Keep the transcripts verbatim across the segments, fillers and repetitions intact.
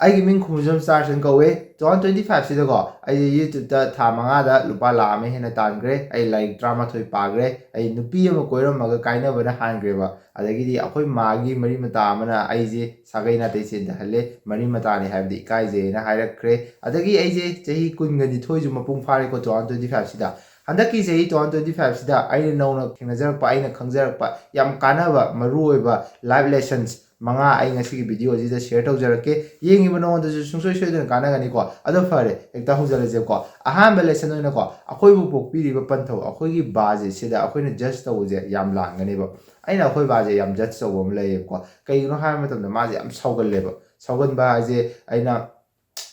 ꯑꯩꯒꯤ ꯃꯤꯡ ꯈꯨꯃꯨꯖꯝ ꯁ꯭ꯇꯥꯔꯁꯟ ꯀꯧꯋꯦ꯫ ꯇꯨ ꯊꯥꯎꯖꯟ ꯇ꯭ꯋꯦꯟꯇꯤ ꯐꯥꯏꯚꯁꯤꯗꯀꯣ ꯑꯩꯁꯦ YouTubeꯇ ꯊꯥ ꯃꯉꯥꯗ ꯂꯨꯄꯥ ꯂꯥꯈ ꯑꯃ ꯍꯦꯟꯅ ꯇꯥꯟꯈ꯭ꯔꯦ꯫ ꯑꯩ ꯂꯥꯏꯔꯤꯛ ꯇꯔꯥꯃꯥꯊꯣꯏ ꯄꯥꯈ꯭ꯔꯦ꯫ ꯑꯩ ꯅꯨꯄꯤ ꯑꯃ ꯀꯣꯏꯔꯝꯃꯒ ꯀꯥꯏꯅꯕꯅ ꯍꯥꯟꯈ꯭ꯔꯦꯕ꯫ ꯑꯗꯒꯤꯗꯤ ꯑꯩꯈꯣꯏ ꯃꯥꯒꯤ ꯃꯔꯤ ꯃꯇꯥ ꯑꯃꯅ ꯑꯩꯁꯦ ꯁꯥꯒꯩ ꯅꯥꯇꯩ ꯆꯦꯟꯗꯍꯜꯂꯦ, ꯃꯔꯤ ꯃꯇꯥꯅꯤ ꯍꯥꯏꯕꯗꯤ ꯏꯀꯥꯏꯖꯩꯅ ꯍꯥꯏꯔꯛꯈ꯭ꯔꯦ꯫ ꯑꯗꯒꯤ ꯑꯩꯁꯦ ꯆꯍꯤ ꯀꯨꯟꯒ ꯅꯤꯊꯣꯏꯁꯨ ꯃꯄꯨꯡ ꯐꯥꯔꯦꯀꯣ ꯇꯨ ꯊꯥꯎꯖꯟ ꯇ꯭ꯋꯦꯟꯇꯤ ꯐꯥꯏꯚꯁꯤꯗ꯫ ꯍꯟꯗꯛꯀꯤ ꯆꯍꯤ ꯇꯨ ꯊꯥꯎꯖꯟ ꯇ꯭ꯋꯦꯟꯇꯤ ꯐꯥꯏꯚꯁꯤꯗ ꯑꯩꯅ ꯅꯧꯅ ꯊꯦꯡꯅꯖꯔꯛꯄ, ꯑꯩꯅ ꯈꯪꯖꯔꯛꯄ ꯌꯥꯝ ꯀꯥꯟꯅꯕ ꯃꯔꯨꯑꯣꯏꯕ life lessons ꯃꯉꯥ ꯑꯩ ꯉꯁꯤꯒꯤ video ꯑꯁꯤꯗ share ꯇꯧꯖꯔꯛꯀꯦ꯫ ꯌꯦꯡꯉꯤꯕ ꯅꯉꯣꯟꯗꯁꯨ ꯁꯨꯡꯁꯣꯏ ꯁꯣꯏꯗꯅ ꯀꯥꯟꯅꯒꯅꯤꯀꯣ꯫ ꯑꯗꯣ ꯐꯔꯦ, ꯍꯦꯛꯇ ꯍꯧꯖꯔꯁꯦꯕꯀꯣ꯫ ꯑꯍꯥꯟꯕ lesson ꯑꯣꯏꯅꯀꯣ, ꯑꯩꯈꯣꯏꯕꯨ ꯄꯣꯛꯄꯤꯔꯤꯕ ꯄꯟꯊꯧ, ꯑꯩꯈꯣꯏꯒꯤ ꯕꯥꯁꯦ, ꯁꯤꯗ ꯑꯩꯈꯣꯏꯅ judge ꯇꯧꯕꯁꯦ ꯌꯥꯝ ꯂꯥꯟꯒꯅꯦꯕ꯫ ꯑꯩꯅ ꯑꯩꯈꯣꯏ ꯕꯥꯁꯦ ꯌꯥꯝ judge ꯇꯧꯕ ꯑꯃ ꯂꯩꯌꯦꯕꯀꯣ꯫ ꯀꯩꯒꯤꯅꯣ ꯍꯥꯏꯕ ꯃꯇꯝꯗ ꯃꯥꯁꯦ ꯌꯥꯝ ꯁꯥꯎꯒꯜꯂꯦꯕ꯫ ꯁꯥꯎꯒꯟꯕ ꯍꯥꯏꯁꯦ ꯑꯩꯅ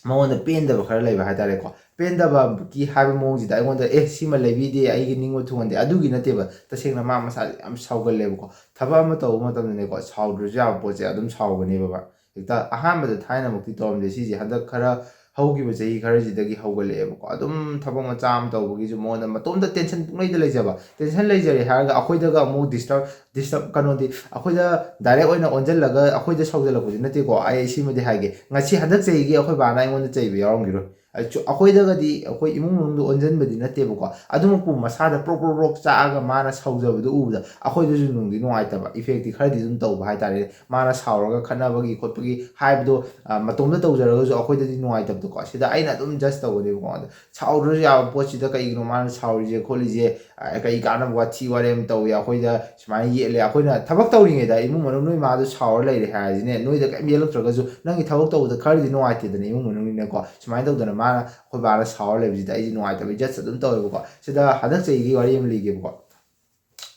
ꯃꯉꯣꯟꯗ ꯄꯦꯟꯗꯕ ꯈꯔ ꯂꯩꯕ ꯍꯥꯏꯇꯥꯔꯦꯀꯣ꯫ ꯄꯦꯟꯗꯕꯒꯤ ꯍꯥꯏꯕ ꯃꯑꯣꯡꯁꯤꯗ ꯑꯩꯉꯣꯟꯗ "ꯑꯦ, ꯁꯤꯃ ꯂꯩꯕꯤꯗꯦ, ꯑꯩꯒꯤ ꯅꯤꯡꯕ ꯊꯨꯡꯍꯟꯗꯦ", ꯑꯗꯨꯒꯤ ꯅꯠꯇꯦꯕ꯫ ꯇꯁꯦꯡꯅ ꯃꯥ ꯃꯁꯥꯁꯦ ꯌꯥꯝ ꯁꯥꯎꯒꯜꯂꯦꯕꯀꯣ꯫ ꯊꯕꯛ ꯑꯃ ꯇꯧꯕ ꯃꯇꯝꯗꯅꯦꯀꯣ, ꯁꯥꯎꯗ꯭ꯔꯁꯨ ꯌꯥꯕ ꯄꯣꯠꯁꯦ ꯑꯗꯨꯝ ꯁꯥꯎꯒꯅꯦꯕ ꯃꯥ꯫ ꯍꯦꯛꯇ ꯑꯍꯥꯟꯕꯗ ꯊꯥꯏꯅꯃꯛꯇꯤ ꯇꯧꯔꯝꯗꯦ ꯁꯤꯁꯦ, ꯍꯟꯗꯛ ꯈꯔ ꯍꯧꯈꯤꯕ ꯆꯍꯤ ꯈꯔꯁꯤꯗꯒꯤ ꯍꯧꯒꯠꯂꯛꯑꯦꯕꯀꯣ꯫ ꯑꯗꯨꯝ ꯊꯕꯛ ꯃꯆꯥ ꯑꯃ ꯇꯧꯕꯒꯤꯁꯨ ꯃꯉꯣꯟꯗ ꯃꯇꯣꯝꯇ tension ꯄꯨꯡꯂꯩꯗ ꯂꯩꯖꯕ꯫ Tension ꯂꯩꯖꯔꯦ ꯍꯥꯏꯔꯒ ꯑꯩꯈꯣꯏꯗꯒ ꯑꯃꯨꯛ disturb, disturb, ꯀꯩꯅꯣꯗꯤ, ꯑꯩꯈꯣꯏꯗ direct ꯑꯣꯏꯅ ꯑꯣꯟꯁꯤꯜꯂꯒ ꯑꯩꯈꯣꯏꯗ ꯁꯥꯎꯖꯜꯂꯛꯄꯗꯤ ꯅꯠꯇꯦꯀꯣ꯫ ꯑꯩ ꯁꯤꯃꯗꯤ ꯍꯥꯏꯒꯦ, ꯉꯁꯤ ꯍꯟꯗꯛ ꯆꯍꯤꯒꯤ ꯑꯩꯈꯣꯏ ꯕꯥꯅ ꯑꯩꯉꯣꯟꯗ ꯆꯩꯕ ꯌꯥꯎꯔꯝꯈꯤꯔꯣꯏ꯫ ꯑꯩ ꯆꯨ-, ꯑꯩꯈꯣꯏꯗꯒꯗꯤ ꯑꯩꯈꯣꯏ ꯏꯃꯨꯡ ꯃꯅꯨꯡꯗ ꯑꯣꯟꯁꯤꯟꯕꯗꯤ ꯅꯠꯇꯦꯕꯀꯣ꯫ ꯑꯗꯨꯃꯛꯄꯨ ꯃꯁꯥꯗ ꯄ꯭ꯔꯣꯛ ꯄ꯭ꯔꯣꯛ ꯄ꯭ꯔꯣꯛ ꯆꯥꯛꯑꯒ ꯃꯥꯅ ꯁꯥꯎꯖꯕꯗꯨ ꯎꯕꯗ ꯑꯩꯈꯣꯏꯗꯁꯨ ꯅꯨꯡꯗꯤ ꯅꯨꯡꯉꯥꯏꯇꯕ, effectꯇꯤ ꯈꯔꯗꯤ ꯑꯗꯨꯝ ꯇꯧꯕ ꯍꯥꯏꯇꯥꯔꯦ꯫ ꯃꯥꯅ ꯁꯥꯎꯔꯒ ꯈꯠꯅꯕꯒꯤ ꯈꯣꯠꯄꯒꯤ ꯍꯥꯏꯕꯗꯣ, ꯑ, ꯃꯇꯣꯝꯇ ꯇꯧꯖꯔꯒꯁꯨ ꯑꯩꯈꯣꯏꯗꯗꯤ ꯅꯨꯡꯉꯥꯏꯇꯕꯗꯣꯀꯣ꯫ ꯁꯤꯗ ꯑꯩꯅ ꯑꯗꯨꯝ judge ꯇꯧꯒꯅꯦꯕꯀꯣ꯫ ꯑꯗ ꯁꯥꯎꯗ꯭ꯔꯁꯨ ꯌꯥꯕ ꯄꯣꯠꯁꯤꯗ ꯀꯩꯒꯤꯅꯣ ꯃꯥꯅ ꯁꯥꯎꯔꯤꯁꯦ ꯈꯣꯠꯂꯤꯁꯦ, ꯑ, ꯀꯩ ꯀꯥꯟꯅꯕ ꯋꯥꯊꯤ ꯋꯥꯔꯦꯝ ꯇꯧꯏ, ꯑꯩꯈꯣꯏꯗ ꯁꯨꯃꯥꯏꯅ ꯌꯦꯠꯂꯦ꯫ ꯑꯩꯈꯣꯏꯅ ꯊꯕꯛ ꯇꯧꯔꯤꯉꯩꯗ ꯏꯃꯨꯡ ꯃꯅꯨꯡ ꯅꯣꯏ ꯃꯥꯗꯣ ꯁꯥꯎꯔ ꯂꯩꯔꯦ ꯍꯥꯏꯔꯁꯤꯅꯦ, ꯅꯣꯏꯗ ꯀꯩꯝ ꯌꯦꯠꯂꯛꯇ꯭ꯔꯒꯁꯨ ꯅꯪꯒꯤ ꯊꯕꯛ ꯇꯧꯕꯗ ꯈꯔꯗꯤ ꯅꯨꯡꯉꯥꯏꯇꯦꯗꯅ ꯏꯃꯨꯡ ꯃꯅꯨꯡꯅꯤꯅꯀꯣ꯫ ꯁꯨꯃꯥꯏꯅ ꯇꯧꯗꯅ ꯃꯥꯅ, ꯑꯩꯈꯣꯏ ꯕꯥꯅ ꯁꯥꯎꯔ ꯂꯩꯕꯁꯤꯗ ꯑꯩꯁꯦ ꯅꯨꯡꯉꯥꯏꯇꯕꯩ judge ꯑꯗꯨꯝ ꯇꯧꯋꯦꯕꯀꯣ꯫ ꯁꯤꯗ ꯍꯟꯗꯛ ꯆꯍꯤꯒꯤ ꯋꯥꯔꯤ ꯑꯃ ꯂꯤꯒꯦꯕꯀꯣ꯫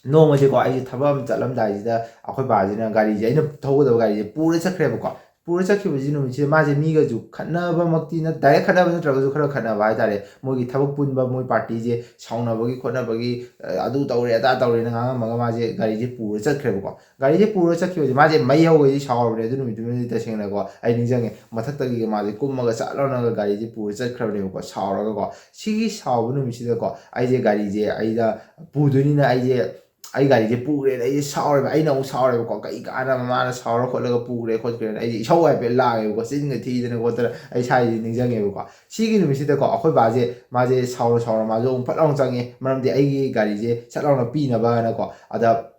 ꯅꯣꯡꯃꯁꯦꯀꯣ, ꯑꯩꯁꯦ ꯊꯕꯛ ꯑꯃ ꯆꯠꯂꯝꯗꯥꯏꯁꯤꯗ ꯑꯩꯈꯣꯏ ꯕꯥꯁꯤꯅ ꯒꯥꯔꯤꯁꯦ, ꯑꯩꯅ ꯊꯧꯒꯗꯕ ꯒꯥꯔꯤꯁꯦ ꯄꯨꯔ ꯆꯠꯈ꯭ꯔꯦꯕꯀꯣ꯫ ꯄꯨꯔ ꯆꯠꯈꯤꯕꯁꯤ ꯅꯨꯃꯤꯠꯁꯤꯗ ꯃꯥꯁꯦ ꯃꯤꯒꯁꯨ ꯈꯠꯅꯕꯃꯛꯇꯤ ꯅꯠ-, direct ꯈꯠꯅꯕ ꯅꯠꯇ꯭ꯔꯒꯁꯨ ꯈꯔ ꯈꯠꯅꯕ ꯍꯥꯏꯇꯥꯔꯦ꯫ ꯃꯣꯏꯒꯤ ꯊꯕꯛ ꯄꯨꯟꯕ ꯃꯣꯏ partyꯁꯦ ꯁꯥꯎꯅꯕꯒꯤ ꯈꯣꯠꯅꯕꯒꯤ, ꯑ, ꯑꯗꯨ ꯇꯧꯔꯦ ꯑꯗꯥ ꯇꯧꯔꯦꯅ ꯉꯥꯡꯉꯝꯃꯒ ꯃꯥꯁꯦ ꯒꯥꯔꯤꯁꯦ ꯄꯨꯔ ꯆꯠꯈ꯭ꯔꯦꯕꯀꯣ꯫ ꯒꯥꯔꯤꯁꯦ ꯄꯨꯔ ꯆꯠꯈꯤꯕꯁꯦ ꯃꯥꯁꯦ ꯃꯩ ꯍꯧꯒꯩꯗꯤ ꯁꯥꯎꯔꯕꯅꯦ ꯑꯗꯨ ꯅꯨꯃꯤꯠꯇꯨꯃꯗꯤ꯫ ꯇꯁꯦꯡꯅꯀꯣ, ꯑꯩ ꯅꯤꯡꯁꯤꯡꯉꯦ, ꯃꯊꯛꯇꯒꯤ ꯃꯥꯁꯦ ꯀꯨꯝꯃꯒ ꯆꯠ ꯂꯥꯎꯅꯒ ꯒꯥꯔꯤꯁꯦ ꯄꯨꯔ ꯆꯠꯈ꯭ꯔꯕꯅꯦꯕꯀꯣ, ꯁꯥꯎꯔꯒꯀꯣ꯫ ꯁꯤꯒꯤ ꯁꯥꯎꯕ ꯅꯨꯃꯤꯠꯁꯤꯗꯀꯣ, ꯑꯩꯁꯦ ꯒꯥꯔꯤꯁꯦ ꯑꯩꯗ ꯄꯨꯗꯣꯏꯅꯤꯅ ꯑꯩꯁꯦ ꯑꯩ ꯒꯥꯔꯤꯁꯦ ꯄꯨꯈ꯭ꯔꯦꯅ ꯑꯩꯁꯦ ꯁꯥꯎꯔꯦꯕ꯫ ꯑꯩꯅ ꯑꯃꯨꯛ ꯁꯥꯎꯔꯦꯕꯀꯣ, ꯀꯩ ꯀꯥꯟꯅ ꯃꯥꯅ ꯁꯥꯎꯔ ꯈꯣꯠꯂꯒ ꯄꯨꯈ꯭ꯔꯦ ꯈꯣꯠꯈ꯭ꯔꯦꯅ ꯑꯩꯁꯦ ꯏꯁꯧ ꯍꯥꯏꯐꯦꯠ ꯂꯥꯡꯉꯦꯕꯀꯣ, ꯆꯤꯟꯒ ꯊꯤꯗꯅ ꯈꯣꯠꯇꯅ꯫ ꯑꯩ ꯏꯁꯥꯁꯦ ꯅꯤꯡꯁꯤꯡꯉꯦꯕꯀꯣ꯫ ꯁꯤꯒꯤ ꯅꯨꯃꯤꯠꯁꯤꯗꯀꯣ ꯑꯩꯈꯣꯏ ꯕꯥꯁꯦ, ꯃꯥꯁꯦ ꯁꯥꯎꯔ ꯁꯥꯎꯔ ꯃꯥꯁꯨ ꯑꯃꯨꯛ ꯐꯠ ꯂꯥꯎꯅ ꯆꯪꯉꯦ, ꯃꯔꯝꯗꯤ ꯑꯩꯒꯤ ꯒꯥꯔꯤꯁꯦ ꯁꯠ ꯂꯥꯎꯅ ꯄꯤꯅꯕꯅꯀꯣ꯫ ꯑꯗ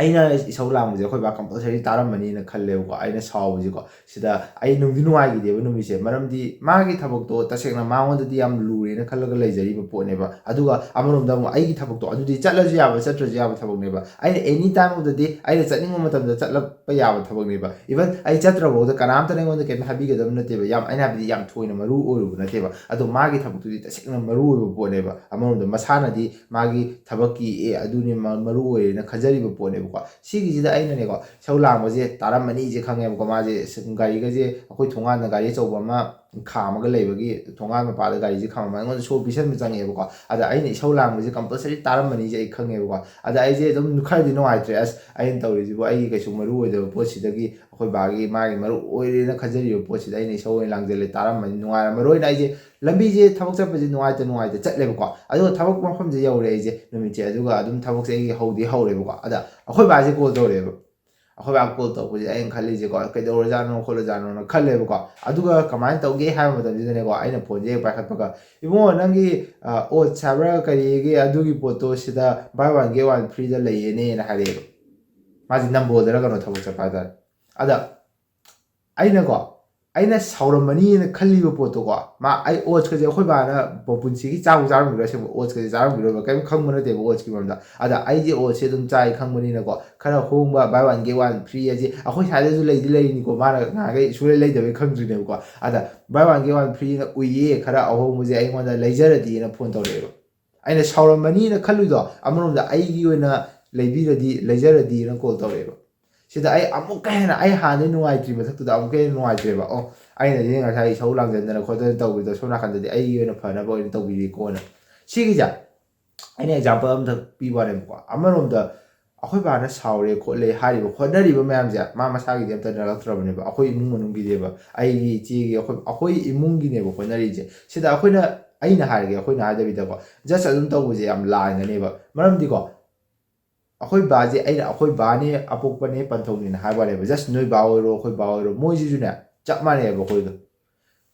ꯑꯩꯅ ꯏꯁꯧ ꯂꯥꯡꯕꯁꯦ ꯑꯩꯈꯣꯏ ꯕꯥ ꯀꯝꯄꯜꯁꯔꯤ ꯇꯥꯔꯝꯃꯅꯤꯅ ꯈꯜꯂꯦꯕꯀꯣ, ꯑꯩꯅ ꯁꯥꯎꯕꯁꯦꯀꯣ꯫ ꯁꯤꯗ ꯑꯩ ꯅꯨꯡꯗꯤ ꯅꯨꯡꯉꯥꯏꯈꯤꯗꯦꯕ ꯅꯨꯃꯤꯠꯁꯦ, ꯃꯔꯝꯗꯤ ꯃꯥꯒꯤ ꯊꯕꯛꯇꯣ ꯇꯁꯦꯡꯅ ꯃꯉꯣꯟꯗꯗꯤ ꯌꯥꯝ ꯂꯨꯔꯦꯅ ꯈꯜꯂꯒ ꯂꯩꯖꯔꯤꯕ ꯄꯣꯠꯅꯦꯕ꯫ ꯑꯗꯨꯒ ꯑꯃꯔꯣꯝꯗ ꯑꯃꯨꯛ ꯑꯩꯒꯤ ꯊꯕꯛꯇꯣ ꯑꯗꯨꯗꯤ ꯆꯠꯂꯁꯨ ꯌꯥꯕ, ꯆꯠꯇ꯭ꯔꯁꯨ ꯌꯥꯕ ꯊꯕꯛꯅꯦꯕ꯫ ꯑꯩꯅ any time of the day ꯑꯩꯅ ꯆꯠꯅꯤꯡꯕ ꯃꯇꯝꯗ ꯆꯠꯂꯛꯄ ꯌꯥꯕ ꯊꯕꯛꯅꯦꯕ꯫ Even ꯑꯩ ꯆꯠꯇ꯭ꯔꯐꯥꯎꯗ ꯀꯅꯥꯝꯇꯅ ꯑꯩꯉꯣꯟꯗ ꯀꯩꯝꯇ ꯍꯥꯏꯕꯤꯒꯗꯕ ꯅꯠꯇꯦꯕ, ꯌꯥꯝ, ꯑꯩꯅ ꯍꯥꯏꯕꯗꯤ ꯌꯥꯝ ꯊꯣꯏꯅ ꯃꯔꯨ ꯑꯣꯏꯔꯨꯕ ꯅꯠꯇꯦꯕ꯫ ꯑꯗꯣ ꯃꯥꯒꯤ ꯊꯕꯛꯇꯨꯗꯤ ꯇꯁꯦꯡꯅ ꯃꯔꯨ ꯑꯣꯏꯕ ꯄꯣꯠꯅꯦꯕ꯫ ꯑꯃꯔꯣꯝꯗ ꯃꯁꯥꯅꯗꯤ ꯃꯥꯒꯤ ꯊꯕꯛꯀꯤ, ꯑꯦ, ꯑꯗꯨꯅꯤ ꯃ-, ꯃꯔꯨ ꯑꯣꯏꯔꯦꯅ ꯈꯟꯖꯔꯤꯕ ꯄꯣꯠꯅꯦꯕꯀꯣ꯫ ꯁꯤꯒꯤꯁꯤꯗ ꯑꯩꯅꯅꯦꯀꯣ ꯏꯁꯧ ꯂꯥꯡꯕꯁꯦ ꯇꯥꯔꯝꯃꯅꯤꯁꯦ ꯈꯪꯉꯦꯕꯀꯣ꯫ ꯃꯥꯁꯦ ꯁ-, ꯒꯥꯔꯤꯒꯁꯦ ꯑꯩꯈꯣꯏ ꯊꯣꯡꯒꯥꯟꯗ ꯒꯥꯔꯤ ꯑꯆꯧꯕ ꯑꯃ ꯈꯥꯝꯃꯒ ꯂꯩꯕꯒꯤ ꯊꯣꯡꯒꯥꯟ ꯃꯄꯥꯗ ꯒꯥꯔꯤꯁꯦ ꯈꯥꯝꯃꯝꯃ ꯑꯩꯉꯣꯟꯗ ꯁꯣ ꯄꯤꯁꯟꯕ ꯆꯪꯉꯛꯑꯦꯕꯀꯣ꯫ ꯑꯗ ꯑꯩꯅ ꯏꯁꯧ ꯂꯥꯡꯕꯁꯦ ꯀꯝꯄꯜꯁꯔꯤ ꯇꯥꯔꯝꯃꯅꯤꯁꯦ ꯑꯩ ꯈꯪꯉꯦꯕꯀꯣ꯫ ꯑꯗ ꯑꯩꯁꯦ ꯑꯗꯨꯝ ꯈꯔꯗꯤ ꯅꯨꯡꯉꯥꯏꯇ꯭ꯔꯦ, ꯑꯁ, ꯑꯩꯅ ꯇꯧꯔꯤꯁꯤꯕꯨ ꯑꯩꯒꯤ ꯀꯩꯁꯨ ꯃꯔꯨ ꯑꯣꯏꯗꯕ ꯄꯣꯠꯁꯤꯗꯒꯤ ꯑꯩꯈꯣꯏ ꯕꯥꯒꯤ, ꯃꯥꯒꯤ ꯃꯔꯨ ꯑꯣꯏꯔꯦꯅ ꯈꯟꯖꯔꯤꯕ ꯄꯣꯠꯁꯤꯗ ꯑꯩꯅ ꯏꯁꯧ ꯑꯣꯏꯅ ꯂꯥꯡꯁꯤꯜꯂꯦ, ꯇꯥꯔꯝꯃꯅꯤ, ꯅꯨꯡꯉꯥꯏꯔꯝꯃꯔꯣꯏꯅ ꯑꯩꯁꯦ ꯂꯝꯕꯤꯁꯦ ꯊꯕꯛ ꯆꯠꯄꯁꯦ ꯅꯨꯡꯉꯥꯏꯇ ꯅꯨꯡꯉꯥꯏꯇ ꯆꯠꯂꯦꯕꯀꯣ꯫ ꯑꯗꯨꯒ ꯊꯕꯛ ꯃꯐꯝꯁꯦ ꯌꯧꯔꯦ ꯑꯩꯁꯦ ꯅꯨꯃꯤꯠꯁꯦ, ꯑꯗꯨꯒ ꯑꯗꯨꯝ ꯊꯕꯛꯁꯦ ꯑꯩꯒꯤ ꯍꯧꯗꯤ ꯍꯧꯔꯦꯕꯀꯣ꯫ ꯑꯗ ꯑꯩꯈꯣꯏ ꯕꯥꯁꯦ ꯀꯣꯜ ꯇꯧꯔꯛꯑꯦꯕ꯫ ꯑꯩꯈꯣꯏ ꯕꯥ ꯀꯣꯜ ꯇꯧꯕꯁꯦ ꯑꯩꯅ ꯈꯜꯂꯤꯁꯦꯀꯣ, ꯀꯩꯗꯧꯔꯖꯥꯠꯅꯣ ꯈꯣꯠꯂꯖꯥꯠꯅꯣꯅ ꯈꯜꯂꯦꯕꯀꯣ꯫ ꯑꯗꯨꯒ ꯀꯃꯥꯏꯅ ꯇꯧꯒꯦ ꯍꯥꯏꯕ ꯃꯇꯝꯁꯤꯗꯅꯦꯀꯣ, ꯑꯩꯅ ꯐꯣꯟꯁꯦ ꯍꯦꯛ ꯄꯥꯏꯈꯠꯄꯒ, "ꯏꯕꯨꯡꯉꯣ, ꯅꯪꯒꯤ, ꯑ, oats ꯍꯥꯏꯕ꯭ꯔꯥ ꯀꯔꯤꯒꯤ ꯑꯗꯨꯒꯤ ꯄꯣꯠꯇꯣ ꯁꯤꯗ buy one get one free ꯗ ꯂꯩꯌꯦꯅꯦꯅ" ꯍꯥꯏꯔꯛꯑꯦꯕ꯫ ꯃꯥꯁꯦ ꯅꯝꯕꯣꯜꯗꯔ ꯀꯩꯅꯣ ꯊꯕꯛ ꯆꯠꯄ ꯍꯥꯏꯇꯥꯔꯦ꯫ ꯑꯗ ꯑꯩꯅꯀꯣ, ꯑꯩꯅ ꯁꯥꯎꯔꯝꯃꯅꯤꯅ ꯈꯜꯂꯤꯕ ꯄꯣꯠꯇꯣꯀꯣ, ꯃꯥ, ꯑꯩ oats ꯀꯁꯦ ꯑꯩꯈꯣꯏ ꯕꯥꯅ ꯃꯄꯨꯟꯁꯤꯒꯤ ꯆꯥꯕꯨ ꯆꯥꯔꯝꯈꯤꯔꯣꯏ, ꯑꯁꯦꯡꯕ oats ꯀꯁꯦ ꯆꯥꯔꯝꯈꯤꯔꯣꯏꯕ, ꯀꯩꯝ ꯈꯪꯕ ꯅꯠꯇꯦꯕ oats ꯀꯤ ꯃꯔꯝꯗ꯫ ꯑꯗ ꯑꯩꯗꯤ oats ꯁꯦ ꯑꯗꯨꯝ ꯆꯥꯏ ꯈꯪꯕꯅꯤꯅꯀꯣ, ꯈꯔ ꯍꯣꯡꯕ buy one get one free ꯑꯁꯤ ꯑꯩꯈꯣꯏ ꯁ꯭ꯋꯥꯏꯗꯁꯨ ꯂꯩꯗꯤ ꯂꯩꯔꯤꯅꯤꯀꯣ, ꯃꯥꯅ ꯉꯍꯥꯟꯈꯩ ꯁꯨꯡꯂꯩ ꯂꯩꯗꯕꯩ ꯈꯪꯗ꯭ꯔꯤꯅꯦꯕꯀꯣ꯫ ꯑꯗ buy one get one free ꯅ ꯎꯏꯌꯦ, ꯈꯔ ꯑꯍꯣꯡꯕꯁꯦ ꯑꯩꯉꯣꯟꯗ ꯂꯩꯖꯔꯗꯤꯅ ꯐꯣꯟ ꯇꯧꯔꯛꯑꯦꯕ꯫ ꯑꯩꯅ ꯁꯥꯎꯔꯝꯃꯅꯤꯅ ꯈꯜꯂꯨꯏꯗꯣ, ꯑꯃꯔꯣꯝꯗ ꯑꯩꯒꯤ ꯑꯣꯏꯅ ꯂꯩꯕꯤꯔꯗꯤ, ꯂꯩꯖꯔꯗꯤꯅ ꯀꯣꯜ ꯇꯧꯔꯛꯑꯦꯕ꯫ ꯁꯤꯗ ꯑꯩ ꯑꯃꯨꯛꯀ ꯍꯦꯟꯅ, ꯑꯩ ꯍꯥꯟꯅꯗꯩ ꯅꯨꯡꯉꯥꯏꯇ꯭ꯔꯤ ꯃꯊꯛꯇꯨꯗ ꯑꯃꯨꯛꯀ ꯍꯦꯟꯅ ꯅꯨꯡꯉꯥꯏꯇ꯭ꯔꯦꯕ꯫ ꯑꯣ, ꯑꯩꯅꯗꯤ ꯉꯁꯥꯏ ꯏꯁꯧ ꯂꯥꯡꯖꯟꯗꯅ ꯈꯣꯠꯇꯅ ꯇꯧꯕꯗꯣ ꯁꯣꯝ ꯅꯥꯀꯟꯗꯗꯤ ꯑꯩꯒꯤ ꯑꯣꯏꯅ ꯐꯅꯕ ꯑꯣꯏꯅ ꯇꯧꯕꯤꯔꯤꯀꯣꯅ꯫ ꯁꯤꯒꯤꯁꯦ ꯑꯩꯅ example ꯑꯝꯇ ꯄꯤꯕ ꯋꯥꯅꯦꯕꯀꯣ꯫ ꯑꯃꯔꯣꯝꯗ ꯑꯩꯈꯣꯏ ꯕꯥꯅ ꯁꯥꯎꯔꯦ ꯈꯣꯠꯂꯦ ꯍꯥꯏꯔꯤꯕ ꯍꯣꯠꯅꯔꯤꯕ ꯃꯌꯥꯝꯁꯦ ꯃꯥ ꯃꯁꯥꯒꯤꯗꯤ ꯑꯝꯇ ꯅꯠꯂꯛꯇ꯭ꯔꯕꯅꯦꯕ, ꯑꯩꯈꯣꯏ ꯏꯃꯨꯡ ꯃꯅꯨꯡꯒꯤꯅꯦꯕ, ꯑꯩꯒꯤ ꯏꯆꯦꯒꯤ, ꯑꯩꯈꯣꯏ, ꯑꯩꯈꯣꯏ ꯏꯃꯨꯡꯒꯤꯅꯦꯕ ꯍꯣꯠꯅꯔꯤꯁꯦ꯫ ꯁꯤꯗ ꯑꯩꯈꯣꯏꯅ, ꯑꯩꯅ ꯍꯥꯏꯔꯒꯦ, ꯑꯩꯈꯣꯏꯅ ꯍꯥꯏꯗꯕꯤꯗꯀꯣ, just ꯑꯗꯨꯝ ꯇꯧꯕꯁꯦ ꯌꯥꯝ ꯂꯥꯏꯅꯅꯦꯕ꯫ ꯃꯔꯝꯗꯤꯀꯣ, ꯑꯩꯈꯣꯏ ꯕꯥꯁꯦ, ꯑꯩꯅ ꯑꯩꯈꯣꯏ ꯕꯥꯅꯦ ꯑꯄꯣꯛꯄꯅꯦ ꯄꯟꯊꯧꯅꯤꯅ ꯍꯥꯏꯕ ꯋꯥꯅꯦꯕ, ꯖꯁ ꯅꯣꯏ ꯕꯥ ꯑꯣꯏꯔꯣ ꯑꯩꯈꯣꯏ ꯕꯥ ꯑꯣꯏꯔꯣ, ꯃꯣꯏꯁꯤꯁꯨꯅꯦ ꯆꯞ ꯃꯥꯟꯅꯩꯑꯕ ꯑꯩꯈꯣꯏꯒ꯫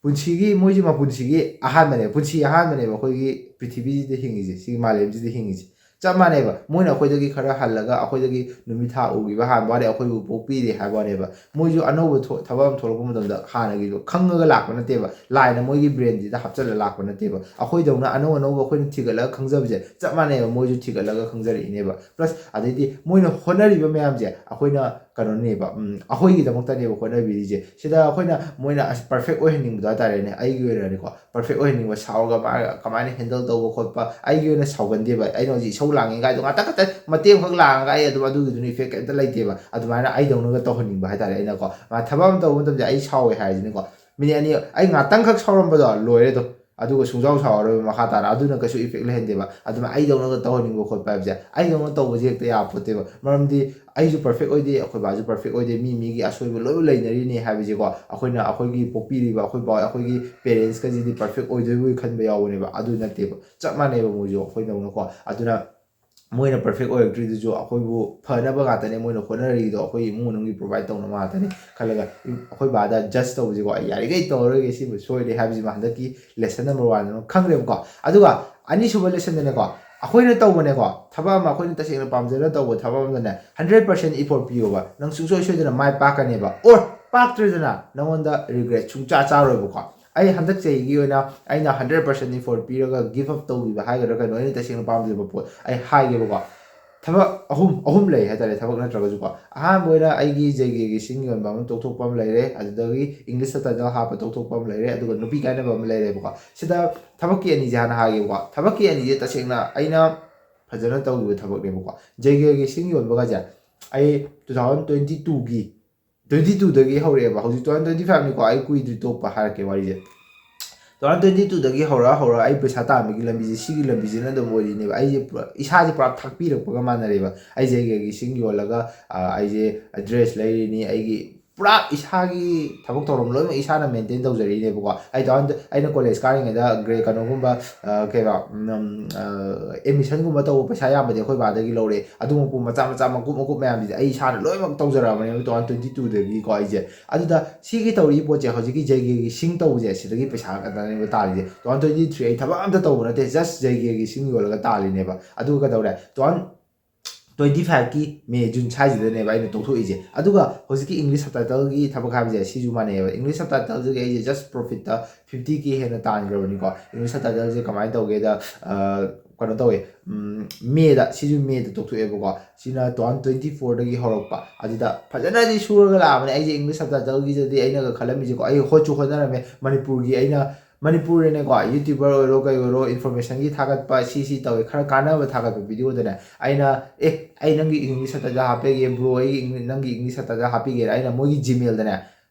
ꯄꯨꯟꯁꯤꯒꯤ, ꯃꯣꯏꯁꯤ ꯃꯄꯨꯟꯁꯤꯒꯤ ꯑꯍꯥꯟꯕꯅꯦ, ꯄꯨꯟꯁꯤ ꯑꯍꯥꯟꯕꯅꯦꯕ ꯑꯩꯈꯣꯏꯒꯤ ꯄ꯭ꯔꯤꯊꯤꯕꯤꯁꯤꯗ ꯍꯤꯡꯉꯤꯁꯦ, ꯁꯤꯒꯤ ꯃꯥꯂꯦꯝꯁꯤꯗ ꯍꯤꯡꯉꯤꯁꯦ꯫ ꯆꯞ ꯃꯥꯟꯅꯩꯕ꯫ ꯃꯣꯏꯅ ꯑꯩꯈꯣꯏꯗꯒꯤ ꯈꯔ ꯍꯜꯂꯒ, ꯑꯩꯈꯣꯏꯗꯒꯤ ꯅꯨꯃꯤꯠ ꯊꯥ ꯎꯈꯤꯕ ꯍꯥꯟꯕ ꯋꯥꯅꯦ, ꯑꯩꯈꯣꯏꯕꯨ ꯄꯣꯛꯄꯤꯔꯦ ꯍꯥꯏꯕ ꯋꯥꯅꯦꯕ꯫ ꯃꯣꯏꯁꯨ ꯑꯅꯧꯕ ꯊꯣ-, ꯊꯕꯛ ꯑꯃ ꯊꯣꯛꯂꯛꯄ ꯃꯇꯝꯗ ꯍꯥꯟꯅꯒꯤꯗꯣ ꯈꯪꯉꯒ ꯂꯥꯛꯄ ꯅꯠꯇꯦꯕ, ꯂꯥꯏꯅ ꯃꯣꯏꯒꯤ ꯕ꯭ꯔꯦꯟꯁꯤꯗ ꯍꯥꯞꯆꯜꯂ ꯂꯥꯛꯄ ꯅꯠꯇꯦꯕ꯫ ꯑꯩꯈꯣꯏꯗꯧꯅ ꯑꯅꯧ ꯑꯅꯧꯕ ꯑꯩꯈꯣꯏꯅ ꯊꯤꯒꯠꯂꯒ ꯈꯪꯖꯕꯁꯦ ꯆꯞ ꯃꯥꯟꯅꯩꯕ, ꯃꯣꯏꯁꯨ ꯊꯤꯒꯠꯂꯒ ꯈꯪꯖꯔꯛꯏꯅꯦꯕ꯫ ꯄ꯭ꯂꯁ ꯑꯗꯩꯗꯤ ꯃꯣꯏꯅ ꯍꯣꯠꯅꯔꯤꯕ ꯃꯌꯥꯝꯁꯦ ꯑꯩꯈꯣꯏꯅ ꯀꯩꯅꯣꯅꯦꯕ, ꯎꯝ, ꯑꯩꯈꯣꯏꯒꯤꯗꯃꯛꯇꯅꯦꯕ ꯍꯣꯠꯅꯕꯤꯔꯤꯁꯦ꯫ ꯁꯤꯗ ꯑꯩꯈꯣꯏꯅ, ꯃꯣꯏꯅ ꯑꯁ ꯄꯔꯐꯦꯛ ꯑꯣꯏꯍꯟꯅꯤꯡꯕꯗꯣ ꯍꯥꯏꯇꯥꯔꯦꯅꯦ, ꯑꯩꯒꯤ ꯑꯣꯏꯅꯗꯤꯀꯣ, ꯄꯔꯐꯦꯛ ꯑꯣꯏꯍꯟꯅꯤꯡꯕ, ꯁꯥꯎꯔꯒ ꯃꯥ ꯀꯃꯥꯏꯅ ꯍꯦꯟꯗꯜ ꯇꯧꯕ ꯈꯣꯠꯄ, ꯑꯩꯒꯤ ꯑꯣꯏꯅ ꯁꯥꯎꯒꯟꯗꯦꯕ꯫ ꯑꯩꯅ ꯍꯧꯖꯤꯛ ꯏꯁꯧ ꯂꯥꯡꯉꯤ ꯀꯥꯏꯗꯣ ꯉꯥꯛꯇꯪ ꯈꯛꯇ ꯃꯇꯦꯛ ꯑꯃꯈꯛ ꯂꯥꯡꯉꯒ ꯑꯩ ꯑꯗꯨꯝ ꯑꯗꯨꯒꯤꯗꯨꯅ ꯏꯐꯦꯛ ꯀꯩꯝꯇ ꯂꯩꯇꯦꯕ꯫ ꯑꯗꯨꯃꯥꯏꯅ ꯑꯩꯗꯧꯅꯒ ꯇꯧꯍꯟꯅꯤꯡꯕ ꯍꯥꯏꯇꯥꯔꯦ ꯑꯩꯅꯀꯣ꯫ ꯃꯥ ꯊꯕꯛ ꯑꯃ ꯇꯧꯕ ꯃꯇꯝꯗ ꯑꯩ ꯁꯥꯎꯋꯦ ꯍꯥꯏꯔꯤꯁꯤꯅꯦꯀꯣ, ꯃꯤꯅꯤꯠ ꯑꯅꯤ, ꯑꯩ ꯉꯥꯛꯇꯪꯈꯛ ꯁꯥꯎꯔꯝꯕꯗꯣ ꯂꯣꯏꯔꯦ ꯑꯗꯨꯝ, ꯑꯗꯨꯒ ꯁꯨꯡꯁꯥꯎ ꯁꯥꯎꯔꯔꯣꯏꯕ ꯃꯈꯥ ꯇꯥꯅ꯫ ꯑꯗꯨꯅ ꯀꯩꯁꯨ ꯏꯐꯦꯛ ꯂꯩꯍꯟꯗꯦꯕ꯫ ꯑꯗꯨꯃꯥꯏꯅ ꯑꯩꯗꯧꯅꯒ ꯇꯧꯍꯟꯅꯤꯡꯕ ꯈꯣꯠꯄ ꯍꯥꯏꯕꯁꯦ, ꯑꯩꯗꯧꯅ ꯇꯧꯕꯁꯦ ꯍꯦꯛꯇ ꯌꯥꯄꯣꯠꯇꯦꯕ꯫ ꯃꯔꯝꯗꯤ ꯑꯩꯁꯨ ꯄꯔꯐꯦꯛ ꯑꯣꯏꯗꯦ, ꯑꯩꯈꯣꯏ ꯕꯥꯁꯨ ꯄꯔꯐꯦꯛ ꯑꯣꯏꯗꯦ, ꯃꯤ ꯃꯤꯒꯤ ꯑꯁꯣꯏꯕ ꯂꯣꯏꯅ ꯂꯩꯅꯔꯤꯅꯤ ꯍꯥꯏꯕꯁꯦꯀꯣ꯫ ꯑꯩꯈꯣꯏꯅ, ꯑꯩꯈꯣꯏꯒꯤ ꯄꯣꯛꯄꯤꯔꯤꯕ ꯑꯩꯈꯣꯏ ꯕꯥ, ꯑꯩꯈꯣꯏꯒꯤ ꯄꯦꯔꯦꯟꯁꯀꯁꯤꯗꯤ ꯄꯔꯐꯦꯛ ꯑꯣꯏꯗꯣꯏꯕꯣꯏ ꯈꯟꯕ ꯌꯥꯎꯕꯅꯦꯕ꯫ ꯑꯗꯨ ꯅꯠꯇꯦꯕ, ꯆꯞ ꯃꯥꯟꯅꯩꯕ ꯃꯣꯏꯁꯨ ꯑꯩꯈꯣꯏꯗꯧꯅꯀꯣ꯫ ꯑꯗꯨꯅ ꯃꯣꯏꯅ ꯄꯔꯐꯦꯛ ꯑꯣꯏꯔꯛꯇ꯭ꯔꯤꯗꯨꯁꯨ ꯑꯩꯈꯣꯏꯕꯨ ꯐꯅꯕ ꯉꯥꯛꯇꯅꯦ ꯃꯣꯏꯅ ꯍꯣꯠꯅꯔꯤꯗꯣ, ꯑꯩꯈꯣꯏ ꯏꯃꯨꯡ ꯃꯅꯨꯡꯒꯤ ꯄ꯭ꯔꯣꯚꯥꯏꯠ ꯇꯧꯅꯕ ꯉꯥꯛꯇꯅꯤ ꯈꯜꯂꯒ, ꯑꯩꯈꯣꯏ ꯕꯥꯗ ꯖꯁ ꯇꯧꯕꯁꯦꯀꯣ, ꯑꯩ ꯌꯥꯔꯤꯈꯩ ꯇꯧꯔꯔꯣꯏꯒꯦ, ꯁꯤꯃ ꯁꯣꯏꯔꯦ ꯍꯥꯏꯕꯁꯤꯃ ꯍꯟꯗꯛꯀꯤ ꯂꯦꯁꯟ ꯅꯝꯕꯔ ꯋꯥꯟ ꯑꯃ ꯈꯪꯈ꯭ꯔꯦꯕꯀꯣ꯫ ꯑꯗꯨꯒ ꯑꯅꯤꯁꯨꯕ ꯂꯦꯁꯟꯗꯅꯦꯀꯣ, ꯑꯩꯈꯣꯏꯅ ꯇꯧꯕꯅꯦꯀꯣ, ꯊꯕꯛ ꯑꯃ ꯑꯩꯈꯣꯏꯅ ꯇꯁꯦꯡꯅ ꯄꯥꯝꯖꯅ ꯇꯧꯕ ꯊꯕꯛ ꯑꯃꯗꯅꯦ, ꯍꯟꯗ꯭ꯔꯦꯠ ꯄꯥꯔꯁꯦꯟ ꯏꯐꯣꯔꯠ ꯄꯤꯌꯣꯕ, ꯅꯪ ꯁꯨꯡꯁꯣꯏ ꯁꯣꯏꯗꯅ ꯃꯥꯏ ꯄꯥꯛꯀꯅꯦꯕ꯫ ꯑꯣꯔ ꯄꯥꯛꯇ꯭ꯔꯦꯗꯅ, ꯅꯪꯉꯣꯟꯗ ꯔꯤꯒ꯭ꯔꯦꯠ ꯁꯨꯡꯆꯥ ꯆꯥꯔꯣꯏꯕꯀꯣ꯫ ꯑꯩ ꯍꯟꯗꯛ ꯆꯍꯤꯒꯤ ꯑꯣꯏꯅ ꯑꯩꯅ ꯍꯟꯗ꯭ꯔꯦꯠ ꯄꯥꯔꯁꯦꯟ ꯏꯐꯣꯔꯠ ꯄꯤꯔꯒ ꯒꯤꯐ ꯑꯞ ꯇꯧꯈꯤꯕ ꯍꯥꯏꯒꯗ꯭ꯔꯥ ꯀꯩꯅꯣ, ꯑꯩꯅ ꯇꯁꯦꯡꯅ ꯄꯥꯝꯖꯕ ꯄꯣꯠ ꯑꯩ ꯍꯥꯏꯒꯦꯕꯀꯣ꯫ ꯊꯕꯛ ꯑꯍꯨꯝ, ꯑꯍꯨꯝ ꯂꯩ ꯍꯥꯏꯇꯥꯔꯦ, ꯊꯕꯛ ꯅꯠꯇ꯭ꯔꯒꯁꯨꯀꯣ꯫ ꯑꯍꯥꯟꯕ ꯑꯣꯏꯅ ꯑꯩꯒꯤ ꯖꯩꯒꯦꯒꯤ ꯁꯤꯡ ꯌꯣꯟꯕ ꯑꯃ ꯇꯧꯊꯣꯛꯄ ꯑꯃ ꯂꯩꯔꯦ, ꯑꯗꯨꯗꯒꯤ ꯏꯪꯂꯤꯁꯇ ꯇꯥꯏꯇꯜ ꯍꯥꯞꯄ ꯇꯧꯊꯣꯛꯄ ꯑꯃ ꯂꯩꯔꯦ, ꯑꯗꯨꯒ ꯅꯨꯄꯤ ꯀꯥꯏꯅꯕ ꯑꯃ ꯂꯩꯔꯦꯕꯀꯣ꯫ ꯁꯤꯗ ꯊꯕꯛꯀꯤ ꯑꯅꯤꯁꯦ ꯍꯥꯟꯅ ꯍꯥꯏꯒꯦꯕꯀꯣ꯫ ꯊꯕꯛꯀꯤ ꯑꯅꯤꯁꯦ ꯇꯁꯦꯡꯅ ꯑꯩꯅ ꯐꯖꯅ ꯇꯧꯈꯤꯕ ꯊꯕꯛꯅꯦꯕꯀꯣ꯫ ꯖꯩꯒꯦꯒꯤ ꯁꯤꯡ ꯌꯣꯟꯕꯒꯁꯦ ꯑꯩ ꯇꯨ ꯊꯥꯎꯖꯟ ꯇ꯭ꯋꯦꯟꯇꯤ ꯇꯨꯒꯤ, ꯇ꯭ꯋꯦꯟꯇꯤ ꯇꯨꯗꯒꯤ ꯍꯧꯔꯛꯑꯦꯕ꯫ ꯍꯧꯖꯤꯛ ꯇꯨ ꯊꯥꯎꯖꯟ ꯇ꯭ꯋꯦꯟꯇꯤ ꯐꯥꯏꯚꯅꯤꯀꯣ, ꯑꯩ ꯀꯨꯏꯗ꯭ꯔꯤ ꯇꯣꯛꯄ, ꯍꯥꯏꯔꯛꯀꯦ ꯋꯥꯔꯤꯁꯦ꯫ ꯇꯨ ꯊꯥꯎꯖꯟ ꯇ꯭ꯋꯦꯟꯇꯤ ꯇꯨꯗꯒꯤ ꯍꯧꯔ ꯍꯧꯔ ꯑꯩ ꯄꯩꯁꯥ ꯇꯥꯟꯕꯒꯤ ꯂꯝꯕꯤꯁꯦ, ꯁꯤꯒꯤ ꯂꯝꯕꯤꯁꯤꯅ ꯑꯗꯨꯝ ꯑꯣꯏꯔꯤꯅꯦꯕ꯫ ꯑꯩꯁꯦ ꯄꯨꯔꯥ, ꯏꯁꯥꯁꯦ ꯄꯨꯔꯥ ꯊꯥꯛꯄꯤꯔꯛꯄꯒ ꯃꯥꯟꯅꯔꯦꯕ꯫ ꯑꯩꯁꯦ ꯀꯩꯒꯤ ꯁꯤꯡ ꯌꯣꯜꯂꯒ, ꯑ, ꯑꯩꯁꯦ ꯗ꯭ꯔꯦꯁ ꯂꯩꯔꯤꯅꯤ, ꯑꯩꯒꯤ ꯄꯨꯔꯥ ꯏꯁꯥꯒꯤ ꯊꯕꯛ ꯊꯧꯔꯝ ꯂꯣꯏꯅꯃꯛ ꯏꯁꯥꯅ ꯃꯦꯟꯇꯦꯟ ꯇꯧꯖꯔꯤꯅꯦꯕꯀꯣ꯫ ꯑꯩ ꯇꯨ ꯊꯥꯎꯖꯟ ꯑꯩꯅ ꯀꯣꯂꯦꯖ ꯀꯥꯔꯤꯉꯩꯗ ꯒ꯭ꯔꯦ ꯀꯩꯅꯣꯒꯨꯝꯕ ꯀꯩꯕ ꯑꯦꯗꯃꯤꯁꯟꯒꯨꯝꯕ ꯇꯧꯕ ꯄꯩꯁꯥ ꯌꯥꯝꯕꯗꯤ ꯑꯩꯈꯣꯏ ꯕꯥꯗꯒꯤ ꯂꯧꯔꯦ꯫ ꯑꯗꯨꯒꯨꯝꯕ ꯃꯆꯥ ꯃꯆꯥ ꯃꯀꯨꯞ ꯃꯀꯨꯞ ꯃꯌꯥꯝꯁꯤꯗꯤ ꯑꯩ ꯏꯁꯥꯅ ꯂꯣꯏꯅꯃꯛ ꯇꯧꯖꯔꯛꯑꯕꯅꯦꯕ ꯇꯨ ꯊꯥꯎꯖꯟ ꯇ꯭ꯋꯦꯟꯇꯤ ꯇꯨꯗꯒꯤꯀꯣ ꯑꯩꯁꯦ꯫ ꯑꯗꯨꯗ ꯁꯤꯒꯤ ꯇꯧꯔꯤꯕ ꯄꯣꯠꯁꯦ ꯍꯧꯖꯤꯛꯀꯤ ꯖꯩꯒꯦꯒꯤ ꯁꯤꯡ ꯇꯧꯕꯁꯦ ꯁꯤꯗꯒꯤ ꯄꯩꯁꯥ ꯈꯛꯇꯅꯦꯕ ꯇꯥꯜꯂꯤꯁꯦ꯫ ꯇꯨ ꯊꯥꯎꯖꯟ ꯇ꯭ꯋꯦꯟꯇꯤ ꯊ꯭ꯔꯤ ꯑꯩ ꯊꯕꯛ ꯑꯝꯇ ꯇꯧꯕ ꯅꯠꯇꯦ, ꯖꯁ ꯖꯩꯒꯦꯒꯤ ꯁꯤꯡ ꯌꯣꯜꯂꯒ ꯇꯥꯜꯂꯤꯅꯦꯕ꯫ ꯑꯗꯨꯒ ꯀꯩꯗꯧꯔꯦ, ꯇꯨ ꯊꯥꯎꯖꯟ ꯇ꯭ꯋꯦꯟꯇꯤ ꯐꯥꯏꯚꯀꯤ ꯃꯦ ꯖꯨꯟ ꯁ꯭ꯋꯥꯏꯁꯤꯗꯅꯦꯕ ꯑꯩꯅ ꯇꯣꯛꯊꯣꯛꯏꯁꯦ꯫ ꯑꯗꯨꯒ ꯍꯧꯖꯤꯛꯀꯤ ꯏꯪꯂꯤꯁ ꯁꯕꯇꯥꯏꯇꯜꯒꯤ ꯊꯕꯛ ꯍꯥꯏꯕꯁꯦ ꯁꯤꯁꯨ ꯃꯥꯟꯅꯩꯑꯕ꯫ ꯏꯪꯂꯤꯁ ꯁꯕꯇꯥꯏꯇꯜꯁꯤꯒꯤ ꯑꯩꯁꯦ ꯖꯁ ꯄ꯭ꯔꯣꯐꯤꯠꯇ ꯐꯤꯐꯇꯤ ꯀꯦ ꯍꯦꯟꯅ ꯇꯥꯟꯈ꯭ꯔꯕꯅꯤꯀꯣ꯫ ꯏꯪꯂꯤꯁ ꯁꯕꯇꯥꯏꯇꯜꯁꯦ ꯀꯃꯥꯏꯅ ꯇꯧꯒꯦꯗ, ꯀꯩꯅꯣ ꯇꯧꯋꯦ, ꯃꯦꯗ, ꯁꯤꯁꯨ ꯃꯦꯗ ꯇꯣꯛꯊꯣꯛꯑꯦꯕꯀꯣ꯫ ꯁꯤꯅ ꯇꯨ ꯊꯥꯎꯖꯟ ꯇ꯭ꯋꯦꯟꯇꯤ ꯐꯣꯔꯗꯒꯤ ꯍꯧꯔꯛꯄ꯫ ꯑꯗꯨꯗ ꯐꯖꯅꯗꯤ ꯁꯨꯔꯒ ꯂꯥꯛꯑꯕꯅꯦ ꯑꯩꯁꯦ ꯏꯪꯂꯤꯁ ꯁꯕꯇꯥꯏꯇꯜꯒꯤꯗꯗꯤ꯫ ꯑꯩꯅꯒ ꯈꯜꯂꯝꯃꯤꯁꯦꯀꯣ, ꯑꯩ ꯍꯣꯠꯁꯨ ꯍꯣꯠꯅꯔꯝꯃꯦ꯫ ꯃꯅꯤꯄꯨꯔꯒꯤ ꯑꯩꯅ ꯃꯅꯤꯄꯨꯔꯗꯅꯦꯀꯣ, ꯌꯨꯇ꯭ꯌꯨꯕꯔ ꯑꯣꯏꯔꯣ ꯀꯩ ꯑꯣꯏꯔꯣ, ꯏꯟꯐꯣꯔꯃꯦꯁꯟꯒꯤ ꯊꯥꯒꯠꯄ ꯁꯤ ꯁꯤ ꯇꯧꯋꯦ, ꯈꯔ ꯀꯥꯟꯅꯕ ꯊꯥꯒꯠꯄ ꯚꯤꯗꯤꯑꯣꯗꯅꯦ ꯑꯩꯅ, "ꯑꯦ, ꯑꯩ ꯅꯪꯒꯤ ꯏꯪꯂꯤꯁ ꯁꯕꯇꯥꯏꯇꯜ ꯍꯥꯞꯄꯤꯒꯦ ꯕ꯭ꯔꯣ, ꯑꯩꯒꯤ ꯏꯪꯂꯤ-, ꯅꯪꯒꯤ ꯏꯪꯂꯤꯁ ꯁꯕꯇꯥꯏꯇꯜ ꯍꯥꯞꯄꯤꯒꯦꯅ" ꯑꯩꯅ ꯃꯣꯏꯒꯤ ꯖꯤꯃꯦꯜꯗꯅꯦ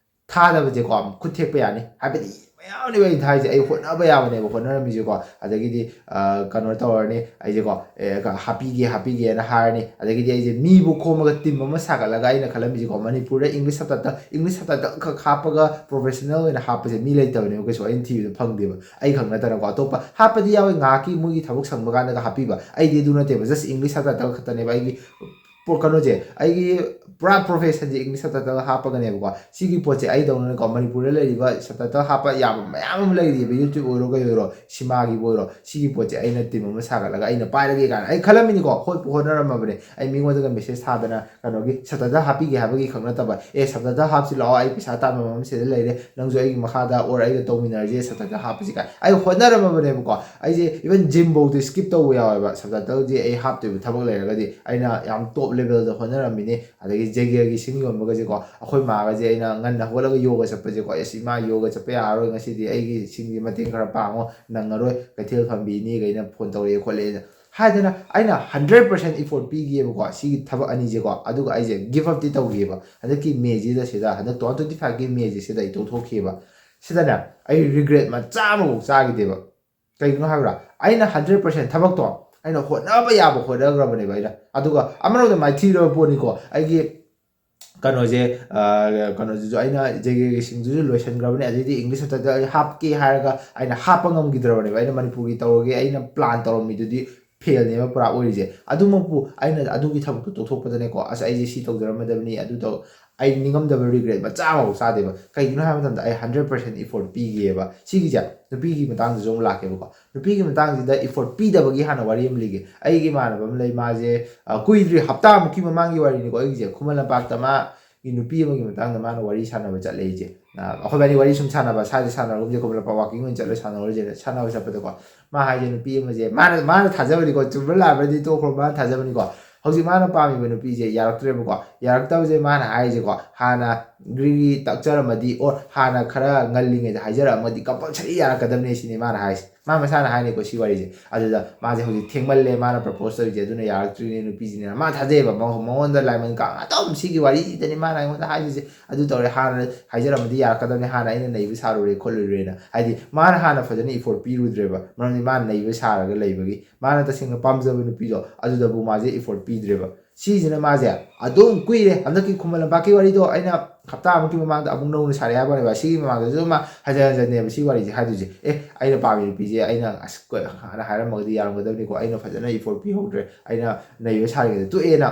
ꯊꯥꯗꯕꯁꯦꯀꯣ, ꯈꯨꯠ ꯊꯦꯛꯄ ꯌꯥꯅꯤ꯫ ꯍꯥꯏꯕꯗꯤ ꯃꯌꯥꯝꯅꯦꯕ ꯑꯩꯅ ꯊꯥꯏꯁꯦ, ꯑꯩ ꯍꯣꯠꯅꯕ ꯌꯥꯕꯅꯦꯕ ꯍꯣꯠꯅꯔꯝꯃꯤꯁꯦꯀꯣ꯫ ꯑꯗꯒꯤꯗꯤ ꯀꯩꯅꯣ ꯇꯧꯔꯅꯤ ꯑꯩꯁꯦꯀꯣ, ꯍꯥꯞꯄꯤꯒꯦ ꯍꯥꯞꯄꯤꯒꯦꯅ ꯍꯥꯏꯔꯅꯤ꯫ ꯑꯗꯒꯤꯗꯤ ꯑꯩꯁꯦ ꯃꯤꯕꯨ ꯈꯣꯝꯃꯒ ꯇꯤꯝ ꯑꯃ ꯁꯥꯒꯠꯂꯒ ꯑꯩꯅ ꯈꯜꯂꯝꯃꯤꯁꯦꯀꯣ, ꯃꯅꯤꯄꯨꯔꯗ ꯏꯪꯂꯤꯁ ꯁꯕꯇꯥꯏꯇꯜ, ꯏꯪꯂꯤꯁ ꯁꯕꯇꯥꯏꯇꯜ ꯈꯛ ꯍꯥꯞꯄꯒ ꯄ꯭ꯔꯣꯐꯦꯁꯅꯦꯜ ꯑꯣꯏꯅ ꯍꯥꯞꯄꯁꯦ ꯃꯤ ꯂꯩꯇꯕꯅꯦꯕ ꯀꯩꯁꯨ, ꯑꯩꯅ ꯊꯤꯕꯗ ꯐꯪꯗꯦꯕ꯫ ꯑꯩ ꯈꯛ ꯅꯠꯇꯅꯀꯣ, ꯑꯇꯣꯞꯄ ꯍꯥꯞꯄꯗꯤ ꯌꯥꯎꯋꯦ, ꯉꯥꯏꯍꯥꯛꯀꯤ ꯃꯣꯏꯒꯤ ꯊꯕꯛ ꯁꯪꯕ ꯀꯥꯟꯗꯒ ꯍꯥꯞꯄꯤꯕ꯫ ꯑꯩꯗꯤ ꯑꯗꯨ ꯅꯠꯇꯦꯕ, ꯖꯁ ꯏꯪꯂꯤꯁ ꯁꯕꯇꯥꯏꯇꯜ ꯈꯛꯇꯅꯦꯕ ꯑꯩꯒꯤ ꯄꯣ-, ꯀꯩꯅꯣꯁꯦ, ꯑꯩꯒꯤ ꯄꯨꯔꯥ ꯄ꯭ꯔꯣꯐꯦꯁꯟꯁꯦ ꯏꯪꯂꯤꯁ ꯁꯕꯇꯥꯏꯇꯜ ꯍꯥꯞꯄꯒꯅꯦꯕꯀꯣ꯫ ꯁꯤꯒꯤ ꯄꯣꯠꯁꯦ ꯑꯩꯗꯧꯅꯀꯣ, ꯃꯅꯤꯄꯨꯔꯗ ꯂꯩꯔꯤꯕ ꯁꯕꯇꯥꯏꯇꯜ ꯍꯥꯞꯄ ꯌꯥꯕ ꯃꯌꯥꯝ ꯑꯃ ꯂꯩꯔꯤꯕ, ꯌꯨꯇ꯭ꯌꯨꯕ ꯑꯣꯏꯔꯣ ꯀꯩ ꯑꯣꯏꯔꯣ, ꯁꯤꯃꯥꯒꯤꯕꯨ ꯑꯣꯏꯔꯣ, ꯁꯤꯒꯤ ꯄꯣꯠꯁꯦ ꯑꯩꯅ ꯇꯤꯝ ꯑꯃ ꯁꯥꯒꯠꯂꯒ ꯑꯩꯅ ꯄꯥꯏꯔꯒꯦ ꯀꯥꯏꯅ ꯑꯩ ꯈꯜꯂꯝꯃꯤꯅꯤꯀꯣ꯫ ꯍꯣꯠꯄꯨ ꯍꯣꯠꯅꯔꯝꯃꯕꯅꯦ꯫ ꯑꯩ ꯃꯤꯉꯣꯟꯗꯒ ꯃꯦꯁꯦꯖ ꯊꯥꯗꯅ ꯀꯩꯅꯣꯒꯤ ꯁꯕꯇꯥꯏꯇꯜ ꯍꯥꯞꯄꯤꯒꯦ ꯍꯥꯏꯕꯒꯤ ꯈꯛ ꯅꯠꯇꯕ, "ꯑꯦ, ꯁꯕꯇꯥꯏꯇꯜ ꯍꯥꯞꯁꯤ ꯂꯥꯛꯑꯣ, ꯑꯩ ꯄꯩꯁꯥ ꯇꯥꯟꯕ ꯃꯐꯝ ꯁꯤꯗ ꯂꯩꯔꯦ, ꯅꯪꯁꯨ ꯑꯩꯒꯤ ꯃꯈꯥꯗ ꯑꯣꯔ ꯑꯩꯒ ꯇꯧꯃꯤꯟꯅꯔꯁꯦ ꯁꯕꯇꯥꯏꯇꯜ ꯍꯥꯞꯄꯁꯤ" ꯀꯥꯏ꯫ ꯑꯩ ꯍꯣꯠꯅꯔꯝꯃꯕꯅꯦꯕꯀꯣ꯫ ꯑꯩꯁꯦ ꯏꯚꯟ ꯖꯤꯝꯐꯧꯗꯤ ꯁ꯭ꯀꯤꯞ ꯇꯧꯕ ꯌꯥꯎꯋꯦꯕ, ꯁꯕꯇꯥꯏꯇꯜꯁꯦ ꯑꯩ ꯍꯥꯞꯇꯣꯏꯕ ꯊꯕꯛ ꯂꯩꯔꯒꯗꯤ꯫ ꯑꯩꯅ ꯌꯥꯝ ꯇꯣꯞ ꯂꯦꯚꯦꯜꯗ ꯍꯣꯠꯅꯔꯝꯃꯤꯅꯦ꯫ ꯑꯗꯒꯤ ꯖꯩꯒꯦꯒꯤ ꯁꯤꯡ ꯌꯣꯟꯕꯒꯁꯦꯀꯣ, ꯑꯩꯈꯣꯏ ꯃꯥꯒꯁꯦ ꯑꯩꯅ ꯉꯟꯅ ꯍꯧꯒꯠꯂꯒ ꯌꯣꯒ ꯆꯠꯄꯁꯦꯀꯣ, "ꯑꯁ ꯏꯃꯥ, ꯌꯣꯒ ꯆꯠꯄ ꯌꯥꯔꯔꯣꯏ, ꯉꯁꯤꯗꯤ ꯑꯩꯒꯤ ꯁꯤꯡꯁꯦ ꯃꯇꯦꯡ ꯈꯔ ꯄꯥꯡꯉꯣ, ꯅꯪꯉꯔꯣꯏ, ꯀꯩꯊꯦꯜ ꯐꯝꯕꯤ ꯏꯅꯦꯈꯩꯅ ꯐꯣꯟ ꯇꯧꯔꯛꯑꯦ ꯈꯣꯠꯂꯦꯅ" ꯍꯥꯏꯗꯅ ꯑꯩꯅ ꯍꯟꯗ꯭ꯔꯦꯠ ꯄꯥꯔꯁꯦꯟ ꯏꯐꯣꯔꯠ ꯄꯤꯈꯤꯑꯕꯀꯣ ꯁꯤꯒꯤ ꯊꯕꯛ ꯑꯅꯤꯁꯦꯀꯣ꯫ ꯑꯗꯨꯒ ꯑꯩꯁꯦ ꯒꯤꯞ ꯑꯞꯇꯤ ꯇꯧꯈꯤꯑꯕ꯫ ꯍꯟꯗꯛꯀꯤ ꯃꯦꯁꯤꯗ, ꯁꯤꯗ, ꯍꯟꯗꯛ ꯇꯨ ꯊꯥꯎꯖꯟ ꯇ꯭ꯋꯦꯟꯇꯤ ꯐꯥꯏꯚꯀꯤ ꯃꯦꯁꯦ ꯁꯤꯗ ꯑꯩ ꯇꯣꯛꯊꯣꯛꯈꯤꯑꯕ꯫ ꯁꯤꯗꯅꯦ ꯑꯩ ꯔꯤꯒ꯭ꯔꯦꯠ ꯃꯆꯥ ꯑꯃꯐꯥꯎ ꯆꯥꯈꯤꯗꯦꯕ꯫ ꯀꯩꯒꯤꯅꯣ ꯍꯥꯏꯕ꯭ꯔꯥ? ꯑꯩꯅ ꯍꯟꯗ꯭ꯔꯦꯠ ꯄꯥꯔꯁꯦꯟ ꯊꯕꯛꯇꯣ ꯑꯩꯅ ꯍꯣꯠꯅꯕ ꯌꯥꯕ ꯍꯣꯠꯅꯈ꯭ꯔꯕꯅꯦꯕ ꯑꯩꯅ꯫ ꯑꯗꯨꯒ ꯑꯃꯔꯣꯝꯗ ꯃꯥꯏꯊꯤꯔꯕ ꯄꯣꯠꯅꯤꯀꯣ, ꯑꯩꯒꯤ ꯀꯩꯅꯣꯁꯦ, ꯀꯩꯅꯣꯁꯤꯁꯨ ꯑꯩꯅ ꯖꯦꯒꯦꯒꯤꯁꯤꯡꯗꯨꯁꯨ ꯂꯣꯏꯁꯤꯟꯈ꯭ꯔꯕꯅꯦ꯫ ꯑꯗꯩꯗꯤ ꯏꯪꯂꯤꯁ ꯁꯕꯇꯥꯏꯇꯜ ꯑꯩ ꯍꯥꯞꯀꯦ ꯍꯥꯏꯔꯒ ꯑꯩꯅ ꯍꯥꯞꯄ ꯉꯝꯈꯤꯗ꯭ꯔꯕꯅꯦꯕ꯫ ꯑꯩꯅ ꯃꯅꯤꯄꯨꯔꯒꯤ ꯇꯧꯔꯒꯦ ꯑꯩꯅ ꯄ꯭ꯂꯥꯟ ꯇꯧꯔꯝꯃꯤꯗꯨꯗꯤ ꯐꯦꯜꯅꯦꯕ ꯄꯨꯔꯥ ꯑꯣꯏꯔꯤꯁꯦ꯫ ꯑꯗꯨꯃꯛꯄꯨ ꯑꯩꯅ ꯑꯗꯨꯒꯤ ꯊꯕꯛꯇꯣ ꯇꯣꯛꯊꯣꯛꯄꯗꯅꯦꯀꯣ, ꯑꯁ, ꯑꯩꯁꯦ ꯁꯤ ꯇꯧꯖꯔꯝꯃꯗꯕꯅꯤ, ꯑꯗꯨ ꯇꯧ, ꯑꯩ ꯅꯤꯡꯉꯝꯗꯕ ꯔꯤꯒ꯭ꯔꯦꯠ ꯃꯆꯥ ꯑꯃꯐꯥꯎ ꯆꯥꯗꯦꯕ꯫ ꯀꯩꯒꯤꯅꯣ ꯍꯥꯏꯕ ꯃꯇꯝꯗ ꯑꯩ ꯍꯟꯗ꯭ꯔꯦꯠ ꯄꯥꯔꯁꯦꯟ ꯏꯐꯣꯔꯠ ꯄꯤꯒꯦꯕ꯫ ꯁꯤꯒꯤꯁꯦ ꯅꯨꯄꯤꯒꯤ ꯃꯇꯥꯡꯗꯁꯨ ꯑꯃꯨꯛ ꯂꯥꯛꯀꯦꯕꯀꯣ꯫ ꯅꯨꯄꯤꯒꯤ ꯃꯇꯥꯡꯁꯤꯗ ꯏꯐꯣꯔꯠ ꯄꯤꯗꯕꯒꯤ ꯍꯥꯟꯅ ꯋꯥꯔꯤ ꯑꯃ ꯂꯤꯒꯦ꯫ ꯑꯩꯒꯤ ꯏꯃꯥꯟꯅꯕ ꯑꯃ ꯂꯩ, ꯃꯥꯁꯦ, ꯑ, ꯀꯨꯏꯗ꯭ꯔꯤ, ꯍꯞꯇꯥꯃꯨꯛꯀꯤ ꯃꯃꯥꯡꯒꯤ ꯋꯥꯔꯤꯅꯤꯀꯣ꯫ ꯑꯩꯒꯤꯁꯦ ꯈꯨꯃꯟ ꯂꯝꯄꯥꯛꯇ ꯃꯥꯒꯤ ꯅꯨꯄꯤ ꯑꯃꯒꯤ ꯃꯇꯥꯡꯗ ꯃꯥꯅ ꯋꯥꯔꯤ ꯁꯥꯟꯅꯕ ꯆꯠꯂꯦ ꯑꯩꯁꯦ꯫ ꯑ, ꯑꯩꯈꯣꯏꯕꯥꯅꯤ ꯋꯥꯔꯤ ꯁꯨꯝ ꯁꯥꯟꯅꯕ, ꯁꯥꯁꯦ ꯁꯥꯟꯅꯔꯒꯨꯝꯁꯦ, ꯈꯨꯃꯟ ꯂꯝꯄꯥꯛ ꯋꯥꯀꯤꯡ ꯑꯣꯏꯅ ꯆꯠꯂ ꯁꯥꯟꯅꯔꯨꯁꯦꯅ ꯁꯥꯟꯅꯕ ꯆꯠꯄꯗꯀꯣ, ꯃꯥ ꯍꯥꯏꯁꯦ ꯅꯨꯄꯤ ꯑꯃꯁꯦ, ꯃꯥꯅ, ꯃꯥꯅ ꯊꯥꯖꯕꯅꯤꯀꯣ, ꯆꯨꯝꯕ꯭ꯔꯥ ꯂꯥꯟꯕ꯭ꯔꯗꯤ ꯇꯣꯛꯈ꯭ꯔꯣ, ꯃꯥꯅ ꯊꯥꯖꯕꯅꯤꯀꯣ꯫ ꯍꯧꯖꯤꯛ ꯃꯥꯅ ꯄꯥꯝꯃꯤꯕ ꯅꯨꯄꯤꯁꯦ ꯌꯥꯔꯛꯇ꯭ꯔꯦꯕꯀꯣ꯫ ꯌꯥꯔꯛꯇꯕꯁꯦ ꯃꯥꯅ ꯍꯥꯏꯔꯤꯁꯦꯀꯣ, ꯍꯥꯟꯅ ꯒ꯭ꯔꯤꯒꯤ ꯇꯛꯆꯔꯝꯃꯗꯤ, ꯑꯣꯔ ꯍꯥꯟꯅ ꯈꯔ ꯉꯜꯂꯤꯉꯩꯗ ꯍꯥꯏꯖꯔꯛꯑꯝꯃꯗꯤ ꯀꯝꯄꯜꯁꯔꯤ ꯌꯥꯔꯛꯀꯗꯕꯅꯦ ꯁꯤꯅꯤ ꯃꯥꯅ ꯍꯥꯏꯁꯦ꯫ ꯃꯥ ꯃꯁꯥꯅ ꯍꯥꯏꯅꯤꯀꯣ ꯁꯤ ꯋꯥꯔꯤꯁꯦ꯫ ꯑꯗꯨꯗ ꯃꯥꯁꯦ ꯍꯧꯖꯤꯛ ꯊꯦꯡꯃꯜꯂꯦ, ꯃꯥꯅ ꯄ꯭ꯔꯄꯣꯁ ꯇꯧꯔꯤꯁꯦ, ꯑꯗꯨꯅ ꯌꯥꯔꯛꯇ꯭ꯔꯤꯅꯦ ꯅꯨꯄꯤꯁꯤꯅꯦꯅ ꯃꯥ ꯊꯥꯖꯩꯑꯕ꯫ ꯃꯉꯣ-, ꯃꯉꯣꯟꯗ ꯂꯥꯏꯃꯟ ꯀꯥꯡ ꯑꯗꯨꯝ ꯁꯤꯒꯤ ꯋꯥꯔꯤꯁꯤꯗꯅꯤ ꯃꯥꯅ ꯑꯩꯉꯣꯟꯗ ꯍꯥꯏꯗꯣꯏꯁꯦ꯫ ꯑꯗꯨ ꯇꯧꯔꯦ, ꯍꯥꯟꯅ ꯍꯥꯏꯖꯔꯝꯃꯗꯤ ꯌꯥꯔꯛꯀꯗꯕꯅꯤ, ꯍꯥꯟꯅ ꯑꯩꯅ ꯅꯩꯕ ꯁꯥꯔꯨꯔꯦ ꯈꯣꯠꯂꯨꯔꯦꯅ꯫ ꯍꯥꯏꯗꯤ ꯃꯥꯅ ꯍꯥꯟꯅ ꯐꯖꯅ ꯏꯐꯣꯔꯠ ꯄꯤꯔꯨꯗ꯭ꯔꯦꯕ, ꯃꯔꯝꯗꯤ ꯃꯥꯅ ꯅꯩꯕ ꯁꯥꯔꯒ ꯂꯩꯕꯒꯤ꯫ ꯃꯥꯅ ꯇꯁꯦꯡꯅ ꯄꯥꯝꯖꯕ ꯅꯨꯄꯤꯗꯣ ꯑꯗꯨꯗꯕꯨ ꯃꯥꯁꯦ ꯏꯐꯣꯔꯠ ꯄꯤꯗ꯭ꯔꯦꯕ꯫ ꯁꯤꯁꯤꯅ ꯃꯥꯁꯦ ꯑꯗꯨꯝ ꯀꯨꯏꯔꯦ꯫ ꯍꯟꯗꯛꯀꯤ ꯈꯨꯃꯟ ꯂꯝꯄꯥꯛꯀꯤ ꯋꯥꯔꯤꯗꯣ ꯑꯩꯅ ꯍꯞꯇꯥꯃꯨꯛꯀꯤ ꯃꯃꯥꯡꯗ ꯑꯃꯨꯛ ꯅꯧꯅ ꯁꯥꯔꯦ ꯍꯥꯏꯕꯅꯦꯕ꯫ ꯁꯤꯒꯤ ꯃꯃꯥꯡꯗꯁꯨ ꯃꯥ ꯍꯟꯖꯟ ꯍꯟꯖꯟꯅꯦꯕ ꯁꯤ ꯋꯥꯔꯤꯁꯦ ꯍꯥꯏꯗꯣꯏꯁꯦ꯫ "ꯑꯦ, ꯑꯩꯅ ꯄꯥꯝꯃꯤ ꯅꯨꯄꯤꯁꯦ ꯑꯩꯅ ꯑꯁ ꯀ-, ꯍꯥꯟꯅ ꯍꯥꯏꯔꯝꯃꯒꯗꯤ ꯌꯥꯔꯝꯒꯗꯕꯅꯤꯀꯣ, ꯑꯩꯅ ꯐꯖꯅ ꯏꯐꯣꯔꯠ ꯄꯤꯍꯧꯗ꯭ꯔꯦ, ꯑꯩꯅ ꯅꯩꯕ ꯁꯥꯔꯤꯉꯩꯗ ꯇꯣꯛꯑꯦꯅ"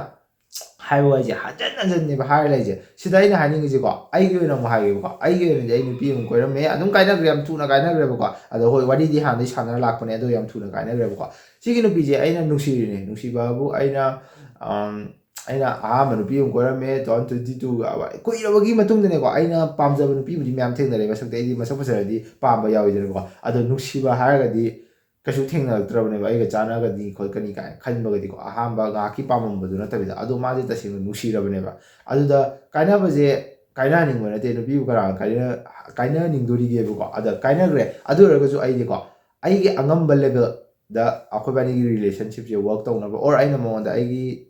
ꯍꯥꯏꯕ ꯋꯥꯔꯤꯁꯦ ꯍꯟꯖꯟ ꯍꯟꯖꯟꯅꯦꯕ ꯍꯥꯏꯔ ꯂꯩꯁꯦ꯫ ꯁꯤꯗ ꯑꯩꯅ ꯍꯥꯏꯅꯤꯡꯉꯤꯁꯦꯀꯣ, ꯑꯩꯒꯤ ꯑꯣꯏꯅ ꯑꯃꯨꯛ ꯍꯥꯏꯒꯦꯕꯀꯣ, ꯑꯩꯒꯤ ꯑꯣꯏꯅꯗꯤ ꯑꯩ ꯅꯨꯄꯤ ꯑꯃꯨꯛ ꯀꯣꯏꯔꯝꯃꯦ, ꯑꯗꯨꯝ ꯀꯥꯏꯅꯈ꯭ꯔꯦ, ꯌꯥꯝ ꯊꯨꯅ ꯀꯥꯏꯅꯈ꯭ꯔꯦꯕꯀꯣ꯫ ꯑꯗꯣ ꯍꯣꯏ, ꯋꯥꯔꯤꯗꯤ ꯍꯥꯟꯅꯗꯩ ꯁꯥꯟꯅꯔ ꯂꯥꯛꯄꯅꯦ, ꯑꯗꯣ ꯌꯥꯝ ꯊꯨꯅ ꯀꯥꯏꯅꯈ꯭ꯔꯦꯕꯀꯣ꯫ ꯁꯤꯒꯤ ꯅꯨꯄꯤꯁꯦ ꯑꯩꯅ ꯅꯨꯡꯁꯤꯔꯤꯅꯦ, ꯅꯨꯡꯁꯤꯕꯕꯨ ꯑꯩꯅ, ꯑꯝ, ꯑꯩꯅ ꯑꯍꯥꯟꯕ ꯅꯨꯄꯤ ꯑꯃ ꯀꯣꯏꯔꯝꯃꯦ, two thousand twenty two, ꯀꯨꯏꯔꯕꯒꯤ ꯃꯇꯨꯡꯗꯅꯦꯀꯣ꯫ ꯑꯩꯅ ꯄꯥꯝꯖꯕ ꯅꯨꯄꯤꯕꯨꯗꯤ ꯃꯌꯥꯝ ꯊꯦꯡꯅꯔꯦ, ꯃꯁꯛꯇꯤ ꯑꯩꯗꯤ ꯃꯁꯛ ꯐꯖꯔꯗꯤ ꯄꯥꯝꯕ ꯌꯥꯎꯋꯤꯗꯅꯀꯣ꯫ ꯑꯗꯣ ꯅꯨꯡꯁꯤꯕ ꯍꯥꯏꯔꯒꯗꯤ ꯀꯩꯁꯨ ꯊꯦꯡꯅꯔꯛꯇ꯭ꯔꯕꯅꯦꯕ ꯑꯩꯒ ꯆꯥꯟꯅꯒꯅꯤ ꯈꯣꯠꯀꯅꯤ ꯀꯥꯏꯅ ꯈꯟꯕꯒꯗꯤꯀꯣ, ꯑꯍꯥꯟꯕ ꯉꯥꯏꯍꯥꯛꯀꯤ ꯄꯥꯝꯃꯝꯕꯗꯨ ꯅꯠꯇꯕꯤꯗ꯫ ꯑꯗꯣ ꯃꯥꯁꯦ ꯇꯁꯦꯡꯅ ꯅꯨꯡꯁꯤꯔꯕꯅꯦꯕ꯫ ꯑꯗꯨꯗ ꯀꯥꯏꯅꯕꯁꯦ, ꯀꯥꯏꯅꯍꯟꯅꯤꯡꯕ ꯅꯠꯇꯦ, ꯅꯨꯄꯤꯕꯨ ꯀꯅꯥꯅ ꯀꯥꯏꯅ-, ꯀꯥꯏꯅꯍꯟꯅꯤꯡꯗꯣꯔꯤꯒꯦꯕꯀꯣ꯫ ꯑꯗ ꯀꯥꯏꯅꯈ꯭ꯔꯦ꯫ ꯑꯗꯨ ꯑꯣꯏꯔꯒꯁꯨ ꯑꯩꯗꯤꯀꯣ, ꯑꯩꯒꯤ ꯑꯉꯝꯕ ꯂꯦꯕꯦꯜꯗ ꯑꯩꯈꯣꯏꯕꯥꯅꯤꯒꯤ ꯔꯤꯂꯦꯁꯟꯁꯤꯞꯁꯦ ꯋꯔꯛ ꯇꯧꯅꯕ, ꯑꯣꯔ ꯑꯩꯅ ꯃꯉꯣꯟꯗ ꯑꯩꯒꯤ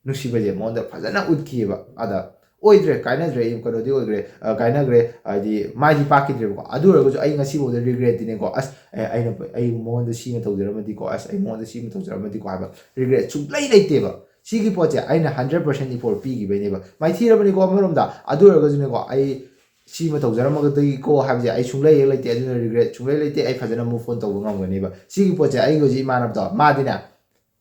ꯅꯨꯡꯁꯤꯕꯁꯦ ꯃꯉꯣꯟꯗ ꯐꯖꯅ ꯎꯠꯈꯤꯑꯕ꯫ ꯑꯗ ꯑꯣꯏꯗ꯭ꯔꯦ, ꯀꯥꯏꯅꯗ꯭ꯔꯦ, ꯑꯩ ꯀꯩꯅꯣꯗꯤ ꯑꯣꯏꯈ꯭ꯔꯦ, ꯑ, ꯀꯥꯏꯅꯈ꯭ꯔꯦ, ꯍꯥꯏꯗꯤ ꯃꯥꯏꯗꯤ ꯄꯥꯛꯈꯤꯗ꯭ꯔꯦꯕꯀꯣ꯫ ꯑꯗꯨ ꯑꯣꯏꯔꯒꯁꯨ ꯑꯩ ꯉꯁꯤꯐꯥꯎꯗ ꯔꯤꯒ꯭ꯔꯦꯠꯇꯤꯅꯦꯀꯣ, ꯑꯁ, ꯑꯦ, ꯑꯩꯅ, ꯑꯩ ꯃꯉꯣꯟꯗ ꯁꯤꯅ ꯇꯧꯖꯔꯝꯃꯗꯤꯀꯣ, ꯑꯁ, ꯑꯩ ꯃꯉꯣꯟꯗ ꯁꯤꯃ ꯇꯧꯖꯔꯝꯃꯗꯤꯀꯣ ꯍꯥꯏꯕ ꯔꯤꯒ꯭ꯔꯦꯠ ꯁꯨꯡꯂꯩ ꯂꯩꯇꯦꯕ꯫ ꯁꯤꯒꯤ ꯄꯣꯠꯁꯦ ꯑꯩꯅ ꯍꯟꯗ꯭ꯔꯦꯠ ꯄꯥꯔꯁꯦꯟ ꯏꯐꯣꯔꯠ ꯄꯤꯈꯤꯕꯩꯅꯦꯕ꯫ ꯃꯥꯏꯊꯤꯔꯕꯅꯤꯀꯣ ꯑꯃꯔꯣꯝꯗ꯫ ꯑꯗꯨ ꯑꯣꯏꯔꯒꯁꯨꯅꯦꯀꯣ, ꯑꯩ ꯁꯤꯃ ꯇꯧꯖꯔꯝꯃꯒꯗꯤꯀꯣ ꯍꯥꯏꯕꯁꯦ ꯑꯩ ꯁꯨꯡꯂꯩ ꯍꯦꯛ ꯂꯩꯇꯦ꯫ ꯑꯗꯨꯅ ꯔꯤꯒ꯭ꯔꯦꯠ ꯁꯨꯡꯂꯩ ꯂꯩꯇꯦ꯫ ꯑꯩ ꯐꯖꯅ ꯃꯨꯚ ꯑꯣꯟ ꯇꯧꯕ ꯉꯝꯒꯅꯦꯕ꯫ ꯁꯤꯒꯤ ꯄꯣꯠꯁꯦ ꯑꯩꯒꯤ ꯍꯧꯖꯤꯛ ꯏꯃꯥꯟꯅꯕꯗꯣ, ꯃꯥꯗꯤꯅꯦ,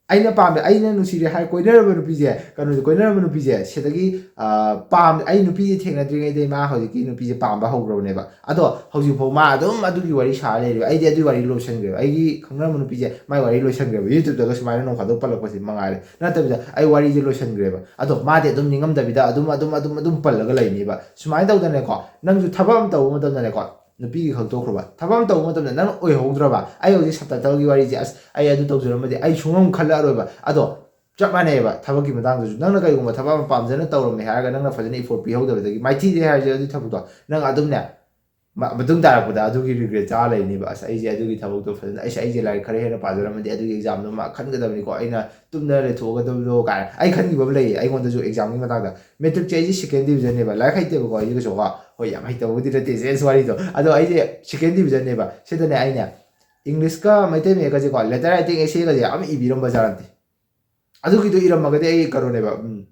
ꯑꯩꯅ ꯄꯥꯝꯃꯦ, ꯑꯩꯅ ꯅꯨꯡꯁꯤꯔꯦ ꯍꯥꯏ ꯀꯣꯏꯅꯔꯝꯕ ꯅꯨꯄꯤꯁꯦ, ꯀꯩꯅꯣꯁꯦ, ꯀꯣꯏꯅꯔꯝꯕ ꯅꯨꯄꯤꯁꯦ ꯁꯤꯗꯒꯤ, ꯑ, ꯄꯥꯝ ꯑꯩ ꯅꯨꯄꯤꯁꯦ ꯊꯦꯡꯅꯗ꯭ꯔꯤꯉꯩꯗꯩ ꯃꯥ ꯍꯧꯖꯤꯛꯀꯤ ꯅꯨꯄꯤꯁꯦ ꯄꯥꯝꯕ ꯍꯧꯈ꯭ꯔꯕꯅꯦꯕ꯫ ꯑꯗꯣ ꯍꯧꯖꯤꯛꯐꯥꯎ ꯃꯥ ꯑꯗꯨꯝ ꯑꯗꯨꯒꯤ ꯋꯥꯔꯤ ꯁꯥꯔ ꯂꯩꯔꯦꯕ꯫ ꯑꯩꯗꯤ ꯑꯗꯨꯒꯤ ꯋꯥꯔꯤ ꯂꯣꯏꯁꯟꯈ꯭ꯔꯦꯕ꯫ ꯑꯩꯒꯤ ꯈꯪꯅꯔꯝꯕ ꯅꯨꯄꯤꯁꯦ ꯃꯥꯏ ꯋꯥꯔꯤ ꯂꯣꯏꯁꯟꯈ꯭ꯔꯦꯕ꯫ YouTube-ꯇꯒ ꯁꯨꯃꯥꯏꯅ ꯅꯣꯡ ꯐꯥꯗꯣꯛ ꯄꯜꯂꯛꯄꯁꯦ ꯃꯉꯥꯏꯔꯦ꯫ ꯅꯠꯇꯕꯤꯗ ꯑꯩ ꯋꯥꯔꯤꯁꯦ ꯂꯣꯏꯁꯟꯈ꯭ꯔꯦꯕ꯫ ꯑꯗꯣ ꯃꯥꯗꯤ ꯑꯗꯨꯝ ꯅꯤꯡꯉꯝꯗꯕꯤꯗ ꯑꯗꯨꯝ, ꯑꯗꯨꯝ, ꯑꯗꯨꯝ, ꯑꯗꯨꯝ ꯄꯜꯂꯒ ꯂꯩꯅꯦꯕ꯫ ꯁꯨꯃꯥꯏꯅ ꯇꯧꯗꯅꯀꯣ, ꯅꯪꯁꯨ ꯊꯕꯛ ꯑꯃ ꯇꯧꯕ ꯃꯇꯝꯗꯅꯦꯀꯣ, ꯅꯨꯄꯤꯒꯤ ꯈꯛ ꯇꯣꯛꯈ꯭ꯔꯣꯕ꯫ ꯊꯕꯛ ꯑꯃ ꯇꯧꯕ ꯃꯇꯝꯗ ꯅꯪꯅ ꯑꯣꯏꯍꯧꯗ꯭ꯔꯕ, ꯑꯩ ꯍꯧꯖꯤꯛ ꯁꯕꯇꯥꯏꯇꯜꯒꯤ ꯋꯥꯔꯤꯁꯦ, ꯑꯁ, ꯑꯩ ꯑꯗꯨ ꯇꯧꯖꯔꯝꯃꯗꯤ ꯑꯩ ꯁꯨꯡꯈꯜ ꯈꯜꯂꯛꯑꯔꯣꯏꯕ꯫ ꯑꯗꯣ ꯆꯞ ꯃꯥꯟꯅꯩꯕ ꯊꯕꯛꯀꯤ ꯃꯇꯥꯡꯗꯁꯨ꯫ ꯅꯪꯅ ꯀꯩꯒꯨꯝꯕ ꯊꯕꯛ ꯑꯃ ꯄꯥꯝꯖꯅ ꯇꯧꯔꯝꯃꯦ ꯍꯥꯏꯔꯒ ꯅꯪꯅ ꯐꯖꯅ ꯏꯐꯣꯔꯠ ꯄꯤꯍꯧꯗꯕꯗꯒꯤ ꯃꯥꯏꯊꯤꯔꯦ ꯍꯥꯏꯔꯁꯦ, ꯑꯗꯨꯒꯤ ꯊꯕꯛꯇꯣ ꯅꯪ ꯑꯗꯨꯝꯅꯦ, ꯃ-, ꯃꯇꯨꯡ ꯇꯥꯔꯛꯄꯗ ꯑꯗꯨꯒꯤ ꯔꯤꯒ꯭ꯔꯦꯠ ꯆꯥꯔ ꯂꯩꯅꯤꯕ꯫ "ꯑꯁ, ꯑꯩꯁꯦ ꯑꯗꯨꯒꯤ ꯊꯕꯛꯇꯣ ꯐꯖꯅ, ꯑꯩꯁ, ꯑꯩꯁꯦ ꯂꯥꯏꯔꯤꯛ ꯈꯔ ꯍꯦꯟꯅ ꯄꯥꯖꯔꯝꯃꯗꯤ ꯑꯗꯨꯒꯤ ꯑꯦꯛꯖꯥꯝꯗꯣ ꯃꯥ ꯈꯟꯒꯗꯕꯅꯤꯀꯣ, ꯑꯩꯅ ꯇꯨꯝꯗꯅ ꯂꯩꯊꯣꯛꯑꯒꯗꯕꯗꯣ" ꯀꯥꯏꯅ꯫ ꯑꯩ ꯈꯟꯈꯤꯕ ꯑꯃ ꯂꯩꯌꯦ ꯑꯩꯉꯣꯟꯗꯁꯨ ꯑꯦꯛꯖꯥꯝꯒꯤ ꯃꯇꯥꯡꯗ꯫ ꯃꯦꯇ꯭ꯔꯤꯛꯁꯦ ꯑꯩꯁꯦ ꯁꯦꯀꯦꯟ ꯗꯤꯕꯤꯖꯟꯅꯦꯕ꯫ ꯂꯥꯏꯔꯤꯛ ꯍꯩꯇꯦꯕꯀꯣ, ꯑꯩꯁꯦ ꯀꯩꯁꯨ ꯋꯥ-, ꯍꯣꯏ, ꯌꯥꯝ ꯍꯩꯇꯕꯕꯨꯗꯤ ꯅꯠꯇꯦ, ꯁꯦꯁ, ꯋꯥꯔꯤꯗꯣ꯫ ꯑꯗꯣ ꯑꯩꯁꯦ ꯁꯦꯀꯦꯟ ꯗꯤꯕꯤꯖꯟꯅꯦꯕ꯫ ꯁꯤꯗꯅꯦ ꯑꯩꯅꯦ ꯏꯪꯂꯤꯁꯀ ꯃꯩꯇꯩ ꯃꯌꯦꯛꯀꯁꯦꯀꯣ, ꯂꯦꯇꯔ ꯔꯥꯏꯇꯤꯡ ꯑꯦꯁꯦꯒꯁꯦ ꯌꯥꯝ ꯏꯕꯤꯔꯝꯕꯖꯥꯠ ꯅꯠꯇꯦ꯫ ꯑꯗꯨꯒꯤꯗꯣ ꯏꯔꯝꯃꯒꯗꯤ ꯑꯩ ꯀꯩꯅꯣꯅꯦꯕ, ꯎꯝ,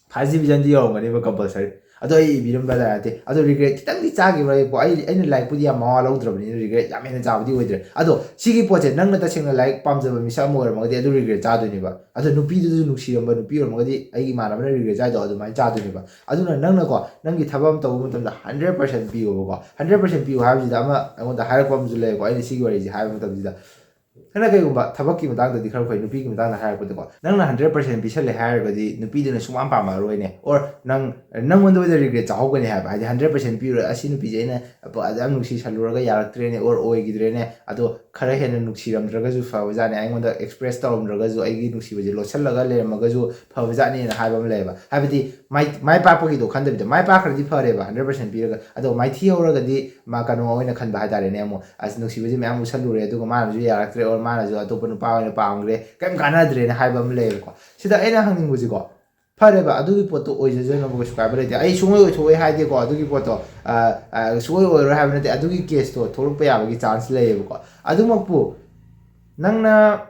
ꯐꯥꯔꯁ ꯗꯤꯕꯤꯖꯟꯗꯤ ꯌꯧꯔꯝꯒꯅꯦꯕ ꯀꯝꯄꯜꯁꯔꯤ꯫ ꯑꯗꯣ ꯑꯩ ꯏꯕꯤꯔꯝꯕ ꯅꯠꯇꯦ꯫ ꯑꯗꯣ ꯔꯤꯒ꯭ꯔꯦꯠ ꯈꯤꯇꯪꯗꯤ ꯆꯥꯈꯤꯕ ꯑꯩ, ꯑꯩꯅ ꯂꯥꯏꯔꯤꯛꯄꯨꯗꯤ ꯌꯥꯝ ꯃꯋꯥ ꯂꯧꯗ꯭ꯔꯕꯅꯤꯅ ꯔꯤꯒ꯭ꯔꯦꯠ ꯌꯥꯝ ꯍꯦꯟꯅ ꯆꯥꯕꯗꯤ ꯑꯣꯏꯗ꯭ꯔꯦ꯫ ꯑꯗꯣ ꯁꯤꯒꯤ ꯄꯣꯠꯁꯦ ꯅꯪꯅ ꯇꯁꯦꯡꯅ ꯂꯥꯏꯔꯤꯛ ꯄꯥꯝꯖꯕ ꯃꯤꯁꯛ ꯑꯃ ꯑꯣꯏꯔꯝꯃꯒꯗꯤ ꯑꯗꯨ ꯔꯤꯒ꯭ꯔꯦꯠ ꯆꯥꯗꯣꯏꯅꯦꯕ꯫ ꯑꯗꯣ ꯅꯨꯄꯤꯗꯨꯗꯁꯨ ꯅꯨꯡꯁꯤꯔꯝꯕ ꯅꯨꯄꯤ ꯑꯣꯏꯔꯝꯃꯒꯗꯤ ꯑꯩꯒꯤ ꯏꯃꯥꯟꯅꯕꯅ ꯔꯤꯒ꯭ꯔꯦꯠ ꯆꯥꯏꯗꯣ ꯑꯗꯨꯃꯥꯏꯅ ꯆꯥꯗꯣꯏꯅꯦꯕ꯫ ꯑꯗꯨꯅ ꯅꯪꯅꯀꯣ, ꯅꯪꯒꯤ ꯊꯕꯛ ꯑꯃ ꯇꯧꯕ ꯃꯇꯝꯗ ꯍꯟꯗ꯭ꯔꯦꯠ ꯄꯥꯔꯁꯦꯟ ꯄꯤꯌꯣꯕꯀꯣ꯫ ꯍꯟꯗ꯭ꯔꯦꯠ ꯄꯥꯔꯁꯦꯟ ꯄꯤꯌꯨ ꯍꯥꯏꯕꯁꯤꯗ ꯑꯃ ꯑꯩꯉꯣꯟꯗ ꯍꯥꯏꯔꯛꯄ ꯑꯃꯁꯨ ꯂꯩꯌꯦꯀꯣ, ꯑꯩꯅ ꯁꯤꯒꯤ ꯋꯥꯔꯤꯁꯦ ꯍꯥꯏꯕ ꯃꯇꯝꯁꯤꯗ, ꯅꯪꯅ ꯀꯩꯒꯨꯝꯕ ꯊꯕꯛꯀꯤ ꯃꯇꯥꯡꯗꯗꯤ ꯈꯔ ꯐꯩ, ꯅꯨꯄꯤꯒꯤ ꯃꯇꯥꯡꯗ ꯍꯥꯏꯔꯛꯄꯗꯀꯣ, ꯅꯪꯅ ꯍꯟꯗ꯭ꯔꯦꯠ ꯄꯥꯔꯁꯦꯟ ꯄꯤꯁꯜꯂꯦ ꯍꯥꯏꯔꯒꯗꯤ ꯅꯨꯄꯤꯗꯨꯅ ꯁꯨꯡꯄꯥꯝ ꯄꯥꯝꯃꯛꯑꯔꯣꯏꯅꯦ, or ꯅꯪ, ꯅꯪꯉꯣꯟꯗ ꯑꯣꯏꯅ ꯔꯤꯒ꯭ꯔꯦꯠ ꯆꯥꯍꯧꯒꯅꯤ ꯍꯥꯏꯕ꯫ ꯍꯥꯏꯗꯤ ꯍꯟꯗ꯭ꯔꯦꯠ ꯄꯥꯔꯁꯦꯟ ꯄꯤꯔꯨꯔ, "ꯑꯁꯤ ꯅꯨꯄꯤꯁꯦ ꯑꯩꯅ ꯑꯗꯨ ꯌꯥꯝ ꯅꯨꯡꯁꯤꯁꯜꯂꯨꯔꯒ ꯌꯥꯔꯛꯇ꯭ꯔꯦꯅꯦ, or ꯑꯣꯏꯈꯤꯗ꯭ꯔꯦꯅꯦ, ꯑꯗꯣ ꯈꯔ ꯍꯦꯟꯅ ꯅꯨꯡꯁꯤꯔꯝꯗ꯭ꯔꯒꯁꯨ ꯐꯕꯖꯥꯠꯅꯦ, ꯑꯩꯉꯣꯟꯗ ꯑꯦꯛꯁꯄ꯭ꯔꯦꯁ ꯇꯧꯔꯝꯗ꯭ꯔꯒꯁꯨ, ꯑꯩꯒꯤ ꯅꯨꯡꯁꯤꯕꯁꯦ ꯂꯣꯠꯁꯤꯜꯂꯒ ꯂꯩꯔꯝꯃꯒꯁꯨ ꯐꯕꯖꯥꯠꯅꯦꯅ" ꯍꯥꯏꯕ ꯑꯃ ꯂꯩꯌꯦꯕ꯫ ꯍꯥꯏꯕꯗꯤ ꯃꯥꯏ, ꯃꯥꯏ ꯄꯥꯛꯄꯒꯤꯗꯣ ꯈꯟꯗꯕꯤꯗ, ꯃꯥꯏ ꯄꯥꯛꯈ꯭ꯔꯗꯤ ꯐꯔꯦꯕ, ꯍꯟꯗ꯭ꯔꯦꯠ ꯄꯥꯔꯁꯦꯟ ꯄꯤꯔꯒ, ꯑꯗꯣ ꯃꯥꯏꯊꯤ ꯍꯧꯔꯒꯗꯤ ꯃꯥ ꯀꯩꯅꯣ ꯑꯣꯏꯅ ꯈꯟꯕ ꯍꯥꯏꯇꯥꯔꯦꯅꯦ, ꯑꯃꯨꯛ, "ꯑꯁ, ꯅꯨꯡꯁꯤꯕꯁꯦ ꯃꯌꯥꯝ ꯎꯠꯁꯜꯂꯨꯔꯦ, ꯑꯗꯨꯒ ꯃꯥꯅꯁꯨ ꯌꯥꯔꯛꯇ꯭ꯔꯦ, or ꯃꯥꯅꯁꯨ ꯑꯇꯣꯞꯄ ꯅꯨꯄꯥ ꯑꯣꯏꯅ ꯄꯥꯝꯈ꯭ꯔꯦ, ꯀꯩꯝ ꯀꯥꯟꯅꯗ꯭ꯔꯦꯅ" ꯍꯥꯏꯕ ꯑꯃ ꯂꯩꯌꯦꯕꯀꯣ꯫ ꯁꯤꯗ ꯑꯩꯅ ꯍꯪꯅꯤꯡꯕꯁꯤꯀꯣ, ꯐꯔꯦꯕ, ꯑꯗꯨꯒꯤ ꯄꯣꯠꯇꯣ ꯑꯣꯏꯖꯁꯅꯨꯕ, ꯀꯩꯁꯨ ꯀꯥꯏꯕ ꯂꯩꯇꯦ꯫ ꯑꯩ ꯁꯨꯡꯑꯣꯏ ꯑꯣꯏꯊꯣꯛꯑꯣꯏ ꯍꯥꯏꯗꯦꯀꯣ ꯑꯗꯨꯒꯤ ꯄꯣꯠꯇꯣ, ꯑ, ꯑ, ꯁꯨꯡꯑꯣꯏ ꯑꯣꯏꯔꯣꯏ ꯍꯥꯏꯕ ꯅꯠꯇꯦ, ꯑꯗꯨꯒꯤ ꯀꯦꯁꯇꯣ ꯊꯣꯛꯂꯛꯄ ꯌꯥꯕꯒꯤ ꯆꯥꯟꯁ ꯂꯩꯌꯦꯕꯀꯣ꯫ ꯑꯗꯨꯃꯛꯄꯨ ꯅꯪꯅ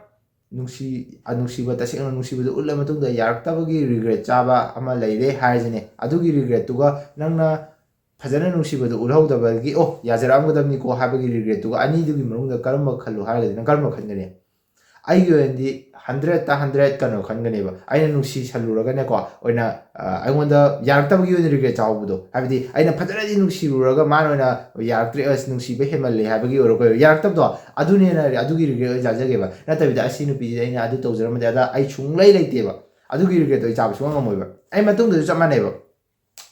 ꯅꯨꯡꯁꯤ ꯅꯨꯡꯁꯤꯕ, ꯇꯁꯦꯡꯅ ꯅꯨꯡꯁꯤꯕꯗꯨ ꯎꯠꯂ ꯃꯇꯨꯡꯗ ꯌꯥꯔꯛꯇꯕꯒꯤ ꯔꯤꯒ꯭ꯔꯦꯠ ꯆꯥꯕ ꯑꯃ ꯂꯩꯔꯦ ꯍꯥꯏꯔꯁꯤꯅꯦ꯫ ꯑꯗꯨꯒꯤ ꯔꯤꯒ꯭ꯔꯦꯠꯇꯨꯒ ꯅꯪꯅ ꯐꯖꯅ ꯅꯨꯡꯁꯤꯕꯗꯨ ꯎꯠꯍꯧꯗꯕꯒꯤ, "ꯑꯣ, ꯌꯥꯖꯔꯛꯑꯝꯒꯗꯕꯅꯤꯀꯣ" ꯍꯥꯏꯕꯒꯤ ꯔꯤꯒ꯭ꯔꯦꯠꯇꯨꯒ, ꯑꯅꯤꯗꯨꯒꯤ ꯃꯅꯨꯡꯗ ꯀꯔꯝꯕ ꯈꯜꯂꯨ ꯍꯥꯏꯔꯒꯗꯤ ꯅꯪ ꯀꯔꯝꯕ ꯈꯟꯒꯅꯤ? ꯑꯩꯒꯤ ꯑꯣꯏꯅꯗꯤ ꯍꯟꯗ꯭ꯔꯦꯠꯇ ꯍꯟꯗ꯭ꯔꯦꯠ ꯀꯩꯅꯣ ꯈꯟꯒꯅꯦꯕ꯫ ꯑꯩꯅ ꯅꯨꯡꯁꯤꯁꯜꯂꯨꯔꯒꯅꯦꯀꯣ, ꯑꯣꯏꯅ ꯑ, ꯑꯩꯉꯣꯟꯗ ꯌꯥꯔꯛꯇꯕꯒꯤ ꯑꯣꯏꯅ ꯔꯤꯒ꯭ꯔꯦꯠ ꯆꯥꯍꯧꯕꯗꯣ, ꯍꯥꯏꯕꯗꯤ ꯑꯩꯅ ꯐꯖꯅꯗꯤ ꯅꯨꯡꯁꯤꯔꯨꯔꯒ ꯃꯥꯅ ꯑꯣꯏꯅ "ꯌꯥꯔꯛꯇ꯭ꯔꯦ, ꯑꯁ, ꯅꯨꯡꯁꯤꯕ ꯍꯦꯟꯃꯜꯂꯦ" ꯍꯥꯏꯕꯒꯤ ꯑꯣꯏꯔꯣ ꯀꯩ ꯑꯣꯏꯔꯣ, ꯌꯥꯔꯛꯇꯕꯗꯣ, ꯑꯗꯨꯅꯦꯅ ꯑꯗꯨꯒꯤ ꯔꯤꯒ꯭ꯔꯦꯠ ꯑꯣꯏꯅ ꯆꯥꯖꯒꯦꯕ꯫ ꯅꯠꯇꯕꯤꯗ "ꯑꯁꯤ ꯅꯨꯄꯤꯁꯤꯗ ꯑꯩꯅ ꯑꯗꯨ ꯇꯧꯖꯔꯝꯃꯗꯤ" ꯑꯗ ꯑꯩ ꯁꯨꯡꯂꯩ ꯂꯩꯇꯦꯕ꯫ ꯑꯗꯨꯒꯤ ꯔꯤꯒ꯭ꯔꯦꯠꯇꯣ ꯑꯩ ꯆꯥꯕ ꯁꯨꯡꯉꯝ ꯉꯝꯃꯣꯏꯕ꯫ ꯑꯩ ꯃꯇꯨꯡꯗꯁꯨ ꯆꯞ ꯃꯥꯟꯅꯩꯕ꯫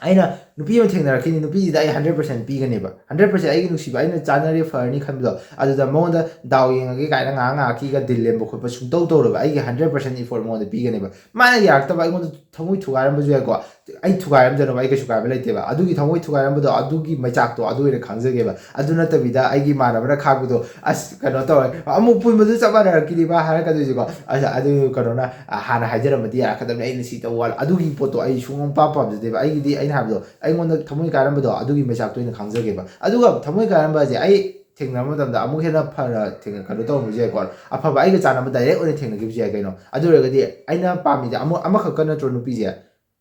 ꯑꯩꯅ ꯅꯨꯄꯤ ꯑꯃ ꯊꯦꯡꯅꯔꯛꯈꯤꯅꯤ, ꯅꯨꯄꯤꯁꯤꯗ ꯑꯩ ꯍꯟꯗ꯭ꯔꯦꯠ ꯄꯥꯔꯁꯦꯟ ꯄꯤꯒꯅꯦꯕ꯫ ꯍꯟꯗ꯭ꯔꯦꯠ ꯄꯥꯔꯁꯦꯟ ꯑꯩꯒꯤ ꯅꯨꯡꯁꯤꯕ ꯑꯩꯅ ꯆꯥꯅꯔꯦ, ꯐꯔꯅꯤ ꯈꯟꯕꯗꯣ, ꯑꯗꯨꯗ ꯃꯉꯣꯟꯗ ꯗꯥꯎ ꯌꯦꯡꯉꯒꯦ ꯀꯥꯏꯅ ꯉꯥꯏꯍꯥꯛ ꯉꯥꯏꯍꯥꯛꯀꯤꯒ ꯗꯤꯜ ꯂꯦꯟꯕ ꯈꯣꯠꯄ ꯁꯨꯡꯇꯧ ꯇꯧꯔꯣꯏꯕ꯫ ꯑꯩꯒꯤ ꯍꯟꯗ꯭ꯔꯦꯠ ꯄꯥꯔꯁꯦꯟ ꯏꯐꯣꯔꯠ ꯃꯉꯣꯟꯗ ꯄꯤꯒꯅꯦꯕ꯫ ꯃꯥꯅ ꯌꯥꯔꯛꯇꯕ, ꯑꯩꯉꯣꯟꯗ ꯊꯃꯣꯏ ꯊꯨꯒꯥꯏꯔꯝꯕꯁꯨ ꯌꯥꯏꯀꯣ, ꯑꯩ ꯊꯨꯒꯥꯏꯔꯝꯖꯅꯣꯕ, ꯑꯩ ꯀꯩꯁꯨ ꯀꯥꯏꯕ ꯂꯩꯇꯦꯕ꯫ ꯑꯗꯨꯒꯤ ꯊꯃꯣꯏ ꯊꯨꯒꯥꯏꯔꯝꯕꯗꯣ, ꯑꯗꯨꯒꯤ ꯃꯩꯆꯥꯛꯇꯣ ꯑꯗꯨ ꯑꯣꯏꯅ ꯈꯪꯖꯒꯦꯕ꯫ ꯑꯗꯨ ꯅꯠꯇꯕꯤꯗ ꯑꯩꯒꯤ ꯏꯃꯥꯟꯅꯕꯅ ꯈꯥꯛꯄꯗꯣ, "ꯑꯁ, ꯀꯩꯅꯣ ꯇꯧꯔꯦ, ꯑꯃꯨꯛ ꯄꯨꯟꯕꯗꯨ ꯆꯞ ꯃꯥꯟꯅꯔꯛꯈꯤꯅꯤ" ꯃꯥ ꯍꯥꯏꯔꯛꯀꯗꯣꯏꯁꯦꯀꯣ꯫ ꯑꯁ, ꯑꯗꯨ ꯀꯩꯅꯣꯅ, ꯑ, ꯍꯥꯟꯅ ꯍꯥꯏꯖꯔꯝꯃꯗꯤ ꯌꯥꯔꯛꯀꯗꯕꯅꯤ, ꯑꯩꯅ ꯁꯤ ꯇꯧꯕ ꯋꯥꯠꯂꯦ꯫ ꯑꯗꯨꯒꯤ ꯄꯣꯠꯇꯣ ꯑꯩ ꯁꯨꯡꯄꯥꯝ ꯄꯥꯝꯖꯗꯦꯕ꯫ ꯑꯩꯒꯤꯗꯤ, ꯑꯩꯅ ꯍꯥꯏꯕꯗꯣ, ꯑꯩꯉꯣꯟꯗ ꯊꯃꯣꯏ ꯀꯥꯏꯔꯝꯕꯗꯣ, ꯑꯗꯨꯒꯤ ꯃꯩꯆꯥꯛꯇꯣ ꯑꯩꯅ ꯈꯪꯖꯒꯦꯕ꯫ ꯑꯗꯨꯒ ꯊꯃꯣꯏ ꯀꯥꯏꯔꯝꯕꯁꯦ ꯑꯩ ꯊꯦꯡꯅꯕ ꯃꯇꯝꯗ ꯑꯃꯨꯛ ꯍꯦꯟꯅ ꯐꯅ ꯊꯦꯡꯅ-, ꯀꯩꯅꯣ ꯇꯧꯔꯝꯕꯁꯨ ꯌꯥꯏꯀꯣ, ꯑꯐꯕ ꯑꯩꯒ ꯆꯥꯟꯅꯕ ꯗꯥꯏꯔꯦꯛ ꯑꯣꯏꯅ ꯊꯦꯡꯅꯈꯤꯕꯁꯨ ꯌꯥꯏ ꯀꯩꯅꯣ꯫ ꯑꯗꯨ ꯑꯣꯏꯔꯒꯗꯤ ꯑꯩꯅ ꯄꯥꯝꯃꯤꯁꯦ ꯑꯃꯨꯛ ꯑꯃꯈꯛꯀ ꯅꯠꯇ꯭ꯔꯣ ꯅꯨꯄꯤꯁꯦ?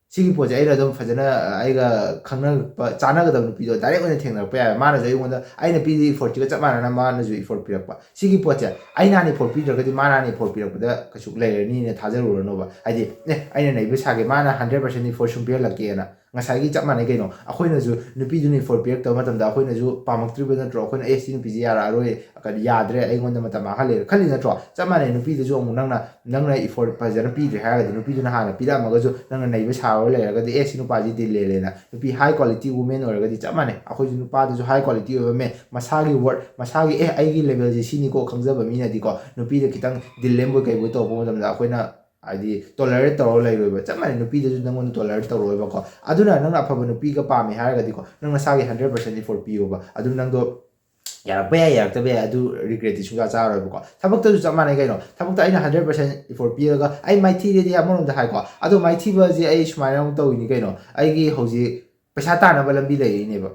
ꯁꯤꯒꯤ ꯄꯣꯠꯁꯦ ꯑꯩꯅ ꯑꯗꯨꯝ ꯐꯖꯅ, ꯑ, ꯑꯩꯒ ꯈꯪꯅꯔꯛꯄ, ꯆꯥꯟꯅꯒꯗꯕ ꯅꯨꯄꯤꯗꯣ ꯗꯥꯏꯔꯦꯛ ꯑꯣꯏꯅ ꯊꯦꯡꯅꯔꯛꯄ ꯌꯥꯏ꯫ ꯃꯥꯅꯁꯨ ꯑꯩꯉꯣꯟꯗ, ꯑꯩꯅ ꯄꯤꯔꯤꯕ ꯏꯐꯣꯔꯠꯁꯤꯒ ꯆꯞ ꯃꯥꯟꯅꯅ ꯃꯥꯅꯁꯨ ꯏꯐꯣꯔꯠ ꯄꯤꯔꯛꯄ꯫ ꯁꯤꯒꯤ ꯄꯣꯠꯁꯦ ꯑꯩꯅ ꯍꯥꯟꯅ ꯏꯐꯣꯔꯠ ꯄꯤꯗ꯭ꯔꯒꯗꯤ ꯃꯥꯅ ꯍꯥꯟꯅ ꯏꯐꯣꯔꯠ ꯄꯤꯔꯛꯄꯗ ꯀꯩꯁꯨ ꯂꯩꯔꯅꯤꯅ ꯊꯥꯖꯔꯨꯔꯅꯣꯕ꯫ ꯍꯥꯏꯗꯤ, "ꯑꯦ, ꯑꯩꯅ ꯅꯩꯕ ꯁꯥꯒꯦ, ꯃꯥꯅ ꯍꯟꯗ꯭ꯔꯦꯠ ꯄꯥꯔꯁꯦꯟ ꯏꯐꯣꯔꯠ ꯁꯨꯝ ꯄꯤꯍꯜꯂꯛꯀꯦꯅ"꯫ ꯉꯁꯥꯏꯒꯤ ꯆꯞ ꯃꯥꯟꯅꯩ ꯀꯩꯅꯣ꯫ ꯑꯩꯈꯣꯏꯅꯁꯨ ꯅꯨꯄꯤꯗꯨꯅ ꯏꯐꯣꯔꯠ ꯄꯤꯔꯛꯇꯕ ꯃꯇꯝꯗ ꯑꯩꯈꯣꯏꯅꯁꯨ ꯄꯥꯝꯃꯛꯇ꯭ꯔꯤꯕ ꯅꯠꯇ꯭ꯔꯣ? ꯑꯩꯈꯣꯏꯅ, "ꯑꯦ, ꯁꯤ ꯅꯨꯄꯤꯁꯦ ꯌꯥꯔꯛꯑꯔꯣꯏ, ꯀꯔꯤ, ꯌꯥꯗ꯭ꯔꯦ, ꯑꯩꯉꯣꯟꯗ ꯃꯇꯝ ꯃꯥꯡꯍꯜꯂꯦ" ꯈꯜꯂꯤ ꯅꯠꯇ꯭ꯔꯣ? ꯆꯞ ꯃꯥꯟꯅꯩ꯫ ꯅꯨꯄꯤꯗꯨꯁꯨ ꯑꯃꯨꯛ ꯅꯪꯅ, ꯅꯪꯅ ꯏꯐꯣꯔꯠ ꯐꯖꯅ ꯄꯤꯗ꯭ꯔꯦ ꯍꯥꯏꯔꯒꯗꯤ, ꯅꯨꯄꯤꯗꯨꯅ ꯍꯥꯟꯅ ꯄꯤꯔꯛꯑꯝꯃꯒꯁꯨ ꯅꯪꯅ ꯅꯩꯕ ꯁꯥꯔꯒ ꯂꯩꯔꯒꯗꯤ, "ꯑꯦ, ꯁꯤ ꯅꯨꯄꯥꯁꯤ ꯗꯤꯜ ꯂꯦꯜꯂꯦꯅ", ꯅꯨꯄꯤ ꯍꯥꯏ ꯀ꯭ꯋꯥꯂꯤꯇꯤ ꯋꯨꯃꯦꯟ ꯑꯣꯏꯔꯒꯗꯤ ꯆꯞ ꯃꯥꯟꯅꯩ꯫ ꯑꯩꯈꯣꯏꯁꯨ ꯅꯨꯄꯥꯗꯨꯁꯨ ꯍꯥꯏ ꯀ꯭ꯋꯥꯂꯤꯇꯤ ꯑꯣꯏꯕ ꯃꯦꯟ, ꯃꯁꯥꯒꯤ ꯋꯥꯔꯠ, ꯃꯁꯥꯒꯤ, "ꯑꯦ, ꯑꯩꯒꯤ ꯂꯦꯚꯦꯜꯁꯦ ꯁꯤꯅꯤꯀꯣ" ꯈꯪꯖꯕ ꯃꯤꯅꯗꯤꯀꯣ, ꯅꯨꯄꯤꯗ ꯈꯤꯇꯪ ꯗꯤꯜ ꯂꯦꯝꯕꯣꯏ ꯀꯩꯕꯣꯏ ꯇꯧꯔꯛꯄ ꯃꯇꯝꯗ ꯑꯩꯈꯣꯏꯅ, ꯍꯥꯏꯗꯤ, ꯇꯣꯂꯔꯦꯠ ꯇꯧꯔꯒ ꯂꯩꯔꯣꯏꯕ꯫ ꯆꯞ ꯃꯥꯟꯅꯩ, ꯅꯨꯄꯤꯗꯁꯨ ꯅꯪꯉꯣꯟꯗ ꯇꯣꯂꯔꯦꯠ ꯇꯧꯔꯛꯑꯣꯏꯕꯀꯣ꯫ ꯑꯗꯨꯅ ꯅꯪꯅ ꯑꯐꯕ ꯅꯨꯄꯤꯒ ꯄꯥꯝꯃꯦ ꯍꯥꯏꯔꯒꯗꯤꯀꯣ, ꯅꯪ ꯅꯁꯥꯒꯤ ꯍꯟꯗ꯭ꯔꯦꯠ ꯄꯥꯔꯁꯦꯟ ꯏꯐꯣꯔꯠ ꯄꯤꯌꯣꯕ꯫ ꯑꯗꯨꯝ ꯅꯪꯗꯣ ꯌꯥꯔꯛꯄ ꯌꯥꯏ, ꯌꯥꯔꯛꯇꯕ ꯌꯥꯏ, ꯑꯗꯨ ꯔꯤꯒ꯭ꯔꯦꯠꯇꯤ ꯁꯨꯡꯆꯥ ꯆꯥꯔꯣꯏꯕꯀꯣ꯫ ꯊꯕꯛꯇꯁꯨ ꯆꯞ ꯃꯥꯟꯅꯩ ꯀꯩꯅꯣ꯫ ꯊꯕꯛꯇ ꯑꯩꯅ ꯍꯟꯗ꯭ꯔꯦꯠ ꯄꯥꯔꯁꯦꯟ ꯏꯐꯣꯔꯠ ꯄꯤꯔꯒ ꯑꯩ ꯃꯥꯏꯊꯤꯔꯗꯤ ꯑꯃꯔꯣꯝꯗ ꯍꯥꯏꯀꯣ, ꯑꯗꯣ ꯃꯥꯏꯊꯤꯕꯁꯦ ꯑꯩ ꯁꯨꯃꯥꯏꯅ ꯑꯃꯨꯛ ꯇꯧꯔꯤꯅꯤ ꯀꯩꯅꯣ꯫ ꯑꯩꯒꯤ ꯍꯧꯖꯤꯛ ꯄꯩꯁꯥ ꯇꯥꯟꯅꯕ ꯂꯝꯕꯤ ꯂꯩꯔꯤꯅꯦꯕ꯫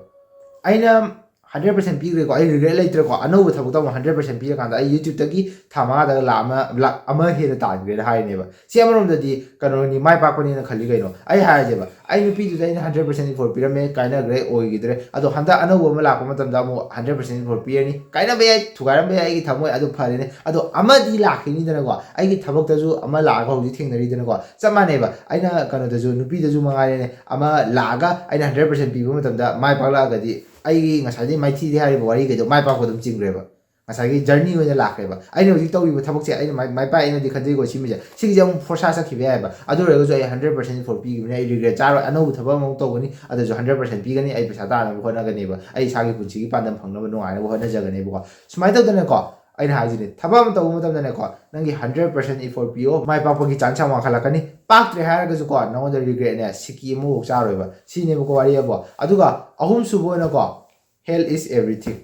ꯑꯩꯅ ꯍꯟꯗ꯭ꯔꯦꯠ ꯄꯥꯔꯁꯦꯟ ꯄꯤꯈ꯭ꯔꯦꯀꯣ, ꯑꯩ ꯔꯤꯒ꯭ꯔꯦꯠ ꯂꯩꯇ꯭ꯔꯦꯀꯣ, ꯑꯅꯧꯕ ꯊꯕꯛꯇ ꯑꯃꯨꯛ ꯍꯟꯗ꯭ꯔꯦꯠ ꯄꯥꯔꯁꯦꯟ ꯄꯤꯔꯀꯥꯟꯗ ꯑꯩ ꯌꯨꯇ꯭ꯌꯨꯕꯇꯒꯤ ꯊꯥ ꯃꯉꯥꯗꯒ ꯂꯥꯛ ꯑꯃ ꯂꯥꯛ ꯑꯃ ꯍꯦꯟꯅ ꯇꯥꯟꯈ꯭ꯔꯦꯅ ꯍꯥꯏꯔꯤꯅꯦꯕ꯫ ꯁꯤ ꯑꯃꯔꯣꯝꯗꯗꯤ ꯀꯩꯅꯣꯅꯤ, ꯃꯥꯏ ꯄꯥꯛꯄꯅꯦꯅ ꯈꯜꯂꯤ ꯀꯩꯅꯣ꯫ ꯑꯩ ꯍꯥꯏꯔꯁꯦꯕ, ꯑꯩ ꯅꯨꯄꯤꯗꯨꯗ ꯑꯩꯅ ꯍꯟꯗ꯭ꯔꯦꯠ ꯄꯥꯔꯁꯦꯟ ꯏꯐꯣꯔꯠ ꯄꯤꯔꯝꯃꯦ, ꯀꯥꯏꯅꯈ꯭ꯔꯦ, ꯑꯣꯏꯈꯤꯗ꯭ꯔꯦ꯫ ꯑꯗꯣ ꯍꯟꯗꯛ ꯑꯅꯧꯕ ꯑꯃ ꯂꯥꯛꯄ ꯃꯇꯝꯗ ꯑꯃꯨꯛ ꯍꯟꯗ꯭ꯔꯦꯠ ꯄꯥꯔꯁꯦꯟ ꯏꯐꯣꯔꯠ ꯄꯤꯔꯅꯤ꯫ ꯀꯥꯏꯅꯕ ꯌꯥꯏ, ꯊꯨꯒꯥꯏꯔꯝꯕ ꯌꯥꯏ, ꯑꯩꯒꯤ ꯊꯃꯣꯏ ꯑꯗꯨ ꯐꯔꯦꯅꯦ꯫ ꯑꯗꯣ ꯑꯃꯗꯤ ꯂꯥꯛꯈꯤꯅꯤꯗꯅꯀꯣ, ꯑꯩꯒꯤ ꯊꯕꯛꯇꯁꯨ ꯑꯃ ꯂꯥꯛꯑꯒ ꯍꯧꯖꯤꯛ ꯊꯦꯡꯅꯔꯤꯗꯅꯀꯣ꯫ ꯆꯞ ꯃꯥꯟꯅꯩꯕ, ꯑꯩꯅ ꯀꯩꯅꯣꯗꯁꯨ, ꯅꯨꯄꯤꯗꯁꯨ ꯃꯉꯥꯏꯔꯦꯅꯦ, ꯑꯃ ꯂꯥꯛꯑꯒ ꯑꯩꯅ ꯍꯟꯗ꯭ꯔꯦꯠ ꯄꯥꯔꯁꯦꯟ ꯄꯤꯕ ꯃꯇꯝꯗ ꯃꯥꯏ ꯄꯥꯛꯂꯛꯑꯒꯗꯤ ꯑꯩꯒꯤ ꯉꯁꯥꯏꯗꯒꯤ ꯃꯥꯏ ꯊꯤꯗꯦ ꯍꯥꯏꯔꯤꯕ ꯋꯥꯔꯤꯈꯩꯗꯣ ꯃꯥꯏ ꯄꯥꯛꯄ ꯑꯗꯨꯝ ꯆꯤꯡꯈ꯭ꯔꯦꯕ꯫ ꯉꯁꯥꯏꯒꯤ ꯖꯔꯅꯤ ꯑꯣꯏꯅ ꯂꯥꯛꯈ꯭ꯔꯦꯕ꯫ ꯑꯩꯅ ꯍꯧꯖꯤꯛ ꯇꯧꯔꯤꯕ ꯊꯕꯛꯁꯦ ꯑꯩꯅ ꯃꯥꯏ ꯃꯥꯏ ꯄꯥꯛꯑꯦꯅꯗꯤ ꯈꯟꯖꯩꯀꯣ, ꯁꯤꯃꯤꯁꯦ, ꯁꯤꯒꯤꯁꯦ ꯑꯃꯨꯛ ꯐꯣꯔꯁꯥ ꯆꯠꯈꯤꯕ ꯌꯥꯏꯑꯕ꯫ ꯑꯗꯨ ꯑꯣꯏꯔꯒꯁꯨ ꯑꯩ ꯍꯟꯗ꯭ꯔꯦꯠ ꯄꯥꯔꯁꯦꯟ ꯏꯐꯣꯔꯠ ꯄꯤꯈꯤꯕꯅꯤ, ꯑꯩ ꯔꯤꯒ꯭ꯔꯦꯠ ꯆꯥꯔꯣꯏ꯫ ꯑꯅꯧꯕ ꯊꯕꯛ ꯑꯃꯨꯛ ꯇꯧꯒꯅꯤ, ꯑꯗꯨꯁꯨ ꯍꯟꯗ꯭ꯔꯦꯠ ꯄꯥꯔꯁꯦꯟ ꯄꯤꯒꯅꯤ, ꯑꯩ ꯄꯩꯁꯥ ꯇꯥꯅꯕ ꯍꯣꯠꯅꯒꯅꯦꯕ, ꯑꯩ ꯏꯁꯥꯒꯤ ꯄꯨꯟꯁꯤꯒꯤ ꯄꯥꯟꯗꯝ ꯐꯪꯅꯕ ꯅꯨꯡꯉꯥꯏꯅꯕ ꯍꯣꯠꯅꯖꯒꯅꯦꯕꯀꯣ꯫ ꯁꯨꯃꯥꯏꯅ ꯇꯧꯗꯅꯀꯣ, ꯑꯩꯅ ꯍꯥꯏꯁꯤꯅꯦ, ꯊꯕꯛ ꯑꯃ ꯇꯧꯕ ꯃꯇꯝꯗꯅꯦꯀꯣ, ꯅꯪꯒꯤ ꯍꯟꯗ꯭ꯔꯦꯠ ꯄꯥꯔꯁꯦꯟ ꯏꯐꯣꯔꯠ ꯄꯤꯌꯣ, ꯃꯥꯏ ꯄꯥꯛꯄꯒꯤ ꯆꯥꯟꯁ ꯌꯥꯝ ꯋꯥꯡꯈꯠꯂꯛꯀꯅꯤ꯫ ꯄꯥꯛꯇ꯭ꯔꯦ ꯍꯥꯏꯔꯒꯁꯨꯀꯣ, ꯅꯉꯣꯟꯗ ꯔꯤꯒ꯭ꯔꯦꯠꯅꯦ, ꯁꯤꯀꯤ ꯑꯃꯐꯥꯎ ꯆꯥꯔꯣꯏꯕ꯫ ꯁꯤꯅꯦꯕꯀꯣ ꯋꯥꯔꯤ ꯑꯕꯣ꯫ ꯑꯗꯨꯒ ꯑꯍꯨꯝꯁꯨꯕ ꯑꯣꯏꯅꯀꯣ, health is everything꯫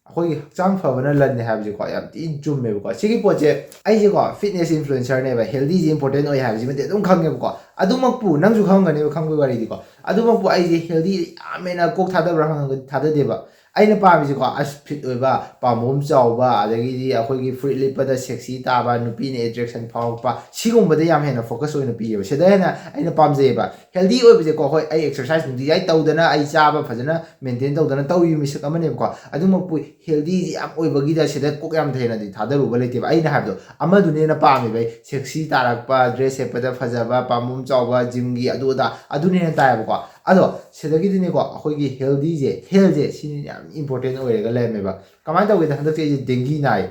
ꯑꯩꯈꯣꯏꯒꯤ ꯍꯛꯆꯥꯡ ꯐꯕꯅ ꯂꯟꯅꯤ ꯍꯥꯏꯕꯁꯦꯀꯣ, ꯌꯥꯝ ꯊꯤꯅ ꯆꯨꯝꯃꯦꯕꯀꯣ꯫ ꯁꯤꯒꯤ ꯄꯣꯠꯁꯦ, ꯑꯩꯁꯦꯀꯣ ꯐꯤꯠꯅꯦꯁ ꯏꯟꯐ꯭ꯂꯨꯑꯦꯟꯁꯔꯅꯦꯕ, ꯍꯦꯜꯗꯤꯁꯦ ꯏꯝꯄꯣꯔꯇꯦꯟ ꯑꯣꯏ ꯍꯥꯏꯕꯁꯤꯃꯗꯤ ꯑꯗꯨꯝ ꯈꯪꯉꯦꯕꯀꯣ꯫ ꯑꯗꯨꯃꯛꯄꯨ ꯅꯪꯁꯨ ꯈꯪꯉꯝꯒꯅꯦꯕ, ꯈꯪꯕꯒꯤ ꯋꯥꯔꯤꯗꯤꯀꯣ꯫ ꯑꯗꯨꯃꯛꯄꯨ ꯑꯩꯁꯦ ꯍꯦꯜꯗꯤ ꯌꯥꯝ ꯍꯦꯟꯅ ꯀꯣꯛ ꯊꯥꯗꯕ꯭ꯔꯥ ꯍꯪꯉꯒꯗꯤ ꯊꯥꯗꯗꯦꯕ꯫ ꯑꯩꯅ ꯄꯥꯝꯃꯤꯁꯦꯀꯣ, ꯑꯁ, ꯐꯤꯠ ꯑꯣꯏꯕ, ꯄꯥꯝꯕꯣꯝ ꯆꯥꯎꯕ, ꯑꯗꯒꯤꯗꯤ ꯑꯩꯈꯣꯏꯒꯤ ꯐꯨꯔꯤꯠ ꯂꯤꯠꯄꯗ ꯁꯦꯛꯁꯤ ꯇꯥꯕ, ꯅꯨꯄꯤꯅ ꯑꯦꯇ꯭ꯔꯦꯛꯁꯟ ꯐꯥꯎꯔꯛꯄ, ꯁꯤꯒꯨꯝꯕꯗ ꯌꯥꯝ ꯍꯦꯟꯅ ꯐꯣꯀꯁ ꯑꯣꯏꯅ ꯄꯤꯌꯦꯕ꯫ ꯁꯤꯗ ꯍꯦꯟꯅ ꯑꯩꯅ ꯄꯥꯝꯖꯩꯌꯦꯕ꯫ ꯍꯦꯜꯗꯤ ꯑꯣꯏꯕꯁꯦꯀꯣ, ꯍꯣꯏ, ꯑꯩ ꯑꯦꯛꯁꯔꯁꯥꯏꯁ ꯅꯨꯡꯇꯤꯖꯥꯏ ꯇꯧꯗꯅ, ꯑꯩ ꯆꯥꯕ ꯐꯖꯅ ꯃꯦꯟꯇꯦꯟ ꯇꯧꯗꯅ ꯇꯧꯔꯤꯕ ꯃꯤꯁꯛ ꯑꯃꯅꯦꯕꯀꯣ꯫ ꯑꯗꯨꯃꯛꯄꯨ ꯍꯦꯜꯗꯤꯁꯤ ꯌꯥꯝ ꯑꯣꯏꯕꯒꯤꯗ ꯁꯤꯗ ꯀꯣꯛ ꯌꯥꯝ ꯍꯦꯟꯅꯗꯤ ꯊꯥꯗꯔꯨꯕ ꯂꯩꯇꯦꯕ꯫ ꯑꯩꯅ ꯍꯥꯏꯕꯗꯣ, ꯑꯃꯗꯨꯅ ꯍꯦꯟꯅ ꯄꯥꯝꯃꯦꯕ ꯑꯩ꯫ ꯁꯦꯛꯁꯤ ꯇꯥꯔꯛꯄ, ꯗ꯭ꯔꯦꯁ ꯁꯦꯠꯄꯗ ꯐꯖꯕ, ꯄꯥꯝꯕꯣꯝ ꯆꯥꯎꯕ, ꯖꯤꯝꯒꯤ ꯑꯗꯨ ꯑꯗꯥ, ꯑꯗꯨꯅ ꯍꯦꯟꯅ ꯇꯥꯏꯌꯦꯕꯀꯣ꯫ ꯑꯗꯣ ꯁꯤꯗꯒꯤꯗꯤꯅꯦꯀꯣ, ꯑꯩꯈꯣꯏꯒꯤ ꯍꯦꯜꯗꯤꯁꯦ, ꯍꯦꯜꯁꯦ ꯁꯤꯅ ꯌꯥꯝ ꯏꯝꯄꯣꯔꯇꯦꯟ ꯑꯣꯏꯔꯒ ꯂꯩꯔꯝꯃꯦꯕ꯫ ꯀꯃꯥꯏꯅ ꯇꯧꯒꯦꯗ, ꯍꯟꯗꯛꯁꯦ ꯑꯩꯁꯦ ꯗꯦꯡꯒꯤ ꯅꯥꯏ꯫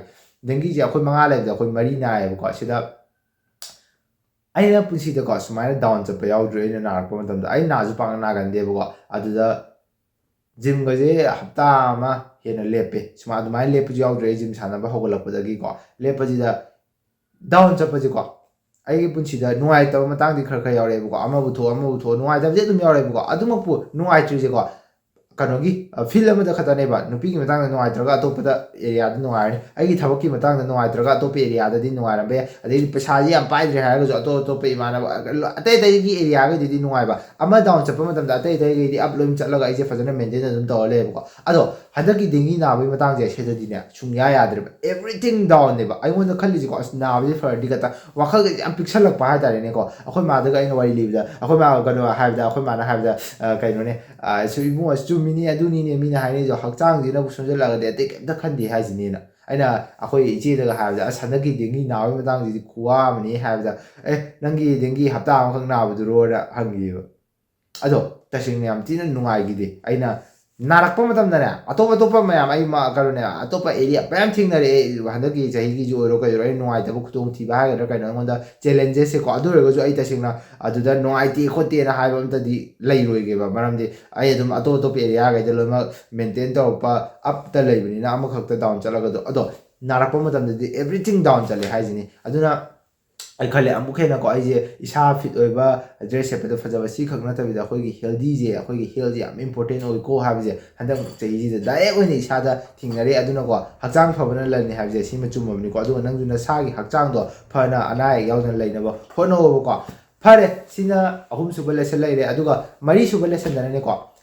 ꯗꯦꯡꯒꯤꯁꯦ ꯑꯩꯈꯣꯏ ꯃꯉꯥ ꯂꯩꯕꯗ ꯑꯩꯈꯣꯏ ꯃꯔꯤ ꯅꯥꯏꯌꯦꯕꯀꯣ꯫ ꯁꯤꯗ ꯑꯩꯅ ꯄꯨꯟꯁꯤꯗꯀꯣ ꯁꯨꯃꯥꯏꯅ ꯗꯥꯎꯟ ꯆꯠꯄ ꯌꯥꯎꯗ꯭ꯔꯤ꯫ ꯑꯩꯅ ꯅꯥꯔꯛꯄ ꯃꯇꯝꯗ, ꯑꯩ ꯅꯥꯁꯨ ꯄꯥꯛꯅ ꯅꯥꯒꯟꯗꯦꯕꯀꯣ꯫ ꯑꯗꯨꯗ ꯖꯤꯝꯒꯁꯦ ꯍꯞꯇꯥ ꯑꯃ ꯍꯦꯟꯅ ꯂꯦꯞꯄꯦ꯫ ꯁꯨꯃꯥꯏ, ꯑꯗꯨꯃꯥꯏꯅ ꯂꯦꯞꯄꯁꯨ ꯌꯥꯎꯗ꯭ꯔꯤ ꯑꯩ ꯖꯤꯝ ꯁꯥꯟꯅꯕ ꯍꯧꯒꯠꯂꯛꯄꯗꯒꯤꯀꯣ꯫ ꯂꯦꯞꯄꯁꯤꯗ ꯗꯥꯎꯟ ꯆꯠꯄꯁꯦꯀꯣ, ꯑꯩꯒꯤ ꯄꯨꯟꯁꯤꯗ ꯅꯨꯡꯉꯥꯏꯇꯕ ꯃꯇꯥꯡꯗꯤ ꯈꯔ ꯈꯔ ꯌꯥꯎꯔꯛꯑꯦꯕꯀꯣ꯫ ꯑꯃꯕꯨ ꯊꯣꯛ, ꯑꯃꯕꯨ ꯊꯣꯛ, ꯅꯨꯡꯉꯥꯏꯇꯕꯁꯦ ꯑꯗꯨꯝ ꯌꯥꯎꯔꯛꯑꯦꯕꯀꯣ꯫ ꯑꯗꯨꯃꯛꯄꯨ ꯅꯨꯡꯉꯥꯏꯇ꯭ꯔꯤꯁꯦꯀꯣ, ꯀꯩꯅꯣꯒꯤ ꯐꯤꯜ ꯑꯃꯗ ꯈꯛꯇꯅꯦꯕ꯫ ꯅꯨꯄꯤꯒꯤ ꯃꯇꯥꯡꯗ ꯅꯨꯡꯉꯥꯏꯇ꯭ꯔꯒ ꯑꯇꯣꯞꯄꯗ ꯑꯦꯔꯤꯌꯥꯗ ꯅꯨꯡꯉꯥꯏꯔꯅꯤ, ꯑꯩꯒꯤ ꯊꯕꯛꯀꯤ ꯃꯇꯥꯡꯗ ꯅꯨꯡꯉꯥꯏꯇ꯭ꯔꯒ ꯑꯇꯣꯞꯄ ꯑꯦꯔꯤꯌꯥꯗꯗꯤ ꯅꯨꯡꯉꯥꯏꯔꯝꯕ ꯌꯥꯏ꯫ ꯑꯗꯩꯗꯤ ꯄꯩꯁꯥꯁꯤ ꯌꯥꯝ ꯄꯥꯏꯗ꯭ꯔꯦ ꯍꯥꯏꯔꯒꯁꯨ ꯑꯇꯣꯞ ꯑꯇꯣꯞꯄ ꯏꯃꯥꯟꯅꯕ ꯑꯇꯩ ꯑꯇꯩꯒꯤ ꯑꯦꯔꯤꯌꯥꯈꯩꯗꯨꯗꯤ ꯅꯨꯡꯉꯥꯏꯕ, ꯑꯃ ꯗꯥꯎꯟ ꯆꯠꯄ ꯃꯇꯝꯗ ꯑꯇꯩ ꯑꯇꯩꯈꯩꯗꯤ ꯑꯞ ꯂꯣꯏ ꯆꯠꯂꯒ ꯑꯩꯁꯦ ꯐꯖꯅ ꯃꯦꯟꯇꯦꯟ ꯑꯗꯨꯝ ꯇꯧꯔ ꯂꯩꯌꯦꯕꯀꯣ꯫ ꯑꯗꯣ ꯍꯟꯗꯛꯀꯤ ꯗꯦꯡꯒꯤ ꯅꯥꯕꯒꯤ ꯃꯇꯥꯡꯁꯦ ꯁꯤꯗꯗꯤꯅꯦ ꯁꯨꯡꯌꯥ ꯌꯥꯗ꯭ꯔꯦꯕ, ꯑꯦꯕ꯭ꯔꯤꯊꯤꯡ ꯗꯥꯎꯟꯅꯦꯕ꯫ ꯑꯩꯉꯣꯟꯗ ꯈꯜꯂꯤꯁꯤꯀꯣ, ꯑꯁ ꯅꯥꯕꯁꯦ ꯐꯔꯗꯤ ꯈꯛꯇ ꯋꯥꯈꯜꯒꯁꯦ ꯌꯥꯝ ꯄꯤꯛꯁꯜꯂꯛꯄ ꯍꯥꯏꯇꯥꯔꯦꯅꯦꯀꯣ꯫ ꯑꯩꯈꯣꯏ ꯃꯥꯗꯒ ꯑꯩꯅ ꯋꯥꯔꯤ ꯂꯤꯕꯗ, ꯑꯩꯈꯣꯏ ꯃꯥ ꯀꯩꯅꯣ ꯍꯥꯏꯕꯗ, ꯑꯩꯈꯣꯏ ꯃꯥꯅ ꯍꯥꯏꯕꯗ, "ꯑ, ꯀꯩꯅꯣꯅꯦ, ꯑ, ꯁꯨ ꯏꯕꯨꯡꯉꯣ, ꯆꯨꯝꯃꯤꯅꯦ, ꯑꯗꯨꯅꯤꯅꯦ ꯃꯤꯅ ꯍꯥꯏꯅꯩꯗꯣ, ꯍꯛꯆꯥꯡꯁꯤꯅꯕꯨ ꯁꯣꯟꯖꯜꯂꯛꯑꯒꯗꯤ ꯑꯇꯩ ꯀꯩꯝꯇ ꯈꯟꯗꯦ ꯍꯥꯏꯁꯤꯅꯦꯅ"꯫ ꯑꯩꯅ ꯑꯩꯈꯣꯏ ꯏꯆꯦꯗꯒ ꯍꯥꯏꯕꯗ, "ꯑꯁ ꯍꯟꯗꯛꯀꯤ ꯗꯦꯡꯒꯤ ꯅꯥꯕꯒꯤ ꯃꯇꯥꯡꯁꯤꯗꯤ ꯈꯨꯋꯥ ꯑꯃꯅꯤ" ꯍꯥꯏꯕꯗ, "ꯑꯦ ꯅꯪꯒꯤ ꯗꯦꯡꯒꯤ ꯍꯞꯇꯥ ꯑꯃꯈꯛ ꯅꯥꯕꯗꯨꯔꯣꯅ?" ꯍꯪꯈꯤꯕ꯫ ꯑꯗꯣ ꯇꯁꯦꯡꯅ ꯌꯥꯝ ꯊꯤꯅ ꯅꯨꯡꯉꯥꯏꯈꯤꯗꯦ꯫ ꯑꯩꯅ ꯅꯥꯔꯛꯄ ꯃꯇꯝꯗꯅꯦ, ꯑꯇꯣꯞ ꯑꯇꯣꯞꯄ ꯃꯌꯥꯝ, ꯑꯩ ꯃ-, ꯀꯩꯅꯣꯅꯦ, ꯑꯇꯣꯞꯄ ꯑꯦꯔꯤꯌꯥ ꯃꯌꯥꯝ ꯊꯦꯡꯅꯔꯛꯑꯦ꯫ ꯍꯟꯗꯛꯀꯤ ꯆꯍꯤꯒꯤꯁꯨ ꯑꯣꯏꯔꯣ ꯀꯩ ꯑꯣꯏꯔꯣ, ꯑꯩ ꯅꯨꯡꯉꯥꯏꯇꯕ ꯈꯨꯗꯣꯡꯊꯤꯕ ꯍꯥꯏꯒꯗ꯭ꯔꯥ ꯀꯩꯅꯣ, ꯑꯩꯉꯣꯟꯗ ꯆꯦꯂꯦꯟꯖꯦꯁꯁꯦꯀꯣ꯫ ꯑꯗꯨ ꯑꯣꯏꯔꯒꯁꯨ ꯑꯩ ꯇꯁꯦꯡꯅ ꯑꯗꯨꯗ ꯅꯨꯡꯉꯥꯏꯇꯦ ꯈꯣꯠꯇꯦꯅ ꯍꯥꯏꯕ ꯑꯝꯇꯗꯤ ꯂꯩꯔꯣꯏꯒꯦꯕ꯫ ꯃꯔꯝꯗꯤ ꯑꯩ ꯑꯗꯨꯝ ꯑꯇꯣꯞ ꯑꯇꯣꯞꯄ ꯑꯦꯔꯤꯌꯥꯈꯩꯗ ꯂꯣꯏꯅꯃꯛ ꯃꯦꯟꯇꯦꯟ ꯇꯧꯔꯛꯄ, ꯑꯞꯇ ꯂꯩꯕꯅꯤꯅ ꯑꯃꯈꯛꯇ ꯗꯥꯎꯟ ꯆꯠꯂꯒꯗꯣ꯫ ꯑꯗꯣ ꯅꯥꯔꯛꯄ ꯃꯇꯝꯗꯗꯤ ꯑꯦꯕ꯭ꯔꯤꯊꯤꯡ ꯗꯥꯎꯟ ꯆꯠꯂꯦ ꯍꯥꯏꯁꯤꯅꯤ꯫ ꯑꯗꯨꯅ ꯑꯩ ꯈꯜꯂꯦ ꯑꯃꯨꯛ ꯍꯦꯟꯅꯀꯣ, ꯑꯩꯁꯦ ꯏꯁꯥ ꯐꯤꯠ ꯑꯣꯏꯕ, ꯗ꯭ꯔꯦꯁ ꯁꯦꯠꯄꯗ ꯐꯖꯕ, ꯁꯤ ꯈꯛ ꯅꯠꯇꯕꯤꯗ ꯑꯩꯈꯣꯏꯒꯤ ꯍꯦꯜꯗꯤꯁꯦ, ꯑꯩꯈꯣꯏꯒꯤ ꯍꯦꯜꯠꯁꯦ ꯌꯥꯝ ꯏꯝꯄꯣꯔꯇꯦꯟ ꯑꯣꯏꯀꯣ ꯍꯥꯏꯕꯁꯦ ꯍꯟꯗꯛ ꯆꯍꯤꯁꯤꯗ ꯗꯥꯏꯔꯦꯛ ꯑꯣꯏꯅ ꯏꯁꯥꯗ ꯊꯦꯡꯅꯔꯦ꯫ ꯑꯗꯨꯅꯀꯣ, ꯍꯛꯆꯥꯡ ꯐꯕꯅ ꯂꯟꯅꯤ ꯍꯥꯏꯕꯁꯦ ꯁꯤꯃ ꯆꯨꯝꯃꯕꯅꯤꯀꯣ꯫ ꯑꯗꯨꯒ ꯅꯪꯁꯨ ꯅꯁꯥꯒꯤ ꯍꯛꯆꯥꯡꯗꯣ ꯐꯅ, ꯑꯅꯥ ꯑꯌꯦꯛ ꯌꯥꯎꯗꯅ ꯂꯩꯅꯕ ꯍꯣꯠꯅꯧꯑꯕꯀꯣ꯫ ꯐꯔꯦ, ꯁꯤꯅ ꯑꯍꯨꯝꯁꯨꯕ ꯂꯦꯁꯟ ꯂꯩꯔꯦ꯫ ꯑꯗꯨꯒ ꯃꯔꯤꯁꯨꯕ ꯂꯦꯁꯟꯗꯅꯅꯦꯀꯣ,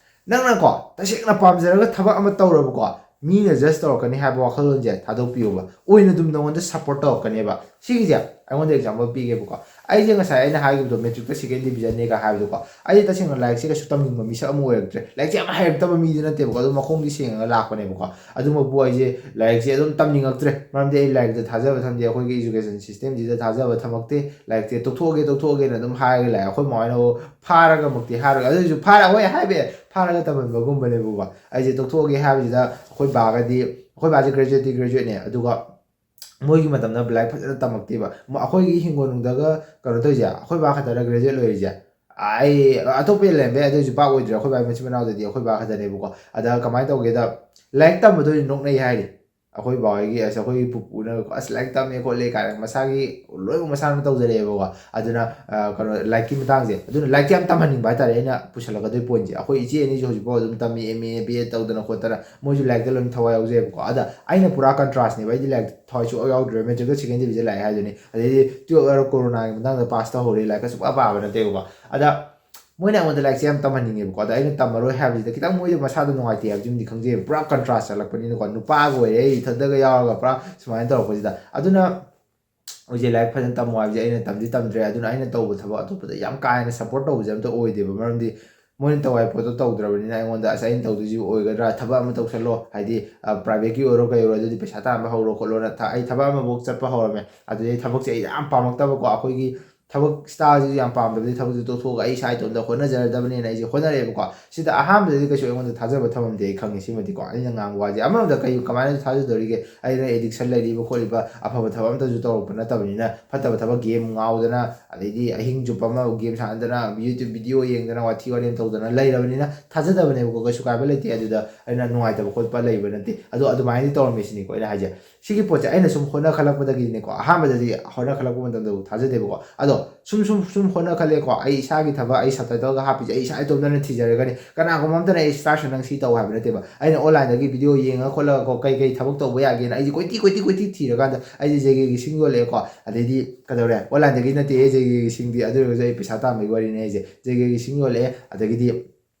ꯅꯪꯅꯀꯣ ꯇꯁꯦꯡꯅ ꯄꯥꯝꯖꯔꯒ ꯊꯕꯛ ꯑꯃ ꯇꯧꯔꯕꯀꯣ, ꯃꯤꯅ ꯖꯁ ꯇꯧꯔꯛꯀꯅꯤ ꯍꯥꯏꯕ ꯋꯥꯈꯜꯂꯣꯟꯁꯦ ꯊꯥꯗꯣꯛꯄꯤꯌꯣꯕ꯫ ꯑꯣꯏꯅ ꯑꯗꯨꯝ ꯅꯉꯣꯟꯗ ꯁꯞꯄꯣꯔꯠ ꯇꯧꯔꯛꯀꯅꯦꯕ꯫ ꯁꯤꯒꯤꯁꯦ ꯑꯩꯉꯣꯟꯗ ꯑꯦꯛꯖꯥꯝꯄꯜ ꯄꯤꯒꯦꯕꯀꯣ꯫ ꯑꯩꯁꯦ ꯉꯁꯥꯏ ꯑꯩꯅ ꯍꯥꯏꯈꯤꯕꯗꯣ, ꯃꯦꯇ꯭ꯔꯤꯛꯇ ꯁꯦꯀꯦꯟ ꯗꯤꯕꯤꯖꯟꯅꯦꯒ ꯍꯥꯏꯕꯗꯣꯀꯣ, ꯑꯩꯁꯦ ꯇꯁꯦꯡꯅ ꯂꯥꯏꯔꯤꯛꯁꯦ ꯀꯩꯁꯨ ꯇꯝꯅꯤꯡꯕ ꯃꯤꯁꯛ ꯑꯃ ꯑꯣꯏꯔꯛꯇ꯭ꯔꯦ꯫ ꯂꯥꯏꯔꯤꯛꯁꯦ ꯌꯥꯝ ꯍꯩꯔꯛꯇꯕ ꯃꯤꯗꯤ ꯅꯠꯇꯦꯕꯀꯣ, ꯑꯗꯨꯝ ꯃꯈꯣꯡꯗꯤ ꯁꯦꯡꯉꯒ ꯂꯥꯛꯄꯅꯦꯕꯀꯣ꯫ ꯑꯗꯨꯃꯛꯄꯨ ꯑꯩꯁꯦ ꯂꯥꯏꯔꯤꯛꯁꯦ ꯑꯗꯨꯝ ꯇꯝꯅꯤꯡꯉꯛꯇ꯭ꯔꯦ꯫ ꯃꯔꯝꯗꯤ ꯑꯩ ꯂꯥꯏꯔꯤꯛꯇ ꯊꯥꯖꯕ ꯊꯝꯗꯦ, ꯑꯩꯈꯣꯏꯒꯤ ꯏꯖꯨꯀꯦꯁꯟ ꯁꯤꯁꯇꯦꯝꯁꯤꯗ ꯊꯥꯖꯕ ꯊꯝꯃꯛꯇꯦ꯫ ꯂꯥꯏꯔꯤꯛꯁꯦ ꯇꯣꯛꯊꯣꯛꯑꯒꯦ, ꯇꯣꯛꯊꯣꯛꯑꯒꯦꯅ ꯑꯗꯨꯝ ꯍꯥꯏꯔꯒ ꯂꯥꯛꯑꯦ꯫ ꯑꯩꯈꯣꯏ ꯃꯃꯥ ꯍꯣꯏꯅ ꯐꯥꯔꯒꯃꯛꯇꯤ ꯍꯥꯏꯔꯒ, ꯑꯗꯨ ꯑꯣꯏꯁꯨ ꯐꯥꯔ-, ꯍꯣꯏ, ꯍꯥꯏꯕ ꯌꯥꯏ, ꯐꯥꯔꯒ ꯇꯝꯍꯟꯕꯒꯨꯝꯕꯅꯦꯕꯀꯣ꯫ ꯑꯩꯁꯦ ꯇꯣꯛꯊꯣꯛꯑꯒꯦ ꯍꯥꯏꯕꯁꯤꯗ ꯑꯩꯈꯣꯏ ꯕꯥꯒꯗꯤ, ꯑꯩꯈꯣꯏ ꯕꯥꯁꯦ ꯒ꯭ꯔꯦꯖꯨꯋꯦꯠꯇꯤ ꯒ꯭ꯔꯦꯖꯨꯋꯦꯠꯅꯦ, ꯑꯗꯨꯒ ꯃꯣꯏꯒꯤ ꯃꯇꯝꯗ ꯂꯥꯏꯔꯤꯛ ꯐꯖꯅ ꯇꯝꯃꯛꯇꯦꯕ꯫ ꯃ-, ꯑꯩꯈꯣꯏꯒꯤ ꯍꯤꯡꯒꯣꯜꯅꯨꯡꯗꯒ ꯀꯩꯅꯣ ꯇꯧꯔꯤꯁꯦ ꯑꯩꯈꯣꯏ ꯕꯥ ꯈꯛꯇꯔ ꯒ꯭ꯔꯦꯖꯨꯋꯦꯠ ꯂꯣꯏꯔꯤꯁꯦ꯫ ꯑꯩ ꯑꯇꯣꯞꯄ ꯂꯩꯔꯝꯕ ꯌꯥꯏ, ꯑꯗꯨ ꯑꯣꯏꯁꯨ ꯄꯥꯛ ꯑꯣꯏꯗ꯭ꯔꯦ꯫ ꯑꯩꯈꯣꯏ ꯕꯥꯒꯤ ꯃꯆꯤꯟ ꯃꯅꯥꯎꯗꯗꯤ ꯑꯩꯈꯣꯏ ꯕꯥ ꯈꯛꯇꯅꯦꯕꯀꯣ꯫ ꯑꯗ ꯀꯃꯥꯏꯅ ꯇꯧꯒꯦꯗ, ꯂꯥꯏꯔꯤꯛ ꯇꯝꯕꯗ ꯑꯣꯏꯅ ꯅꯣꯛꯅꯩ ꯍꯥꯏꯔꯤ꯫ ꯑꯩꯈꯣꯏ ꯕꯥꯍꯣꯏꯒꯤ, ꯑꯁ, ꯑꯩꯈꯣꯏꯒꯤ ꯄꯨꯄꯨꯅ, "ꯑꯁ, ꯂꯥꯏꯔꯤꯛ ꯇꯝꯃꯦ ꯈꯣꯠꯂꯦ" ꯀꯥꯏꯅ ꯃꯁꯥꯒꯤ ꯂꯣꯏꯅꯃꯛ ꯃꯁꯥꯅ ꯇꯧꯖꯔꯛꯑꯦꯕꯀꯣ꯫ ꯑꯗꯨꯅ, ꯑ, ꯀꯩꯅꯣ, ꯂꯥꯏꯔꯤꯛꯀꯤ ꯃꯇꯥꯡꯁꯦ, ꯑꯗꯨꯅ ꯂꯥꯏꯔꯤꯛꯁꯦ ꯌꯥꯝ ꯇꯝꯍꯟꯅꯤꯡꯕ ꯍꯥꯏꯇꯥꯔꯦ ꯑꯩꯅ ꯄꯨꯁꯜꯂꯛꯀꯗꯣꯏ ꯄꯣꯏꯟꯠꯁꯦ꯫ ꯑꯩꯈꯣꯏ ꯏꯆꯦ ꯑꯅꯤꯁꯨ ꯍꯧꯖꯤꯛꯐꯥꯎ ꯑꯗꯨꯝ ꯇꯝꯃꯤ, ꯑꯦꯝ ꯑꯦ, ꯕꯤ ꯑꯦꯗ ꯇꯧꯗꯅ ꯈꯣꯠꯇꯅ, ꯃꯣꯏꯁꯨ ꯂꯥꯏꯔꯤꯛꯇ ꯂꯣꯏꯅ ꯊꯋꯥꯏ ꯌꯥꯎꯖꯩꯕꯀꯣ꯫ ꯑꯗ ꯑꯩꯅ ꯄꯨꯔꯥ ꯀꯟꯇ꯭ꯔꯥꯁꯅꯦꯕ, ꯑꯩꯗꯤ ꯂꯥꯏꯔꯤꯛ ꯊꯋꯥꯏ ꯁꯨꯡꯌꯥꯎ ꯌꯥꯎꯗ꯭ꯔꯦ, ꯃꯦꯇ꯭ꯔꯤꯛꯇ ꯁꯦꯀꯦꯟ ꯗꯤꯕꯤꯖꯟ ꯂꯥꯛꯑꯦ ꯍꯥꯏꯗꯨꯅꯤ꯫ ꯑꯗꯩꯗꯤ ꯇꯨꯌꯦꯜꯞ ꯍꯥꯏꯔꯣ, ꯀꯣꯔꯣꯅꯥꯒꯤ ꯃꯇꯥꯡꯗ ꯄꯥꯁ ꯇꯧꯍꯧꯔꯦ, ꯂꯥꯏꯔꯤꯛꯀ ꯁꯨꯡꯄꯥ ꯄꯥꯕ ꯅꯠꯇꯦꯕꯀꯣ꯫ ꯑꯗ ꯃꯣꯏꯅ ꯑꯩꯉꯣꯟꯗ ꯂꯥꯏꯔꯤꯛꯁꯦ ꯌꯥꯝ ꯇꯝꯍꯟꯅꯤꯡꯉꯦꯕꯀꯣ꯫ ꯑꯗ ꯑꯩꯅ ꯇꯝꯃꯔꯣꯏ ꯍꯥꯏꯕꯁꯤꯗ ꯈꯤꯇꯪ ꯃꯣꯏꯗꯣ ꯃꯁꯥꯗꯣ ꯅꯨꯡꯉꯥꯏꯇꯦ ꯍꯥꯏꯕꯁꯤꯃꯗꯤ ꯈꯪꯖꯩꯕ, ꯄꯨꯔꯥ ꯀꯟꯇ꯭ꯔꯥꯁ ꯆꯠꯂꯛꯄꯅꯤꯅꯀꯣ꯫ ꯅꯨꯄꯥꯒ ꯑꯣꯏꯔꯦ ꯑꯩ ꯏꯊꯟꯗꯒ ꯌꯥꯎꯔꯒ ꯄꯨꯔꯥ ꯁꯨꯃꯥꯏꯅ ꯇꯧꯔꯛꯄꯁꯤꯗ꯫ ꯑꯗꯨꯅ ꯍꯧꯖꯤꯛ ꯂꯥꯏꯔꯤꯛ ꯐꯖꯅ ꯇꯝꯃꯣ ꯍꯥꯏꯕꯁꯦ ꯑꯩꯅ ꯇꯝꯗꯤ ꯇꯝꯗ꯭ꯔꯦ꯫ ꯑꯗꯨꯅ ꯑꯩꯅ ꯇꯧꯕ ꯊꯕꯛ ꯑꯇꯣꯞꯄꯗ ꯌꯥꯝ ꯀꯥ ꯍꯦꯟꯅ ꯁꯞꯄꯣꯔꯠ ꯇꯧꯕꯁꯦ ꯑꯝꯇ ꯑꯣꯏꯗꯦꯕ꯫ ꯃꯔꯝꯗꯤ ꯃꯣꯏꯅ ꯇꯧ ꯍꯥꯏꯕ ꯄꯣꯠꯇꯣ ꯇꯧꯗ꯭ꯔꯕꯅꯤꯅ ꯑꯩꯉꯣꯟꯗ, "ꯑꯁ, ꯑꯩꯅ ꯇꯧꯗꯣꯏꯁꯤꯕꯨ ꯑꯣꯏꯒꯗ꯭ꯔꯥ? ꯊꯕꯛ ꯑꯃ ꯇꯧꯁꯜꯂꯣ, ꯍꯥꯏꯗꯤ, ꯑ, ꯄ꯭ꯔꯥꯏꯚꯦꯠꯀꯤ ꯑꯣꯏꯔꯣ ꯀꯩ ꯑꯣꯏꯔꯣ, ꯑꯗꯨꯗꯤ ꯄꯩꯁꯥ ꯇꯥꯟꯕ ꯍꯧꯔꯣ ꯈꯣꯠꯂꯣꯅ" ꯊ-, ꯑꯩ ꯊꯕꯛ ꯑꯃꯐꯥꯎ ꯆꯠꯄ ꯍꯧꯔꯝꯃꯦ꯫ ꯑꯗꯨꯗꯩ ꯊꯕꯛꯁꯦ ꯑꯩ ꯌꯥꯝ ꯄꯥꯝꯃꯛꯇꯕꯀꯣ꯫ ꯑꯩꯈꯣꯏꯒꯤ ꯊꯕꯛ ꯁ꯭ꯇꯥꯏꯜꯁꯤꯁꯨ ꯌꯥꯝ ꯄꯥꯝꯗꯕꯗꯒꯤ ꯊꯕꯛꯁꯦ ꯇꯣꯛꯊꯣꯛꯑꯒ ꯑꯩ ꯏꯁꯥ ꯏꯇꯣꯝꯇ ꯍꯣꯠꯅꯖꯔꯗꯕꯅꯤꯅ ꯑꯩꯁꯦ ꯍꯣꯠꯅꯔꯛꯑꯦꯕꯀꯣ꯫ ꯁꯤꯗ ꯑꯍꯥꯟꯕꯗꯗꯤ ꯀꯩꯁꯨ ꯑꯩꯉꯣꯟꯗ ꯊꯥꯖꯕ ꯊꯝꯃꯝꯗꯦ, ꯑꯩ ꯈꯪꯉꯦ ꯁꯤꯃꯗꯤꯀꯣ꯫ ꯑꯩꯅ ꯉꯥꯡꯕ ꯋꯥꯁꯦ ꯑꯃꯔꯣꯝꯗ ꯀꯩ, ꯀꯃꯥꯏꯅ ꯊꯥꯖꯗꯧꯔꯤꯒꯦ? ꯑꯩꯅ ꯑꯦꯗꯤꯛꯁꯟ ꯂꯩꯔꯤꯕ ꯈꯣꯠꯂꯤꯕ, ꯑꯐꯕ ꯊꯕꯛ ꯑꯝꯇꯁꯨ ꯇꯧꯔꯛꯄ ꯅꯠꯇꯕꯅꯤꯅ, ꯐꯠꯇꯕ ꯊꯕꯛ, ꯒꯦꯝ ꯉꯥꯎꯗꯅ, ꯑꯗꯩꯗꯤ ꯑꯍꯤꯡ ꯆꯨꯞꯄ ꯑꯃ ꯒꯦꯝ ꯁꯥꯟꯅꯗꯅ, YouTube ꯚꯤꯗꯤꯑꯣ ꯌꯦꯡꯗꯅ, ꯋꯥꯊꯤ ꯋꯥꯔꯦꯝ ꯇꯧꯗꯅ ꯂꯩꯔꯕꯅꯤꯅ ꯊꯥꯖꯗꯕꯅꯦꯕꯀꯣ꯫ ꯀꯩꯁꯨ ꯀꯥꯏꯕ ꯂꯩꯇꯦ ꯑꯗꯨꯗ, ꯑꯩꯅ ꯅꯨꯡꯉꯥꯏꯇꯕ ꯈꯣꯠꯄ ꯂꯩꯕ ꯅꯠꯇꯦ꯫ ꯑꯗꯣ ꯑꯗꯨꯃꯥꯏꯅꯗꯤ ꯇꯧꯔꯝꯃꯦ ꯁꯤꯅꯤꯀꯣ ꯑꯩꯅ ꯍꯥꯏꯁꯦ꯫ ꯁꯤꯒꯤ ꯄꯣꯠꯁꯦ ꯑꯩꯅ ꯁꯨꯝ ꯍꯣꯠꯅꯈꯠꯂꯛꯄꯗꯒꯤꯅꯦꯀꯣ, ꯑꯍꯥꯟꯕꯗꯗꯤ ꯍꯣꯠꯅꯈꯠꯂꯛꯄ ꯃꯇꯝꯗ ꯊꯥꯖꯗꯦꯕꯀꯣ꯫ ꯑꯗꯣ ꯁꯨꯝ, ꯁꯨꯝ, ꯁꯨꯝ ꯍꯣꯠꯅꯈꯠꯂꯛꯑꯦꯀꯣ꯫ ꯑꯩ ꯏꯁꯥꯒꯤ ꯊꯕꯛ, ꯑꯩ ꯁꯕꯇꯥꯏꯇꯜꯒ ꯍꯥꯞꯄꯤꯁꯦ ꯑꯩ ꯏꯁꯥ ꯏꯇꯣꯝꯇꯅ ꯊꯤꯖꯔꯒꯅꯤ꯫ ꯀꯅꯥꯒꯨꯝꯕ ꯑꯝꯇꯅ ꯑꯩ, "ꯁ꯭ꯇꯥꯔꯁ, ꯅꯪ ꯁꯤ ꯇꯧ" ꯍꯥꯏꯕ ꯅꯠꯇꯦꯕ꯫ ꯑꯩꯅ ꯑꯣꯟꯂꯥꯏꯟꯗꯒꯤ ꯚꯤꯗꯤꯑꯣ ꯌꯦꯡꯉ ꯈꯣꯠꯂꯒꯀꯣ, ꯀꯩ ꯀꯩ ꯊꯕꯛ ꯇꯧꯕ ꯌꯥꯒꯦꯅ ꯑꯩꯁꯦ ꯀꯣꯏꯊꯤ, ꯀꯣꯏꯊꯤ, ꯀꯣꯏꯊꯤ ꯊꯤꯔꯀꯥꯟꯗ ꯑꯩꯁꯦ ꯖꯦꯒꯦꯒꯤ ꯁꯤꯡ ꯌꯣꯜꯂꯛꯑꯦꯀꯣ꯫ ꯑꯗꯩꯗꯤ ꯀꯩꯗꯧꯔꯦ? ꯑꯣꯟꯂꯥꯏꯟꯗꯒꯤ ꯅꯠꯇꯦ ꯖꯦꯒꯦꯒꯤ ꯁꯤꯡꯗꯤ, ꯑꯗꯨ ꯑꯣꯏꯔꯒꯁꯨ ꯑꯩ ꯄꯩꯁꯥ ꯇꯥꯟꯕꯒꯤ ꯋꯥꯔꯤꯅꯦ ꯑꯩꯁꯦ꯫ ꯖꯦꯒꯦꯒꯤ ꯁꯤꯡ ꯌꯣꯜꯂꯛꯑꯦ, ꯑꯗꯒꯤꯗꯤ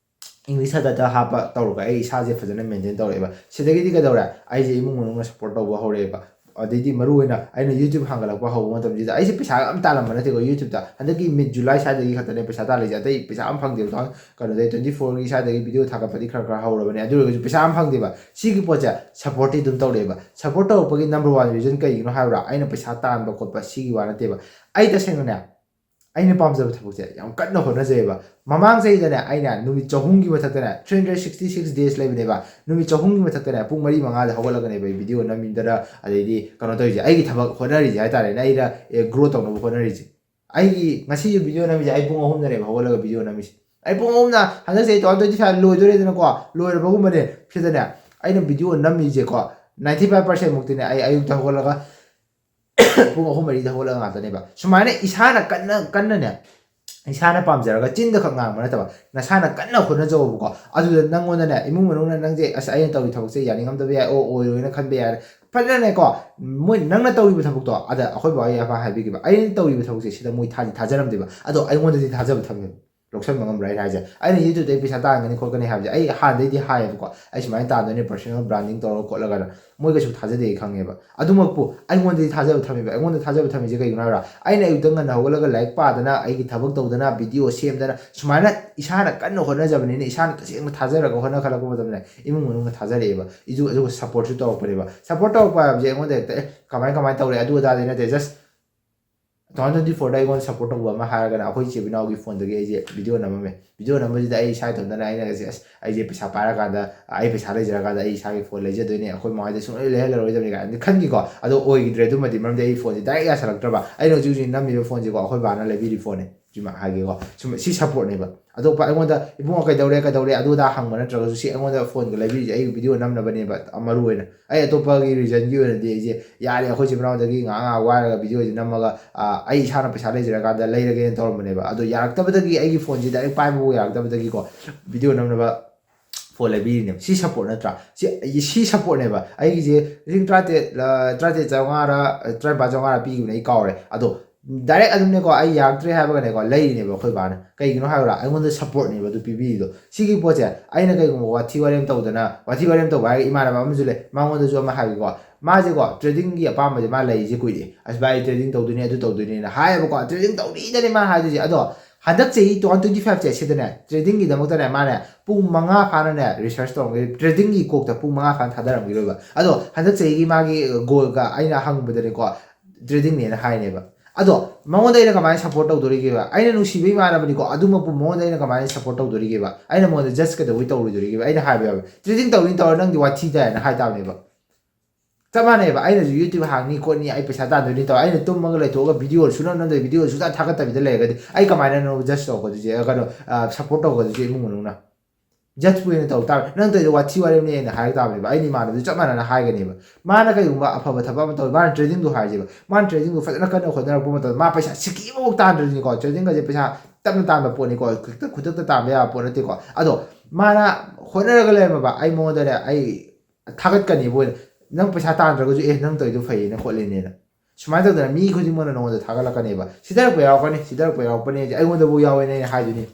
ꯏꯪꯂꯤꯁ ꯁꯕꯇꯥꯏꯇꯜ ꯍꯥꯞꯄ ꯇꯧꯔꯒ ꯑꯩ ꯏꯁꯥꯁꯦ ꯐꯖꯅ ꯃꯦꯟꯇꯦꯟ ꯇꯧꯔꯛꯑꯦꯕ꯫ ꯁꯤꯗꯒꯤꯗꯤ ꯀꯩꯗꯧꯔꯦ? ꯑꯩꯁꯦ ꯏꯃꯨꯡ ꯃꯅꯨꯡꯅ ꯁꯞꯄꯣꯔꯠ ꯇꯧꯕ ꯍꯧꯔꯛꯑꯦꯕ꯫ ꯑꯗꯩꯗꯤ ꯃꯔꯨ ꯑꯣꯏꯅ ꯑꯩꯅ YouTube ꯍꯥꯡꯒꯠꯂꯛꯄ ꯍꯧꯕ ꯃꯇꯝꯁꯤꯗ ꯑꯩꯁꯦ ꯄꯩꯁꯥ ꯌꯥꯝ ꯇꯥꯜꯂꯝꯕ ꯅꯠꯇꯦꯀꯣ YouTubeꯇ꯫ ꯍꯟꯗꯛꯀꯤ mid July ꯁ꯭ꯋꯥꯏꯗꯒꯤ ꯈꯛꯇꯅꯦ ꯄꯩꯁꯥ ꯇꯥꯜꯂꯤꯁꯦ꯫ ꯑꯇꯩ ꯄꯩꯁꯥ ꯑꯃ ꯐꯪꯗꯦꯕ꯫ ꯀꯩꯅꯣꯗꯩ twenty fourꯒꯤ ꯁ꯭ꯋꯥꯏꯗꯒꯤ ꯚꯤꯗꯤꯑꯣ ꯊꯥꯒꯠꯄꯗꯤ ꯈꯔ ꯈꯔ ꯍꯧꯔꯕꯅꯦ꯫ ꯑꯗꯨ ꯑꯣꯏꯔꯒꯁꯨ ꯄꯩꯁꯥ ꯑꯃ ꯐꯪꯗꯦꯕ꯫ ꯁꯤꯒꯤ ꯄꯣꯠꯁꯦ ꯁꯞꯄꯣꯔꯠꯇꯤ ꯑꯗꯨꯝ ꯇꯧꯔꯛꯑꯦꯕ꯫ ꯁꯞꯄꯣꯔꯠ ꯇꯧꯔꯛꯄꯒꯤ number one reason ꯀꯩꯒꯤꯅꯣ ꯍꯥꯏꯕ꯭ꯔꯥ? ꯑꯩꯅ ꯄꯩꯁꯥ ꯇꯥꯟꯕ ꯈꯣꯠꯄ ꯁꯤꯒꯤ ꯋꯥ ꯅꯠꯇꯦꯕ꯫ ꯑꯩ ꯇꯁꯦꯡꯅꯅꯦ, ꯑꯩꯅ ꯄꯥꯝꯖꯕ ꯊꯕꯛꯁꯦ ꯌꯥꯝ ꯀꯟꯅ ꯍꯣꯠꯅꯖꯩꯑꯕ꯫ ꯃꯃꯥꯡ ꯆꯍꯤꯗꯅꯦ, ꯑꯩꯅ ꯅꯨꯃꯤꯠ ꯆꯍꯨꯝꯒꯤ ꯃꯊꯛꯇꯅꯦ, three hundred sixty six days ꯂꯩꯕꯅꯦꯕ꯫ ꯅꯨꯃꯤꯠ ꯆꯍꯨꯝꯒꯤ ꯃꯊꯛꯇꯅꯦ, ꯄꯨꯡ ꯃꯔꯤ ꯃꯉꯥꯗ ꯍꯧꯒꯠꯂꯒꯅꯦꯕ ꯑꯩ ꯚꯤꯗꯤꯑꯣ ꯅꯝꯃꯤꯗꯅ, ꯑꯗꯩꯗꯤ ꯀꯩꯅꯣ ꯇꯧꯔꯤꯁꯦ, ꯑꯩꯒꯤ ꯊꯕꯛ ꯍꯣꯠꯅꯔꯤꯁꯦ ꯍꯥꯏꯇꯥꯔꯦꯅꯦ, ꯑꯩꯅ, ꯑꯦ, ꯒ꯭ꯔꯣ ꯇꯧꯅꯕ ꯍꯣꯠꯅꯔꯤꯁꯦ꯫ ꯑꯩꯒꯤ ꯉꯁꯤꯁꯨ ꯚꯤꯗꯤꯑꯣ ꯅꯝꯃꯤꯁꯦ ꯑꯩ ꯄꯨꯡ ꯑꯍꯨꯝꯗꯅꯦꯕ ꯍꯧꯒꯠꯂꯒ ꯚꯤꯗꯤꯑꯣ ꯅꯝꯃꯤꯁꯦ꯫ ꯑꯩ ꯄꯨꯡ ꯑꯍꯨꯝꯅ, ꯍꯟꯗꯛ ꯆꯍꯤ two thousand twenty five ꯂꯣꯏꯗꯣꯔꯦꯗꯅꯀꯣ, ꯂꯣꯏꯔꯕꯒꯨꯝꯕꯅꯦ꯫ ꯁꯤꯗꯅꯦ, ꯑꯩꯅ ꯚꯤꯗꯤꯑꯣ ꯅꯝꯃꯤꯁꯦꯀꯣ, ninety five percent ꯃꯨꯛꯇꯤꯅꯦ ꯑꯩ ꯑꯌꯨꯛꯇ ꯍꯧꯒꯠꯂꯒ ꯄꯨꯡ ꯑꯍꯨꯝ ꯃꯔꯤꯗ ꯍꯧꯒꯠꯂꯒ ꯉꯥꯛꯇꯅꯦꯕ꯫ ꯁꯨꯃꯥꯏꯅ ꯏꯁꯥꯅ ꯀꯟꯅ ꯀꯟꯅꯅꯦ, ꯏꯁꯥꯅ ꯄꯥꯝꯖꯔꯒ ꯆꯤꯟꯗ ꯈꯛ ꯉꯥꯡꯕ ꯅꯠꯇꯕ, ꯅꯁꯥꯅ ꯀꯟꯅ ꯍꯣꯠꯅꯖꯧꯕꯀꯣ꯫ ꯑꯗꯨꯗ ꯅꯪꯉꯣꯟꯗꯅꯦ ꯏꯃꯨꯡ ꯃꯅꯨꯡꯅ ꯅꯪꯁꯦ, "ꯑꯁ, ꯑꯩꯅ ꯇꯧꯔꯤ ꯊꯕꯛꯁꯦ ꯌꯥꯅꯤꯡꯉꯝꯗꯕ ꯌꯥꯏ, ꯑꯣ, ꯑꯣꯏꯔꯣꯏꯅ ꯈꯟꯕ ꯌꯥꯏ", ꯐꯖꯅꯅꯦꯀꯣ꯫ ꯃꯣꯏ ꯅꯪꯅ ꯇꯧꯔꯤꯕ ꯊꯕꯛꯇꯣ, ꯑꯗ ꯑꯩꯈꯣꯏ ꯕꯕꯥ ꯏꯌꯥꯄꯥ ꯍꯥꯏꯕꯤꯈꯤꯕ, "ꯑꯩꯅ ꯇꯧꯔꯤꯕ ꯊꯕꯛꯁꯦ ꯁꯤꯗ ꯃꯣꯏ ꯊꯥꯗꯤ ꯊꯥꯖꯔꯝꯗꯦꯕ, ꯑꯗꯣ ꯑꯩꯉꯣꯟꯗꯗꯤ ꯊꯥꯖꯕ ꯊꯝꯃꯦꯕ, ꯂꯧꯁꯟꯕ ꯉꯝꯕ꯭ꯔꯥ?" ꯑꯩꯅ ꯍꯥꯏꯁꯦ, ꯑꯩꯅ YouTubeꯇꯩ ꯄꯩꯁꯥ ꯇꯥꯟꯒꯅꯤ ꯈꯣꯠꯀꯅꯤ ꯍꯥꯏꯕꯁꯦ ꯑꯩ ꯍꯥꯟꯅꯗꯩꯗꯤ ꯍꯥꯏꯌꯦꯕꯀꯣ, "ꯑꯩ ꯁꯨꯃꯥꯏꯅ ꯇꯥꯟꯗꯣꯏꯅꯦ, personal branding ꯇꯧꯔꯒ ꯈꯣꯠꯂꯒꯅ", ꯃꯣꯏ ꯀꯩꯁꯨ ꯊꯥꯖꯗꯦ ꯑꯩ ꯈꯪꯉꯦꯕ꯫ ꯑꯗꯨꯃꯛꯄꯨ ꯑꯩꯉꯣꯟꯗꯗꯤ ꯊꯥꯖꯕ ꯊꯝꯃꯦꯕ꯫ ꯑꯩꯉꯣꯟꯗ ꯊꯥꯖꯕ ꯊꯝꯃꯤꯁꯦ ꯀꯩꯒꯤꯅꯣ ꯍꯥꯏꯔ, ꯑꯩꯅ ꯑꯌꯨꯛꯇ ꯉꯟꯅ ꯍꯧꯒꯠꯂꯒ ꯂꯥꯏꯔꯤꯛ ꯄꯥꯗꯅ, ꯑꯩꯒꯤ ꯊꯕꯛ ꯇꯧꯗꯅ, video ꯁꯦꯝꯗꯅ, ꯁꯨꯃꯥꯏꯅ ꯏꯁꯥꯅ ꯀꯟꯅ ꯍꯣꯠꯅꯖꯕꯅꯤꯅ, ꯏꯁꯥꯅ ꯇꯁꯦꯡꯅ ꯊꯥꯖꯔꯒ ꯍꯣꯠꯅꯈꯠꯂꯛꯄ ꯃꯇꯝꯗ ꯏꯃꯨꯡ ꯃꯅꯨꯡꯅ ꯊꯥꯖꯔꯛꯑꯦꯕ꯫ ꯏꯗꯨ-, ꯑꯗꯨꯒ supportꯁꯨ ꯇꯧꯔꯛꯄꯅꯦꯕ꯫ Support ꯇꯧꯔꯛꯄ ꯍꯥꯏꯕꯁꯦ ꯑꯩꯉꯣꯟꯗ ꯍꯦꯛꯇ, "ꯑꯦ, ꯀꯃꯥꯏ, ꯀꯃꯥꯏꯅ ꯇꯧꯔꯦ?" ꯑꯗꯨ ꯑꯗꯥꯗꯤ ꯅꯠꯇꯦ, just two thousand twenty fourꯗ ꯑꯩꯉꯣꯟꯗ support ꯇꯧꯕ ꯑꯃ ꯍꯥꯏꯔꯒꯅ, ꯑꯩꯈꯣꯏ ꯏꯆꯤꯜ ꯏꯅꯥꯎꯒꯤ phoneꯗꯒꯤ ꯑꯩꯁꯦ video ꯅꯝꯃꯝꯃꯦ꯫ Video ꯅꯝꯕꯁꯤꯗ ꯑꯩ ꯏꯁꯥ ꯏꯊꯟꯇꯅ, ꯑꯩꯅ ꯁꯦ, "ꯑꯁ, ꯑꯩꯁꯦ ꯄꯩꯁꯥ ꯄꯥꯏꯔꯀꯥꯟꯗ, ꯑꯩ ꯄꯩꯁꯥ ꯂꯩꯖꯔꯀꯥꯟꯗ ꯑꯩ ꯏꯁꯥꯒꯤ phone ꯂꯩꯖꯗꯣꯏꯅꯦ, ꯑꯩꯈꯣꯏ ꯃꯃꯥ ꯍꯣꯏꯗ ꯁꯨꯡꯂꯩ ꯂꯩꯍꯜꯂꯔꯣꯏꯗꯕꯅꯤ" ꯀꯥꯏꯅꯗꯤ ꯈꯟꯈꯤꯀꯣ꯫ ꯑꯗꯣ ꯑꯣꯏꯈꯤꯗ꯭ꯔꯦ ꯑꯗꯨꯃꯗꯤ, ꯃꯔꯝꯗꯤ ꯑꯩ phoneꯁꯦ direct ꯌꯥꯁꯜꯂꯛꯇ꯭ꯔꯕ꯫ ꯑꯩꯅ ꯍꯧꯖꯤꯛ ꯍꯧꯖꯤꯛ ꯅꯝꯃꯤꯕ phoneꯁꯦꯀꯣ, ꯑꯩꯈꯣꯏ ꯕꯥꯅ ꯂꯩꯕꯤꯔꯤ phoneꯅꯦ꯫ ꯁꯤꯃ ꯍꯥꯏꯒꯦꯀꯣ꯫ ꯁꯨꯝ, ꯁꯤ supportꯅꯦꯕ꯫ ꯑꯇꯣꯞꯄ ꯑꯩꯉꯣꯟꯗ, "ꯏꯕꯨꯡꯉꯣ, ꯀꯩꯗꯧꯔꯦ, ꯀꯩꯗꯧꯔꯦ?" ꯑꯗꯨ ꯑꯗꯥ ꯍꯪꯕ ꯅꯠꯇ꯭ꯔꯒꯁꯨ, ꯁꯤ ꯑꯩꯉꯣꯟꯗ phoneꯒ ꯂꯩꯕꯤꯔꯤꯁꯦ ꯑꯩꯒꯤ video ꯅꯝꯅꯕꯅꯦꯕ, ꯃꯔꯨ ꯑꯣꯏꯅ꯫ ꯑꯩ ꯑꯇꯣꯞꯄꯒꯤ reasonꯒꯤ ꯑꯣꯏꯅꯗꯤ ꯑꯩꯁꯦ, ꯌꯥꯔꯦ, ꯑꯩꯈꯣꯏ ꯏꯆꯤꯜ ꯏꯅꯥꯎꯗꯒꯤ ꯉꯥꯏꯍꯥꯛ ꯉꯥꯏꯍꯥꯛ ꯋꯥꯏꯔꯒ videoꯁꯦ ꯅꯝꯃꯒ, ꯑ, ꯑꯩ ꯏꯁꯥꯅ ꯄꯩꯁꯥ ꯂꯩꯖꯔꯀꯥꯟꯗ ꯂꯩꯔꯒꯦꯅ ꯇꯧꯔꯝꯕꯅꯦꯕ꯫ ꯑꯗꯣ ꯌꯥꯔꯛꯇꯕꯗꯒꯤ, ꯑꯩꯒꯤ phoneꯁꯦ direct ꯄꯥꯏꯕꯕꯨ ꯌꯥꯔꯛꯇꯕꯗꯒꯤꯀꯣ, video ꯅꯝꯅꯕ phone ꯂꯩꯕꯤꯔꯤꯅꯦꯕ꯫ ꯁꯤ support ꯅꯠꯇ꯭ꯔꯥ? ꯁꯤ, ꯁꯤ supportꯅꯦꯕ꯫ ꯑꯩꯒꯤꯁꯦ ꯂꯤꯁꯤꯡ ꯇꯔꯥꯇꯔꯦꯠ, ꯑ, ꯇꯔꯥꯇꯔꯦꯠ ꯆꯥꯝꯃꯉꯥꯔ, ꯑ, ꯇꯔꯥꯅꯤꯄꯥꯜ ꯆꯥꯝꯃꯉꯥꯔ ꯄꯤꯈꯤꯕꯅꯦ, ꯑꯩ ꯀꯥꯎꯔꯦ꯫ ꯑꯗꯣ direct ꯑꯗꯨꯝꯅꯦꯀꯣ, ꯑꯩ ꯌꯥꯔꯛꯇ꯭ꯔꯦ ꯍꯥꯏꯕꯒꯅꯦꯀꯣ, ꯂꯩꯔꯤꯅꯦꯕ ꯑꯩꯈꯣꯏ ꯕꯥꯅ꯫ ꯀꯩꯒꯤꯅꯣ ꯍꯥꯏꯕꯗ, ꯑꯩꯉꯣꯟꯗ supportꯅꯦꯕ ꯑꯗꯨ ꯄꯤꯕꯤꯔꯤꯗꯣ꯫ ꯁꯤꯒꯤ ꯄꯣꯠꯁꯦ ꯑꯩꯅ ꯀꯩꯒꯨꯝꯕ ꯋꯥꯊꯤ ꯋꯥꯔꯦꯝ ꯇꯧꯗꯅ, ꯋꯥꯊꯤ ꯋꯥꯔꯦꯝ ꯇꯧꯕ ꯍꯥꯏꯔꯒ ꯏꯃꯥꯟꯅꯕ ꯑꯃꯁꯨ ꯂꯩ, ꯃꯉꯣꯟꯗꯁꯨ ꯑꯃ ꯍꯥꯏꯒꯦꯀꯣ꯫ ꯃꯥꯁꯦꯀꯣ, tradingꯒꯤ ꯑꯄꯥꯝꯕꯁꯦ ꯃꯥ ꯂꯩꯔꯤꯁꯦ ꯀꯨꯏꯔꯦ꯫ "ꯑꯁ ꯚꯥꯏ, ꯑꯩ trading ꯇꯧꯗꯣꯏꯅꯦ, ꯑꯗꯨ ꯇꯧꯗꯣꯏꯅꯦꯅ" ꯍꯥꯏꯌꯦꯕꯀꯣ꯫ Trading ꯇꯧꯔꯤꯗꯅꯦ ꯃꯥ ꯍꯥꯏꯗꯣꯏꯁꯦ꯫ ꯑꯗꯣ ꯍꯟꯗꯛ ꯆꯍꯤ two thousand twenty fiveꯁꯦ ꯁꯤꯗꯅꯦ, tradingꯒꯤꯗꯃꯛꯇꯅꯦ ꯃꯥꯅꯦ ꯄꯨꯡ ꯃꯉꯥ ꯐꯥꯅꯅꯦ research ꯇꯧꯔꯝꯒꯅꯤ꯫ Tradingꯒꯤ ꯀꯣꯛꯇ ꯄꯨꯡ ꯃꯉꯥ ꯐꯥꯅ ꯊꯥꯗꯔꯝꯈꯤꯔꯣꯏꯕ꯫ ꯑꯗꯣ ꯍꯟꯗꯛ ꯆꯍꯤꯒꯤ ꯃꯥꯒꯤ goalꯒ ꯑꯩꯅ ꯍꯪꯕꯗꯅꯦꯀꯣ, tradingꯅꯦꯅ ꯍꯥꯏꯅꯦꯕ꯫ ꯑꯗꯣ ꯃꯉꯣꯟꯗ ꯑꯩꯅ ꯀꯃꯥꯏꯅ support ꯇꯧꯗꯣꯔꯤꯒꯦꯕ? ꯑꯩꯅ ꯅꯨꯡꯁꯤꯕ ꯏꯃꯥꯟꯅꯕꯅꯤꯀꯣ, ꯑꯗꯨꯃꯛꯄꯨ ꯃꯉꯣꯟꯗ ꯑꯩꯅ ꯀꯃꯥꯏꯅ support ꯇꯧꯗꯣꯔꯤꯒꯦꯕ? ꯑꯩꯅ ꯃꯉꯣꯟꯗ judge ꯀꯩꯗꯧꯕꯩ ꯇꯧꯔꯣꯏꯗꯣꯔꯤꯒꯦꯕ? ꯑꯩꯅ ꯍꯥꯏꯕ ꯌꯥꯕ, "Trading ꯇꯧꯅꯤ ꯇꯧꯔ ꯅꯪꯗꯤ ꯋꯥꯊꯤ ꯇꯥꯏꯅ" ꯍꯥꯏ ꯇꯥꯕꯅꯦꯕ꯫ ꯆꯞ ꯃꯥꯟꯅꯩꯕ꯫ ꯑꯩꯅꯁꯨ YouTube ꯍꯥꯡꯅꯤ ꯈꯣꯠꯅꯤ, ꯑꯩ ꯄꯩꯁꯥ ꯇꯥꯟꯗꯣꯏꯅꯤ ꯇꯧꯔ, ꯑꯩꯅ ꯇꯨꯝꯃꯒ ꯂꯩꯊꯣꯛꯑꯒ video ꯁꯨꯡꯅꯝ ꯅꯝꯗꯕꯤ, video ꯁꯨꯡꯊꯥ ꯊꯥꯒꯠꯇꯕꯤꯗ ꯂꯩꯔꯒꯗꯤ ꯑꯩ ꯀꯃꯥꯏꯅ ꯅꯉꯣꯟꯗ judge ꯇꯧꯔꯛꯀꯗꯣꯏꯁꯦ, ꯀꯩꯅꯣ, ꯑ, support ꯇꯧꯔꯛꯀꯗꯣꯏꯁꯦ ꯏꯃꯨꯡ ꯃꯅꯨꯡꯅ? ꯖꯠꯄꯨ ꯑꯣꯏꯅ ꯇꯧ ꯇꯥꯕꯅꯤ꯫ "ꯅꯪ ꯇꯧꯔꯤꯗꯣ ꯋꯥꯊꯤ ꯋꯥꯔꯦꯝꯅꯦꯅ" ꯍꯥꯏꯔꯛ ꯇꯥꯕꯅꯦꯕ꯫ ꯑꯩꯅ ꯏꯃꯥꯟꯅꯕꯗꯨ ꯆꯞ ꯃꯥꯟꯅꯅ ꯍꯥꯏꯒꯅꯦꯕ꯫ ꯃꯥꯅ ꯀꯩꯒꯨꯝꯕ ꯑꯐꯕ ꯊꯕꯛ ꯑꯃ ꯇꯧꯔꯤ, ꯃꯥꯅ ꯇ꯭ꯔꯦꯗꯤꯡꯗꯣ ꯍꯥꯏꯔꯁꯦꯕ, ꯃꯥꯅ ꯇ꯭ꯔꯦꯗꯤꯡꯗꯣ ꯐꯖꯅ ꯀꯟꯅ ꯍꯣꯠꯅꯔꯛꯄ ꯃꯇꯝꯗ ꯃꯥ ꯄꯩꯁꯥ ꯁꯤꯀꯤ ꯑꯃꯐꯥꯎ ꯇꯥꯟꯗ꯭ꯔꯗꯤꯀꯣ, ꯇ꯭ꯔꯦꯗꯤꯡꯒꯁꯦ ꯄꯩꯁꯥ ꯇꯞꯅ ꯇꯥꯟꯕ ꯄꯣꯠꯅꯤꯀꯣ, ꯈꯨꯗꯛꯇ ꯈꯨꯗꯛꯇ ꯇꯥꯟꯕ ꯌꯥꯕ ꯄꯣꯠ ꯅꯠꯇꯦꯀꯣ꯫ ꯑꯗꯣ ꯃꯥꯅ ꯍꯣꯠꯅꯔꯒ ꯂꯩꯔꯝꯃꯕ, ꯑꯩ ꯃꯉꯣꯟꯗꯅꯦ, ꯑꯩ ꯊꯥꯒꯠꯀꯅꯤꯕ ꯑꯣꯏꯅ, "ꯅꯪ ꯄꯩꯁꯥ ꯇꯥꯟꯗ꯭ꯔꯒꯁꯨ ꯑꯦ ꯅꯪ ꯇꯧꯔꯤꯗꯣ ꯐꯩꯌꯦꯅ ꯈꯣꯠꯂꯤꯅꯦꯅ"꯫ ꯁꯨꯃꯥꯏꯅ ꯇꯧꯗꯅ ꯃꯤ ꯈꯨꯗꯤꯡꯃꯛꯅ ꯅꯉꯣꯟꯗ ꯊꯥꯒꯠꯂꯛꯀꯅꯦꯕ꯫ "ꯁꯤꯗꯔꯛꯄ ꯌꯥꯎꯔꯛꯀꯅꯤ, ꯁꯤꯗꯔꯛꯄ ꯌꯥꯎꯔꯛꯄꯅꯦ" ꯍꯥꯏꯁꯦ ꯑꯩꯉꯣꯟꯗꯐꯥꯎ ꯌꯥꯎꯋꯦꯅ ꯑꯩꯅ ꯍꯥꯏꯗꯨꯅꯤ꯫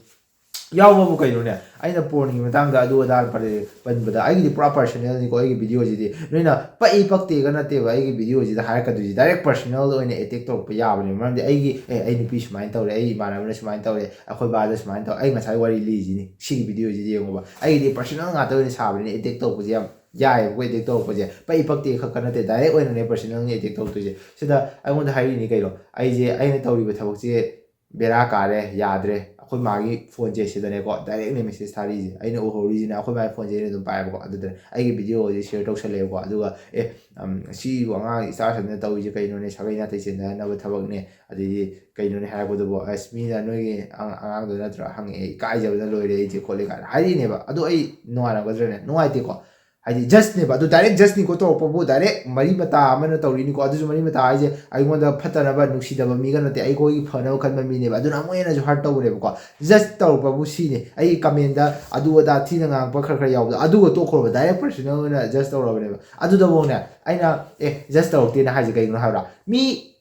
ꯌꯥꯎꯕꯕꯨ ꯀꯩꯅꯣꯅꯦ? ꯑꯩꯅ ꯄꯣꯔꯟꯒꯤ ꯃꯇꯥꯡꯗ ꯑꯗꯨ ꯑꯗꯥ ꯄꯔꯦ-, ꯄꯟꯕꯗ, ꯑꯩꯒꯤꯗꯤ ꯄꯨꯔꯥ ꯄꯔꯁꯅꯦꯜꯅꯤꯀꯣ꯫ ꯑꯩꯒꯤ ꯚꯤꯗꯤꯑꯣꯁꯤꯗꯤ ꯅꯣꯏꯅ ꯄꯛꯏ ꯄꯛꯇꯦꯒ ꯅꯠꯇꯦꯕ꯫ ꯑꯩꯒꯤ ꯚꯤꯗꯤꯑꯣꯁꯤꯗ ꯍꯥꯏꯔꯛꯀꯗꯣꯏꯁꯤ ꯗꯥꯏꯔꯦꯛ ꯄꯔꯁꯅꯦꯜꯗ ꯑꯣꯏꯅ ꯑꯦꯇꯦꯛ ꯇꯧꯔꯛꯄ ꯌꯥꯕꯅꯦꯕ꯫ ꯃꯔꯝꯗꯤ ꯑꯩꯒꯤ, "ꯑꯦ, ꯑꯩ ꯅꯨꯄꯤ ꯁꯨꯃꯥꯏꯅ ꯇꯧꯔꯦ, ꯑꯩ ꯏꯃꯥꯟꯅꯕꯅ ꯁꯨꯃꯥꯏꯅ ꯇꯧꯔꯦ, ꯑꯩꯈꯣꯏ ꯕꯥꯗ ꯁꯨꯃꯥꯏꯅ ꯇꯧꯔꯦ", ꯑꯩ ꯉꯁꯥꯏ ꯋꯥꯔꯤ ꯂꯤꯔꯤꯁꯤꯅꯤ꯫ ꯁꯤꯒꯤ ꯚꯤꯗꯤꯑꯣꯁꯤꯗꯤ ꯌꯦꯡꯉꯣꯕ, ꯑꯩꯒꯤꯗꯤ ꯄꯔꯁꯅꯦꯜ ꯉꯥꯛꯇ ꯑꯣꯏꯅ ꯁꯥꯕꯅꯤꯅ ꯑꯦꯇꯦꯛ ꯇꯧꯔꯛꯄꯁꯦ ꯌꯥꯝ ꯌꯥꯏꯑꯕꯀꯣ꯫ ꯑꯦꯇꯦꯛ ꯇꯧꯔꯛꯄꯁꯦ ꯄꯛꯏ ꯄꯛꯇꯦ ꯈꯛꯇ ꯅꯠꯇꯦ, ꯗꯥꯏꯔꯦꯛ ꯑꯣꯏꯅꯅꯦ ꯄꯔꯁꯅꯦꯜꯅꯤ ꯑꯦꯇꯦꯛ ꯇꯧꯔꯛꯇꯣꯏꯁꯦ꯫ ꯁꯤꯗ ꯑꯩꯉꯣꯟꯗ ꯍꯥꯏꯔꯤꯅꯤ ꯀꯩꯅꯣ, ꯑꯩꯁꯦ, ꯑꯩꯅ ꯇꯧꯔꯤꯕ ꯊꯕꯛꯁꯦ ꯕꯦꯔꯥ ꯀꯥꯔꯦ, ꯌꯥꯗ꯭ꯔꯦ꯫ ꯑꯩꯈꯣꯏ ꯃꯥꯒꯤ ꯐꯣꯟꯁꯦ ꯁꯤꯗꯅꯦꯀꯣ ꯗꯥꯏꯔꯦꯛꯅꯦ ꯃꯦꯁꯦꯖ ꯊꯥꯔꯤꯁꯦ꯫ ꯑꯩꯅ ꯎꯍꯧꯔꯤꯁꯤꯅ ꯑꯩꯈꯣꯏ ꯃꯥꯒꯤ ꯐꯣꯟꯁꯦ ꯑꯩꯅ ꯑꯗꯨꯝ ꯄꯥꯏꯌꯦꯕꯀꯣ꯫ ꯑꯗꯨꯗ ꯑꯩꯒꯤ ꯚꯤꯗꯤꯑꯣꯁꯦ ꯁꯤꯌꯔ ꯇꯧꯁꯜꯂꯛꯑꯦꯕꯀꯣ꯫ ꯑꯗꯨꯒ "ꯑꯦ, ꯑꯝ, ꯁꯤꯕꯨ ꯑꯉꯥꯡ ꯏꯆꯥ ꯁꯟꯅ ꯇꯧꯔꯤꯁꯦ ꯀꯩꯅꯣꯅꯦ, ꯁꯥꯒꯩ ꯅꯥꯇꯩ ꯆꯦꯟꯅꯅꯕ ꯊꯕꯛꯅꯦ", ꯑꯗꯩꯗꯤ ꯀꯩꯅꯣꯅꯦ ꯍꯥꯏꯔꯛꯄꯗꯨꯕꯨ, "ꯑꯁ, ꯃꯤꯅ ꯅꯣꯏꯒꯤ ꯑꯉꯥꯡꯗꯣ ꯅꯠꯇ꯭ꯔꯥ ꯍꯪꯉꯛꯑꯦ, ꯏꯀꯥꯏꯖꯕꯅ ꯂꯣꯏꯔꯦ ꯑꯩꯁꯦ" ꯈꯣꯠꯂꯦ ꯀꯥꯏꯅ ꯍꯥꯏꯔꯤꯅꯦꯕ꯫ ꯑꯗꯣ ꯑꯩ ꯅꯨꯡꯉꯥꯏꯔꯝꯒꯗ꯭ꯔꯅꯦ? ꯅꯨꯡꯉꯥꯏꯇꯦꯀꯣ꯫ ꯍꯥꯏꯗꯤ ꯖꯁꯅꯦꯕ ꯑꯗꯨ, ꯗꯥꯏꯔꯦꯛ ꯖꯁꯅꯤꯀꯣ ꯇꯧꯔꯛꯄꯕꯨ, ꯗꯥꯏꯔꯦꯛ ꯃꯔꯤ ꯃꯇꯥ ꯑꯃꯅ ꯇꯧꯔꯤꯅꯤꯀꯣ꯫ ꯑꯗꯨꯁꯨ ꯃꯔꯤ ꯃꯇꯥ ꯍꯥꯏꯁꯦ ꯑꯩꯉꯣꯟꯗ ꯐꯠꯇꯅꯕ, ꯅꯨꯡꯁꯤꯗꯕ ꯃꯤꯒ ꯅꯠꯇꯦ, ꯑꯩꯈꯣꯏꯒꯤ ꯐꯅꯕ ꯈꯟꯕ ꯃꯤꯅꯦꯕ꯫ ꯑꯗꯨꯅ ꯑꯃꯨꯛ ꯍꯦꯟꯅꯁꯨ ꯍꯔꯠ ꯇꯧꯔꯦꯕꯀꯣ꯫ ꯖꯁ ꯇꯧꯔꯛꯄꯕꯨ ꯁꯤꯅꯤ꯫ ꯑꯩꯒꯤ ꯀꯃꯦꯟꯗ ꯑꯗꯨ ꯑꯗꯥ ꯊꯤꯅ ꯉꯥꯡꯉꯛꯄ ꯈꯔ ꯈꯔ ꯌꯥꯎꯕꯗꯣ, ꯑꯗꯨꯒ ꯇꯣꯛꯈ꯭ꯔꯣꯕ, ꯗꯥꯏꯔꯦꯛ ꯄꯔꯁꯅꯦꯜ ꯑꯣꯏꯅ ꯖꯁ ꯇꯧꯔꯕꯅꯦꯕ꯫ ꯑꯗꯨꯗꯐꯥꯎꯅꯦ ꯑꯩꯅ "ꯑꯦ, ꯖꯁ ꯇꯧꯔꯛꯇꯦꯅ" ꯍꯥꯏꯁꯦ ꯀꯩꯒꯤꯅꯣ ꯍꯥꯏꯕ꯭ꯔꯥ? ꯃꯤ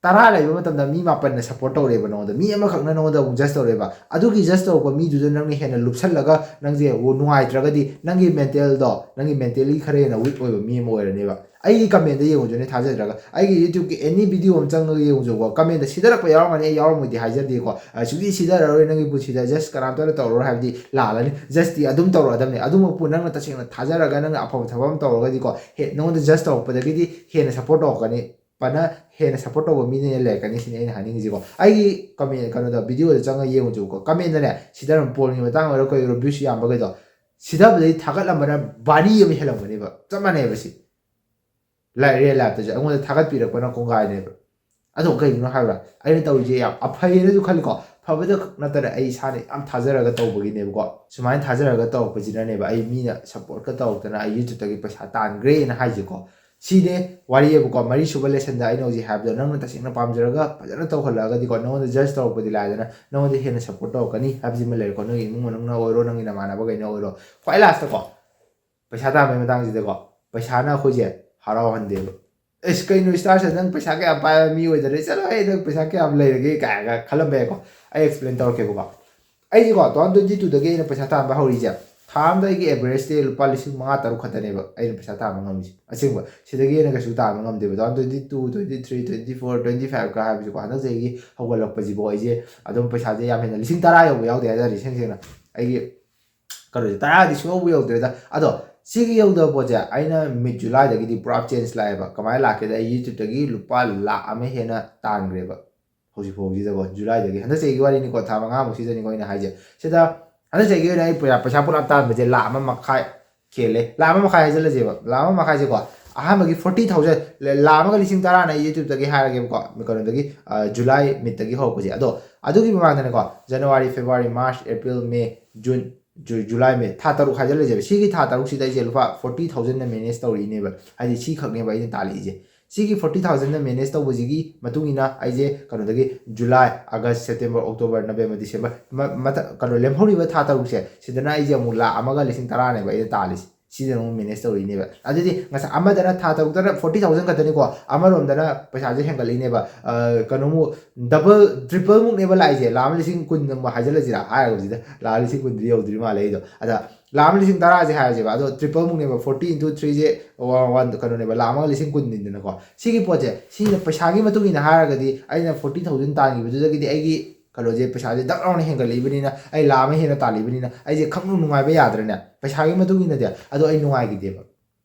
ꯇꯔꯥ ꯂꯩꯕ ꯃꯇꯝꯗ ꯃꯤ ꯃꯥꯄꯟꯅ ꯁꯞꯄꯣꯔꯠ ꯇꯧꯔꯦꯕ ꯅꯉꯣꯟꯗ, ꯃꯤ ꯑꯃꯈꯛꯅ ꯅꯉꯣꯟꯗ ꯑꯃꯨꯛ ꯖꯁ ꯇꯧꯔꯦꯕ꯫ ꯑꯗꯨꯒꯤ ꯖꯁ ꯇꯧꯔꯛꯄ ꯃꯤꯗꯨꯗ ꯅꯪꯅ ꯍꯦꯟꯅ ꯂꯨꯞꯁꯜꯂꯒ ꯅꯪꯁꯦ ꯅꯨꯡꯉꯥꯏꯇ꯭ꯔꯒꯗꯤ, ꯅꯪꯒꯤ ꯃꯦꯟꯇꯦꯜꯗꯣ, ꯅꯪꯒꯤ ꯃꯦꯟꯇꯦꯜꯂꯤ ꯈꯔ ꯍꯦꯟꯅ ꯋꯤꯛ ꯑꯣꯏꯕ ꯃꯤ ꯑꯃ ꯑꯣꯏꯔꯅꯦꯕ꯫ ꯑꯩꯒꯤ ꯀꯃꯦꯟꯗ ꯌꯦꯡꯉꯨꯁꯨꯅꯦ, ꯊꯥꯖꯗ꯭ꯔꯒ ꯑꯩꯒꯤ ꯌꯨꯇ꯭ꯌꯨꯕꯀꯤ ꯑꯦꯅꯤ ꯚꯤꯗꯤꯑꯣ ꯑꯃ ꯆꯪꯉꯒ ꯌꯦꯡꯉꯨꯁꯨꯀꯣ, ꯀꯃꯦꯟꯗ "ꯁꯤꯗꯔꯛꯄ ꯌꯥꯎꯔꯝꯒꯅꯤ, ꯑꯩ ꯌꯥꯎꯔꯝꯃꯣꯏꯗꯤ ꯍꯥꯏꯖꯗꯦꯀꯣ, ꯑ, ꯁꯨꯡꯁꯤ ꯁꯤꯗꯔꯔꯣꯏ ꯅꯪꯒꯤ ꯄꯨꯟꯁꯤꯗ, ꯖꯁ ꯀꯅꯥꯝꯇꯅ ꯇꯧꯔꯔꯣꯏ" ꯍꯥꯏꯕꯗꯤ ꯂꯥꯜꯂꯅꯤ꯫ ꯖꯁꯇꯤ ꯑꯗꯨꯝ ꯇꯧꯔꯛꯑꯗꯕꯅꯤ꯫ ꯑꯗꯨꯃꯛꯄꯨ ꯅꯪꯅ ꯇꯁꯦꯡꯅ ꯊꯥꯖꯔꯒ ꯅꯪꯅ ꯑꯐꯕ ꯊꯕꯛ ꯑꯃ ꯇꯧꯔꯒꯗꯤꯀꯣ, ꯍꯦ, ꯅꯉꯣꯟꯗ ꯖꯁ ꯇꯧꯔꯛꯄꯗꯒꯤꯗꯤ ꯍꯦꯟꯅ ꯁꯞꯄꯣꯔꯠ ꯇꯧꯔꯛꯀꯅꯤ꯫ ꯄꯅ ꯍꯦꯟꯅ ꯁꯞꯄꯣꯔꯠ ꯇꯧꯕ ꯃꯤꯅ ꯍꯦꯟꯅ ꯂꯩꯔꯛꯀꯅꯤ ꯁꯤꯅꯤ ꯑꯩꯅ ꯍꯥꯏꯅꯤꯡꯉꯤꯁꯤꯀꯣ꯫ ꯑꯩꯒꯤ ꯀꯃꯦꯟ, ꯀꯩꯅꯣꯗ, ꯚꯤꯗꯤꯑꯣꯗ ꯆꯪꯉꯒ ꯌꯦꯡꯉꯨꯁꯦꯕꯀꯣ꯫ ꯀꯃꯦꯟꯗꯅꯦ, ꯁꯤꯗꯔꯝ ꯄꯣꯔꯟꯒꯤ ꯃꯇꯥꯡ ꯑꯣꯏꯔꯣ ꯀꯩ ꯑꯣꯏꯔꯣ, ꯚ꯭ꯌꯨꯁ ꯌꯥꯝꯕꯈꯩꯗꯣ, ꯁꯤꯗꯕꯗꯒꯤ ꯊꯥꯒꯠꯂꯝꯕꯅ ꯚꯥꯔꯤ ꯑꯃ ꯍꯦꯜꯂꯝꯒꯅꯦꯕ꯫ ꯆꯞ ꯃꯥꯟꯅꯩꯕ ꯁꯤ꯫ ꯂꯥꯏ-, ꯔꯤꯌꯦꯜ ꯂꯥꯏꯐꯇꯁꯨ ꯑꯩꯉꯣꯟꯗ ꯊꯥꯒꯠꯄꯤꯔꯛꯄꯅ ꯀꯣꯡꯒꯥꯏꯅꯦꯕ꯫ ꯑꯗꯣ ꯀꯩꯒꯤꯅꯣ ꯍꯥꯏꯕ꯭ꯔꯥ? ꯑꯩꯅ ꯇꯧꯔꯤꯁꯦ ꯌꯥꯝ ꯑꯐꯩꯌꯦꯅꯁꯨ ꯈꯜꯂꯤꯀꯣ꯫ ꯐꯕꯗ ꯈꯛ ꯅꯠꯇꯅ ꯑꯩ ꯏꯁꯥꯅ ꯌꯥꯝ ꯊꯥꯖꯔꯒ ꯇꯧꯕꯒꯤꯅꯦꯕꯀꯣ꯫ ꯁꯨꯃꯥꯏꯅ ꯊꯥꯖꯔꯒ ꯇꯧꯔꯛꯄꯁꯤꯅꯅꯦꯕ ꯑꯩ ꯃꯤꯅ ꯁꯞꯄꯣꯔꯠꯀ ꯇꯧꯔꯛꯇꯅ ꯑꯩ ꯌꯨꯇ꯭ꯌꯨꯕꯇꯒꯤ ꯄꯩꯁꯥ ꯇꯥꯟꯈ꯭ꯔꯦꯅ ꯍꯥꯏꯁꯦꯀꯣ꯫ ꯁꯤꯅꯦ ꯋꯥꯔꯤꯑꯕꯀꯣ꯫ ꯃꯔꯤꯁꯨꯕ ꯂꯦꯁꯟꯗ ꯑꯩꯅ ꯍꯧꯖꯤꯛ ꯍꯥꯏꯕꯗꯣ, ꯅꯪꯅ ꯇꯁꯦꯡꯅ ꯄꯥꯝꯖꯔꯒ ꯐꯖꯅ ꯇꯧꯍꯜꯂꯛꯑꯒꯗꯤꯀꯣ, ꯅꯉꯣꯟꯗ ꯖꯁ ꯇꯧꯔꯛꯄꯗꯤ ꯂꯥꯏꯗꯅ ꯅꯉꯣꯟꯗ ꯍꯦꯟꯅ ꯁꯞꯄꯣꯔꯠ ꯇꯧꯔꯛꯀꯅꯤ ꯍꯥꯏꯕꯁꯤꯃ ꯂꯩꯔꯦꯀꯣ꯫ ꯅꯪꯒꯤ ꯏꯃꯨꯡ ꯃꯅꯨꯡꯅ ꯑꯣꯏꯔꯣ, ꯅꯪꯒꯤ ꯅꯃꯥꯟꯅꯕꯈꯩꯅ ꯑꯣꯏꯔꯣ, ꯈ꯭ꯋꯥꯏ ꯂꯥꯁꯇꯀꯣ ꯄꯩꯁꯥ ꯇꯥꯟꯕꯒꯤ ꯃꯇꯥꯡꯁꯤꯗꯀꯣ, ꯄꯩꯁꯥꯅ ꯑꯩꯈꯣꯏꯁꯦ ꯍꯔꯥꯎꯍꯟꯗꯦꯕ꯫ "ꯑꯁ, ꯀꯩꯅꯣ ꯏꯁꯇꯥꯔꯁꯦ, ꯅꯪ ꯄꯩꯁꯥ ꯀꯌꯥꯝ ꯄꯥꯏꯕ ꯃꯤ ꯑꯣꯏꯗꯔꯦ, ꯆꯠꯂꯣꯍꯦ, ꯅꯪ ꯄꯩꯁꯥ ꯀꯌꯥꯝ ꯂꯩꯔꯒꯦ?" ꯀꯥꯏꯅꯒ ꯈꯜꯂꯝꯕ ꯌꯥꯏꯀꯣ꯫ ꯑꯩ ꯑꯦꯛꯁꯄ꯭ꯂꯦꯟ ꯇꯧꯔꯛꯀꯦꯕꯀꯣ꯫ ꯑꯩꯁꯦꯀꯣ, two thousand twenty-twoꯗꯒꯤ ꯑꯩꯅ ꯄꯩꯁꯥ ꯇꯥꯟꯕ ꯍꯧꯔꯤꯁꯦ, ꯊꯥ ꯑꯃꯗ ꯑꯩꯒꯤ ꯑꯦꯚꯔꯦꯖꯇꯤ ꯂꯨꯄꯥ ꯂꯤꯁꯤꯡ ꯃꯉꯥ ꯇꯔꯨꯛ ꯈꯛꯇꯅꯦꯕ ꯑꯩꯅ ꯄꯩꯁꯥ ꯇꯥꯟꯕ ꯉꯝꯃꯤꯁꯦ꯫ ꯑꯁꯦꯡꯕ, ꯁꯤꯗꯒꯤ ꯍꯦꯟꯅ ꯀꯩꯁꯨ ꯇꯥꯟꯕ ꯉꯝꯗꯦꯕ꯫ Two thousand twenty-two, twenty-three, twenty-four, twenty-fiveꯀ ꯍꯥꯏꯕꯁꯤꯀꯣ, ꯍꯟꯗꯛ ꯆꯍꯤꯒꯤ ꯍꯧꯒꯠꯂꯛꯄꯁꯤꯕꯨ ꯑꯩꯁꯦ ꯑꯗꯨꯝ ꯄꯩꯁꯥꯁꯦ ꯌꯥꯝ ꯍꯦꯟꯅ ꯂꯤꯁꯤꯡ ꯇꯔꯥ ꯌꯧꯕ ꯌꯥꯎꯗꯦ ꯍꯥꯏꯇꯥꯔꯦ, ꯏꯁꯦꯡ ꯁꯦꯡꯅ꯫ ꯑꯩꯒꯤ ꯀꯩꯅꯣꯁꯦ ꯇꯔꯥꯗꯤ ꯁꯨꯡꯌꯧꯕ ꯌꯧꯗ꯭ꯔꯦꯗ꯫ ꯑꯗꯣ ꯁꯤꯒꯤ ꯌꯧꯗꯕ ꯄꯣꯠꯁꯦ ꯑꯩꯅ ꯃꯤꯠ ꯖꯨꯂꯥꯏꯗꯒꯤꯗꯤ ꯄꯨꯔꯥ ꯆꯦꯟꯖ ꯂꯥꯛꯑꯦꯕ꯫ ꯀꯃꯥꯏꯅ ꯂꯥꯛꯀꯦꯗ, ꯑꯩ ꯌꯨꯇ꯭ꯌꯨꯕꯇꯒꯤ ꯂꯨꯄꯥ ꯂꯥꯛ ꯑꯃ ꯍꯦꯟꯅ ꯇꯥꯟꯈ꯭ꯔꯦꯕ ꯍꯧꯖꯤꯛ ꯐꯥꯎꯁꯤꯗꯀꯣ, ꯖꯨꯂꯥꯏꯗꯒꯤ꯫ ꯍꯟꯗꯛ ꯆꯍꯤꯒꯤ ꯋꯥꯔꯤꯅꯤꯀꯣ, ꯊꯥ ꯃꯉꯥꯃꯨꯛꯁꯤꯗꯅꯤꯀꯣ ꯑꯩꯅ ꯍꯥꯏꯁꯦ꯫ ꯁꯤꯗ ꯍꯟꯗꯛ ꯆꯍꯤꯒꯤ ꯑꯣꯏꯅ ꯑꯩ ꯄꯩꯁꯥ, ꯄꯩꯁꯥ ꯄꯨꯂꯞ ꯇꯥꯟꯕꯁꯦ ꯂꯥꯛ ꯑꯃ ꯃꯈꯥꯏ ꯍꯦꯜꯂꯦ꯫ ꯂꯥꯛ ꯑꯃ ꯃꯈꯥꯏ ꯍꯥꯏꯖꯜꯂꯁꯦꯕ, ꯂꯥꯛ ꯑꯃ ꯃꯈꯥꯏꯁꯦꯀꯣ꯫ ꯑꯍꯥꯟꯕꯒꯤ forty thousand, ꯂꯥꯛ ꯑꯃꯒ ꯂꯤꯁꯤꯡ ꯇꯔꯥꯅ ꯑꯩ ꯌꯨꯇ꯭ꯌꯨꯕꯇꯒꯤ ꯍꯥꯏꯔꯒꯦꯕꯀꯣ, ꯀꯩꯅꯣꯗꯒꯤ, ꯑ, ꯖꯨꯂꯥꯏ ꯃꯤꯠꯇꯒꯤ ꯍꯧꯔꯛꯄꯁꯦ꯫ ꯑꯗꯣ ꯑꯗꯨꯒꯤ ꯃꯃꯥꯡꯗꯅꯦꯀꯣ, ꯖꯅꯋꯥꯔꯤ, ꯐꯦꯕ꯭ꯔꯨꯋꯥꯔꯤ, ꯃꯥꯔꯆ, ꯑꯦꯄ꯭ꯔꯤꯜ, ꯃꯦ, ꯖꯨꯟ, ꯖꯨ-, ꯖꯨꯂꯥꯏ, ꯃꯦ, ꯊꯥ ꯇꯔꯨꯛ ꯍꯥꯏꯖꯜꯂꯁꯦꯕ꯫ ꯁꯤꯒꯤ ꯊꯥ ꯇꯔꯨꯛꯁꯤꯗ ꯑꯩꯁꯦ ꯂꯨꯄꯥ forty thousandꯅ ꯃꯦꯅꯦꯖ ꯇꯧꯔꯛꯏꯅꯦꯕ꯫ ꯍꯥꯏꯗꯤ ꯁꯤ ꯈꯛꯅꯦꯕ ꯑꯩꯅ ꯇꯥꯜꯂꯛꯏꯁꯦ꯫ ꯁꯤꯒꯤ forty thousandꯅ ꯃꯦꯅꯦꯖ ꯇꯧꯕꯁꯤꯒꯤ ꯃꯇꯨꯡ ꯏꯟꯅ ꯑꯩꯁꯦ ꯀꯩꯅꯣꯗꯒꯤ ꯖꯨꯂꯥꯏ, ꯑꯥꯒꯁ, ꯁꯦꯞꯇꯦꯝꯕꯔ, ꯑꯣꯛꯇꯣꯕꯔ, ꯅꯕꯦꯝꯕꯔ, ꯗꯤꯁꯦꯝꯕꯔ, ꯃ-, ꯃꯊ-, ꯀꯩꯅꯣ, ꯂꯦꯝꯍꯧꯔꯤꯕ ꯊꯥ ꯇꯔꯨꯛꯁꯦ, ꯁꯤꯗꯅ ꯑꯩꯁꯦ ꯑꯃꯨꯛ ꯂꯥꯛ ꯑꯃꯒ ꯂꯤꯁꯤꯡ ꯇꯔꯥꯅꯦꯕ ꯑꯩꯅ ꯇꯥꯜꯂꯤꯁꯦ꯫ ꯁꯤꯗ ꯑꯃꯨꯛ ꯃꯦꯅꯦꯖ ꯇꯧꯔꯤꯅꯦꯕ꯫ ꯑꯗꯨꯗꯤ ꯉꯁꯥꯏ ꯑꯃꯗꯅ ꯊꯥ ꯇꯔꯨꯛꯇꯅ forty thousand ꯈꯛꯇꯅꯤꯀꯣ, ꯑꯃꯔꯣꯝꯗꯅ ꯄꯩꯁꯥꯁꯦ ꯍꯦꯟꯒꯠꯂꯛꯏꯅꯦꯕ꯫ ꯑ, ꯀꯩꯅꯣꯃꯨꯛ ꯗꯕꯜ, ꯇ꯭ꯔꯤꯄꯜ ꯃꯨꯛꯅꯦꯕ ꯂꯥꯛꯏꯁꯦ꯫ ꯂꯥꯛ ꯑꯃ ꯂꯤꯁꯤꯡ ꯀꯨꯟ ꯑꯃꯨꯛ ꯍꯥꯏꯖꯜꯂꯁꯤꯔꯥ? ꯍꯥꯏꯔꯒꯁꯤꯗ ꯂꯥꯛ ꯂꯤꯁꯤꯡ ꯀꯨꯟꯗꯤ ꯌꯧꯗ꯭ꯔꯤ ꯃꯥꯜꯂꯦ ꯑꯩꯗꯣ꯫ ꯑꯗ ꯂꯥꯛ ꯑꯃ ꯂꯤꯁꯤꯡ ꯇꯔꯥꯁꯦ ꯍꯥꯏꯔꯁꯦꯕ, ꯑꯗꯣ ꯇ꯭ꯔꯤꯄꯜ ꯃꯨꯛꯅꯦꯕ, forty into threeꯁꯦ ꯋꯥꯟ, ꯋꯥꯟ, ꯀꯩꯅꯣꯅꯦꯕ, ꯂꯥꯛ ꯑꯃꯒ ꯂꯤꯁꯤꯡ ꯀꯨꯟꯅꯤꯗꯅꯀꯣ꯫ ꯁꯤꯒꯤ ꯄꯣꯠꯁꯦ, ꯁꯤꯅ ꯄꯩꯁꯥꯒꯤ ꯃꯇꯨꯡ ꯏꯟꯅ ꯍꯥꯏꯔꯒꯗꯤ ꯑꯩꯅ forty thousand ꯇꯥꯟꯈꯤꯕꯗꯨꯗꯒꯤꯗꯤ ꯑꯩꯒꯤ ꯀꯩꯅꯣꯁꯦ, ꯄꯩꯁꯥꯁꯦ ꯗꯛ ꯂꯥꯎꯅ ꯍꯦꯟꯒꯠꯂꯛꯏꯕꯅꯤꯅ, ꯑꯩ ꯂꯥꯛ ꯑꯃ ꯍꯦꯟꯅ ꯇꯥꯜꯂꯤꯕꯅꯤꯅ ꯑꯩꯁꯦ ꯈꯪꯅꯨꯡ ꯅꯨꯡꯉꯥꯏꯕ ꯌꯥꯗ꯭ꯔꯅꯦ, ꯄꯩꯁꯥꯒꯤ ꯃꯇꯨꯡ ꯏꯟꯅꯗꯤ꯫ ꯑꯗꯣ ꯑꯩ ꯅꯨꯡꯉꯥꯏꯈꯤꯗꯦꯕ꯫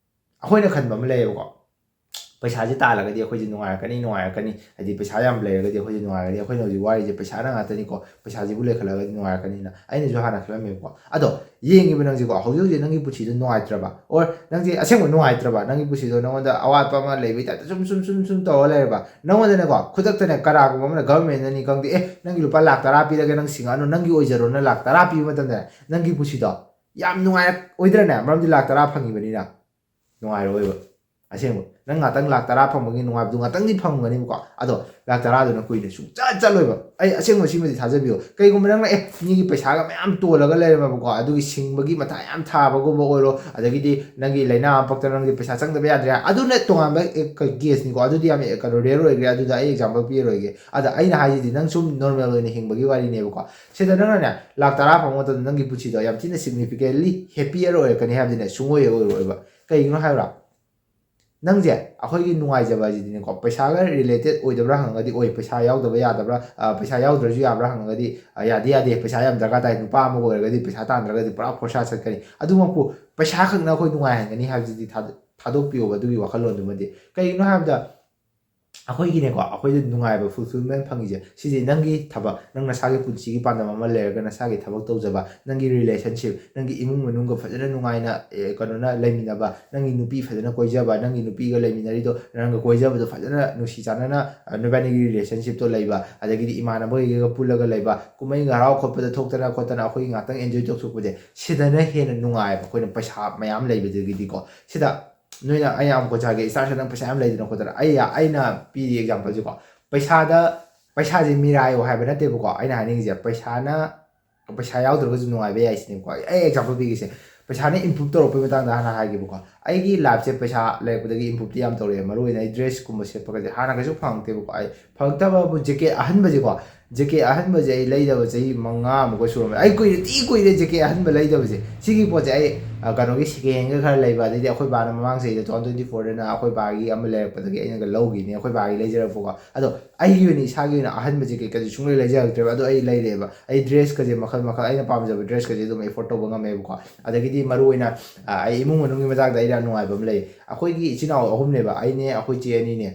ꯑꯩꯈꯣꯏꯅ ꯈꯟꯕ ꯑꯃ ꯂꯩꯌꯦꯕꯀꯣ, ꯄꯩꯁꯥꯁꯦ ꯇꯥꯜꯂꯒꯗꯤ ꯑꯩꯈꯣꯏꯁꯦ ꯅꯨꯡꯉꯥꯏꯔꯛꯀꯅꯤ, ꯅꯨꯡꯉꯥꯏꯔꯛꯀꯅꯤ, ꯍꯥꯏꯗꯤ ꯄꯩꯁꯥ ꯌꯥꯝ ꯂꯩꯔꯒꯗꯤ ꯑꯩꯈꯣꯏꯁꯦ ꯅꯨꯡꯉꯥꯏꯔꯒꯅꯤ꯫ ꯑꯩꯈꯣꯏꯅ ꯍꯧꯖꯤꯛ ꯋꯥꯔꯤꯁꯦ ꯄꯩꯁꯥꯅ ꯉꯥꯛꯇꯅꯤꯀꯣ, ꯄꯩꯁꯥꯁꯤꯕꯨ ꯂꯩꯈꯠꯂꯒꯗꯤ ꯅꯨꯡꯉꯥꯏꯔꯛꯀꯅꯤꯅ ꯑꯩꯅꯁꯨ ꯍꯥꯟꯅ ꯈꯜꯂꯝꯃꯦꯕꯀꯣ꯫ ꯑꯗꯣ ꯌꯦꯡꯉꯤꯕ ꯅꯪꯁꯦꯀꯣ, ꯍꯧꯖꯤꯛ ꯍꯧꯖꯤꯛ ꯅꯪꯒꯤ ꯄꯨꯟꯁꯤꯗꯣ ꯅꯨꯡꯉꯥꯏꯇ꯭ꯔꯕ, or ꯅꯪꯁꯦ ꯑꯁꯦꯡꯕ ꯅꯨꯡꯉꯥꯏꯇ꯭ꯔꯕ, ꯅꯪꯒꯤ ꯄꯨꯟꯁꯤꯗꯣ ꯅꯉꯣꯟꯗ ꯑꯋꯥꯠꯄ ꯑꯃ ꯂꯩꯕꯒꯤ ꯇꯥꯏꯞꯇ ꯁꯨꯝ ꯁꯨꯝ ꯁꯨꯝ ꯁꯨꯝ ꯇꯧꯔ ꯂꯩꯔꯕ, ꯅꯉꯣꯟꯗꯅꯦꯀꯣ ꯈꯨꯗꯛꯇꯅꯦ ꯀꯅꯥꯒꯨꯝꯕ ꯑꯃꯅ, ꯒꯚꯔꯟꯃꯦꯟꯠꯅꯅꯤ ꯈꯪꯗꯦ, "ꯑꯦ, ꯅꯪꯒꯤ ꯂꯨꯄꯥ ꯂꯥꯛ ꯇꯔꯥ ꯄꯤꯔꯒꯦ, ꯅꯪ ꯁꯤꯡꯉꯛꯑꯅꯨ, ꯅꯪꯒꯤ ꯑꯣꯏꯖꯔꯣꯅ" ꯂꯥꯛ ꯇꯔꯥ ꯄꯤꯕ ꯃꯇꯝꯗ ꯅꯪꯒꯤ ꯄꯨꯟꯁꯤꯗꯣ ꯌꯥꯝ ꯅꯨꯡꯉꯥꯏꯔꯛꯑꯣꯏꯗ꯭ꯔꯅꯦ? ꯃꯔꯝꯗꯤ ꯂꯥꯛ ꯇꯔꯥ ꯐꯪꯉꯤꯕꯅꯤꯅ꯫ ꯅꯨꯡꯉꯥꯏꯔꯛꯑꯣꯏꯕ꯫ ꯑꯁꯦꯡꯕ, ꯅꯪ ꯉꯥꯛꯇꯪ ꯂꯥꯛ ꯇꯔꯥ ꯐꯪꯕꯒꯤ ꯅꯨꯡꯉꯥꯏꯕꯗꯨ ꯉꯥꯛꯇꯪꯗꯤ ꯐꯪꯒꯅꯤꯕꯀꯣ, ꯑꯗꯣ ꯂꯥꯛ ꯇꯔꯥꯗꯨꯅ ꯀꯨꯏꯅ ꯁꯨꯡꯆꯠ ꯆꯠꯂꯣꯏꯕ꯫ ꯑꯩ ꯑꯁꯦꯡꯕ ꯁꯤꯃꯗꯤ ꯊꯥꯖꯕꯤꯌꯨ꯫ ꯀꯩꯒꯨꯝꯕ ꯅꯪꯅ, ꯑꯦ, ꯃꯤꯒꯤ ꯄꯩꯁꯥꯒ ꯃꯌꯥꯝ ꯇꯣꯜꯂꯒ ꯂꯩꯔꯝꯃꯕꯀꯣ, ꯑꯗꯨꯒꯤ ꯁꯤꯡꯕꯒꯤ ꯃꯊꯥ ꯌꯥꯝ ꯊꯥꯕꯒꯨꯝꯕ ꯑꯣꯏꯔꯣ, ꯑꯗꯒꯤꯗꯤ ꯅꯪꯒꯤ ꯂꯥꯏꯅꯥ ꯑꯃ ꯄꯛꯇꯅ ꯅꯪꯒꯤ ꯄꯩꯁꯥ ꯆꯪꯗꯕ ꯌꯥꯗ꯭ꯔꯦ, ꯑꯗꯨꯅ ꯇꯣꯉꯥꯟꯕ, ꯑꯦ, ꯀ-, ꯀꯦꯁꯅꯤꯀꯣ, ꯑꯗꯨꯗꯤ ꯌꯥꯝ, ꯑꯦ, ꯀꯩꯅꯣ, ꯔꯦꯌꯔ ꯑꯣꯏꯈ꯭ꯔꯦ꯫ ꯑꯗꯨꯗ ꯑꯩ ꯑꯦꯛꯖꯥꯝꯄꯜ ꯄꯤꯔꯔꯣꯏꯒꯦ꯫ ꯑꯗ ꯑꯩꯅ ꯍꯥꯏꯁꯤꯗꯤ ꯅꯪ ꯁꯨꯝ ꯅꯣꯔꯃꯦꯜ ꯑꯣꯏꯅ ꯍꯤꯡꯕꯒꯤ ꯋꯥꯔꯤꯅꯦꯕꯀꯣ꯫ ꯁꯤꯗ ꯅꯪꯅꯅꯦ ꯂꯥꯛ ꯇꯔꯥ ꯐꯪꯕ ꯃꯇꯝꯗ ꯅꯪꯒꯤ ꯄꯨꯟꯁꯤꯗꯣ ꯌꯥꯝ ꯊꯤꯅ ꯁꯤꯒꯅꯤꯐꯤꯀꯦꯟꯂꯤ ꯍꯦꯄꯤꯌꯔ ꯑꯣꯏꯔꯛꯀꯅꯤ ꯍꯥꯏꯕꯗꯤꯅꯦ ꯁꯨꯡꯑꯣꯏ ꯑꯣꯏꯔꯣꯏꯕ꯫ ꯀꯩꯒꯤꯅꯣ ꯍꯥꯏꯕ꯭ꯔꯥ? ꯅꯪꯁꯦ ꯑꯩꯈꯣꯏꯒꯤ ꯅꯨꯡꯉꯥꯏꯖꯕ ꯍꯥꯏꯁꯤꯗꯤꯅꯦꯀꯣ, ꯄꯩꯁꯥꯒ ꯔꯤꯂꯦꯇꯦꯠ ꯑꯣꯏꯗꯕ꯭ꯔꯥ ꯍꯪꯉꯒꯗꯤ ꯑꯣꯏ, ꯄꯩꯁꯥ ꯌꯥꯎꯗꯕ ꯌꯥꯗꯕ꯭ꯔꯥ, ꯑ, ꯄꯩꯁꯥ ꯌꯥꯎꯗ꯭ꯔꯁꯨ ꯌꯥꯕ꯭ꯔꯥ ꯍꯪꯉꯒꯗꯤ, ꯑ, ꯌꯥꯗꯤ ꯌꯥꯗꯦ, ꯄꯩꯁꯥ ꯌꯥꯝ ꯗꯔꯀꯥꯔ ꯇꯥꯏ, ꯅꯨꯄꯥ ꯑꯃꯒ ꯑꯣꯏꯔꯒꯗꯤ ꯄꯩꯁꯥ ꯇꯥꯟꯗ꯭ꯔꯒꯗꯤ ꯄꯨꯔꯥ ꯐꯣꯔꯁꯥ ꯆꯠꯀꯅꯤ꯫ ꯑꯗꯨꯃꯛꯄꯨ ꯄꯩꯁꯥ ꯈꯛꯅ ꯑꯩꯈꯣꯏ ꯅꯨꯡꯉꯥꯏꯍꯟꯒꯅꯤ ꯍꯥꯏꯕꯁꯤꯗꯤ ꯊꯥꯗ-, ꯊꯥꯗꯣꯛꯄꯤꯌꯣꯕ ꯑꯗꯨꯒꯤ ꯋꯥꯈꯜꯂꯣꯟꯗꯨꯃꯗꯤ꯫ ꯀꯩꯒꯤꯅꯣ ꯍꯥꯏꯕꯗ, ꯑꯩꯈꯣꯏꯒꯤꯅꯦꯀꯣ, ꯑꯩꯈꯣꯏꯗ ꯅꯨꯡꯉꯥꯏꯕ, ꯐꯨꯜꯐꯤꯜꯃꯦꯟ ꯐꯪꯉꯤꯁꯦ, ꯁꯤꯁꯦ ꯅꯪꯒꯤ ꯊꯕꯛ, ꯅꯪ ꯅꯁꯥꯒꯤ ꯄꯨꯟꯁꯤꯒꯤ ꯄꯥꯟꯗꯝ ꯑꯃ ꯂꯩꯔꯒ ꯅꯁꯥꯒꯤ ꯊꯕꯛ ꯇꯧꯖꯕ, ꯅꯪꯒꯤ ꯔꯤꯂꯦꯁꯟꯁꯤꯞ, ꯅꯪꯒꯤ ꯏꯃꯨꯡ ꯃꯅꯨꯡꯒ ꯐꯖꯅ ꯅꯨꯡꯉꯥꯏꯅ, ꯑꯦ, ꯀꯩꯅꯣꯅ ꯂꯩꯃꯤꯟꯅꯕ, ꯅꯪꯒꯤ ꯅꯨꯄꯤ ꯐꯖꯅ ꯀꯣꯏꯖꯕ, ꯅꯪꯒꯤ ꯅꯨꯄꯤꯒ ꯂꯩꯃꯤꯟꯅꯔꯤꯗꯣ, ꯅꯪꯒ ꯀꯣꯏꯖꯕꯗꯣ ꯐꯖꯅ ꯅꯨꯡꯁꯤ ꯆꯥꯟꯅꯅ, ꯑ, ꯅꯣꯏꯕꯥꯅꯤꯒꯤ ꯔꯤꯂꯦꯁꯟꯁꯤꯞꯇꯣ ꯂꯩꯕ, ꯑꯗꯒꯤꯗꯤ ꯏꯃꯥꯟꯅꯕꯈꯩꯒ ꯄꯨꯜꯂꯒ ꯂꯩꯕ, ꯀꯨꯝꯍꯩꯒ ꯍꯔꯥꯎ ꯈꯣꯠꯄꯗ ꯊꯣꯛꯇꯅ ꯈꯣꯠꯇꯅ ꯑꯩꯈꯣꯏꯒꯤ ꯉꯥꯛꯇꯪ ꯑꯦꯟꯖꯣꯏ ꯇꯧꯊꯣꯛꯄꯁꯦ, ꯁꯤꯗꯅ ꯍꯦꯟꯅ ꯅꯨꯡꯉꯥꯏꯕ, ꯑꯩꯈꯣꯏꯅ ꯄꯩꯁꯥ ꯃꯌꯥꯝ ꯂꯩꯕꯗꯒꯤꯗꯤꯀꯣ꯫ ꯁꯤꯗ ꯅꯣꯏꯅ, ꯑꯩ ꯌꯥꯝ ꯀꯣꯟꯁꯥꯒꯦ, ꯏꯁꯇꯥꯔꯁꯦ ꯅꯪ ꯄꯩꯁꯥ ꯌꯥꯝ ꯂꯩꯗꯅ ꯈꯣꯠꯇꯅ, ꯑꯩ, ꯑꯩꯅ ꯄꯤꯔꯤ ꯑꯦꯛꯖꯥꯝꯄꯜꯁꯦꯀꯣ, ꯄꯩꯁꯥꯗ, ꯄꯩꯁꯥꯁꯦ ꯃꯤꯔꯥꯏꯌꯣ ꯍꯥꯏꯕ ꯅꯠꯇꯦꯕꯀꯣ꯫ ꯑꯩꯅ ꯍꯥꯏꯅꯤꯡꯉꯤꯁꯦ, ꯄꯩꯁꯥꯅ, ꯄꯩꯁꯥ ꯌꯥꯎꯗ꯭ꯔꯒꯁꯨ ꯅꯨꯡꯉꯥꯏꯕ ꯌꯥꯏ ꯁꯤꯅꯦꯕꯀꯣ꯫ ꯑꯩ ꯑꯦꯛꯖꯥꯝꯄꯜ ꯄꯤꯒꯦꯁꯦ, ꯄꯩꯁꯥꯅ ꯏꯝꯄ꯭ꯔꯨꯞ ꯇꯧꯔꯛꯄꯩ ꯃꯇꯥꯡꯗ ꯍꯥꯟꯅ ꯍꯥꯏꯒꯦꯕꯀꯣ꯫ ꯑꯩꯒꯤ ꯂꯥꯏꯐꯁꯦ ꯄꯩꯁꯥ ꯂꯩꯔꯛꯄꯗꯒꯤ ꯏꯝꯄ꯭ꯔꯨꯞꯇꯤ ꯌꯥꯝ ꯇꯧꯔꯛꯑꯦ, ꯃꯔꯨ ꯑꯣꯏꯅ ꯑꯩ ꯗ꯭ꯔꯦꯁꯀꯨꯝꯕ ꯁꯦꯠꯄꯒꯁꯦ ꯍꯥꯟꯅ ꯀꯩꯁꯨ ꯐꯪꯉꯛꯇꯦꯕꯀꯣ꯫ ꯑꯩ ꯐꯪꯉꯛꯇꯕꯕꯨ, ꯖꯦꯀꯦꯠ ꯑꯍꯟꯕꯁꯦꯀꯣ, ꯖꯦꯀꯦꯠ ꯑꯍꯟꯕꯁꯦ ꯑꯩ ꯂꯩꯗꯕ ꯆꯍꯤ ꯃꯉꯥꯃꯨꯛꯀ ꯁꯨꯔꯝꯃꯦ꯫ ꯑꯩ ꯀꯨꯏꯔꯦ, ꯊꯤ ꯀꯨꯏꯔꯦ ꯖꯦꯀꯦꯠ ꯑꯍꯟꯕ ꯂꯩꯗꯕꯁꯦ꯫ ꯁꯤꯒꯤ ꯄꯣꯠꯁꯦ ꯑꯩ ꯑ, ꯀꯩꯅꯣꯒꯤ second handꯒ ꯈꯔ ꯂꯩꯕ, ꯑꯗꯩꯗꯤ ꯑꯩꯈꯣꯏ ꯕꯥꯅ ꯃꯃꯥꯡ ꯆꯍꯤꯗ two thousand twenty fourꯗꯅ ꯑꯩꯈꯣꯏ ꯕꯥꯒꯤ ꯑꯃ ꯂꯩꯔꯛꯄꯗꯒꯤ ꯑꯩꯅꯒ ꯂꯧꯈꯤꯅꯦ, ꯑꯩꯈꯣꯏ ꯕꯥꯒꯤ ꯂꯩꯖꯔꯛꯄꯀꯣ꯫ ꯑꯗꯣ ꯑꯩꯒꯤ ꯑꯣꯏꯅ, ꯏꯁꯥꯒꯤ ꯑꯣꯏꯅ ꯑꯍꯟꯕꯁꯦ ꯀꯩꯀꯩꯁꯨ ꯁꯨꯡꯂꯩ ꯂꯩꯖꯔꯛꯇ꯭ꯔꯦꯕ꯫ ꯑꯗꯣ ꯑꯩ ꯂꯩꯔꯦꯕ, ꯑꯩ dressꯀꯁꯦ ꯃꯈꯜ ꯃꯈꯜ, ꯑꯩꯅ ꯄꯥꯝꯖꯕ dressꯀꯁꯦ ꯑꯗꯨꯝ afford ꯇꯧꯕ ꯉꯝꯃꯦꯕꯀꯣ꯫ ꯑꯗꯒꯤꯗꯤ ꯃꯔꯨ ꯑꯣꯏꯅ, ꯑ, ꯑꯩ ꯏꯃꯨꯡ ꯃꯅꯨꯡꯒꯤ ꯃꯇꯥꯡꯗ ꯑꯩꯅ ꯌꯥꯝ ꯅꯨꯡꯉꯥꯏꯕ ꯑꯃ ꯂꯩ꯫ ꯑꯩꯈꯣꯏꯒꯤ ꯏꯆꯤꯟ ꯏꯅꯥꯎ ꯑꯍꯨꯝꯅꯦꯕ, ꯑꯩꯅꯦ, ꯑꯩꯈꯣꯏ ꯆꯦ ꯑꯅꯤꯅꯦ꯫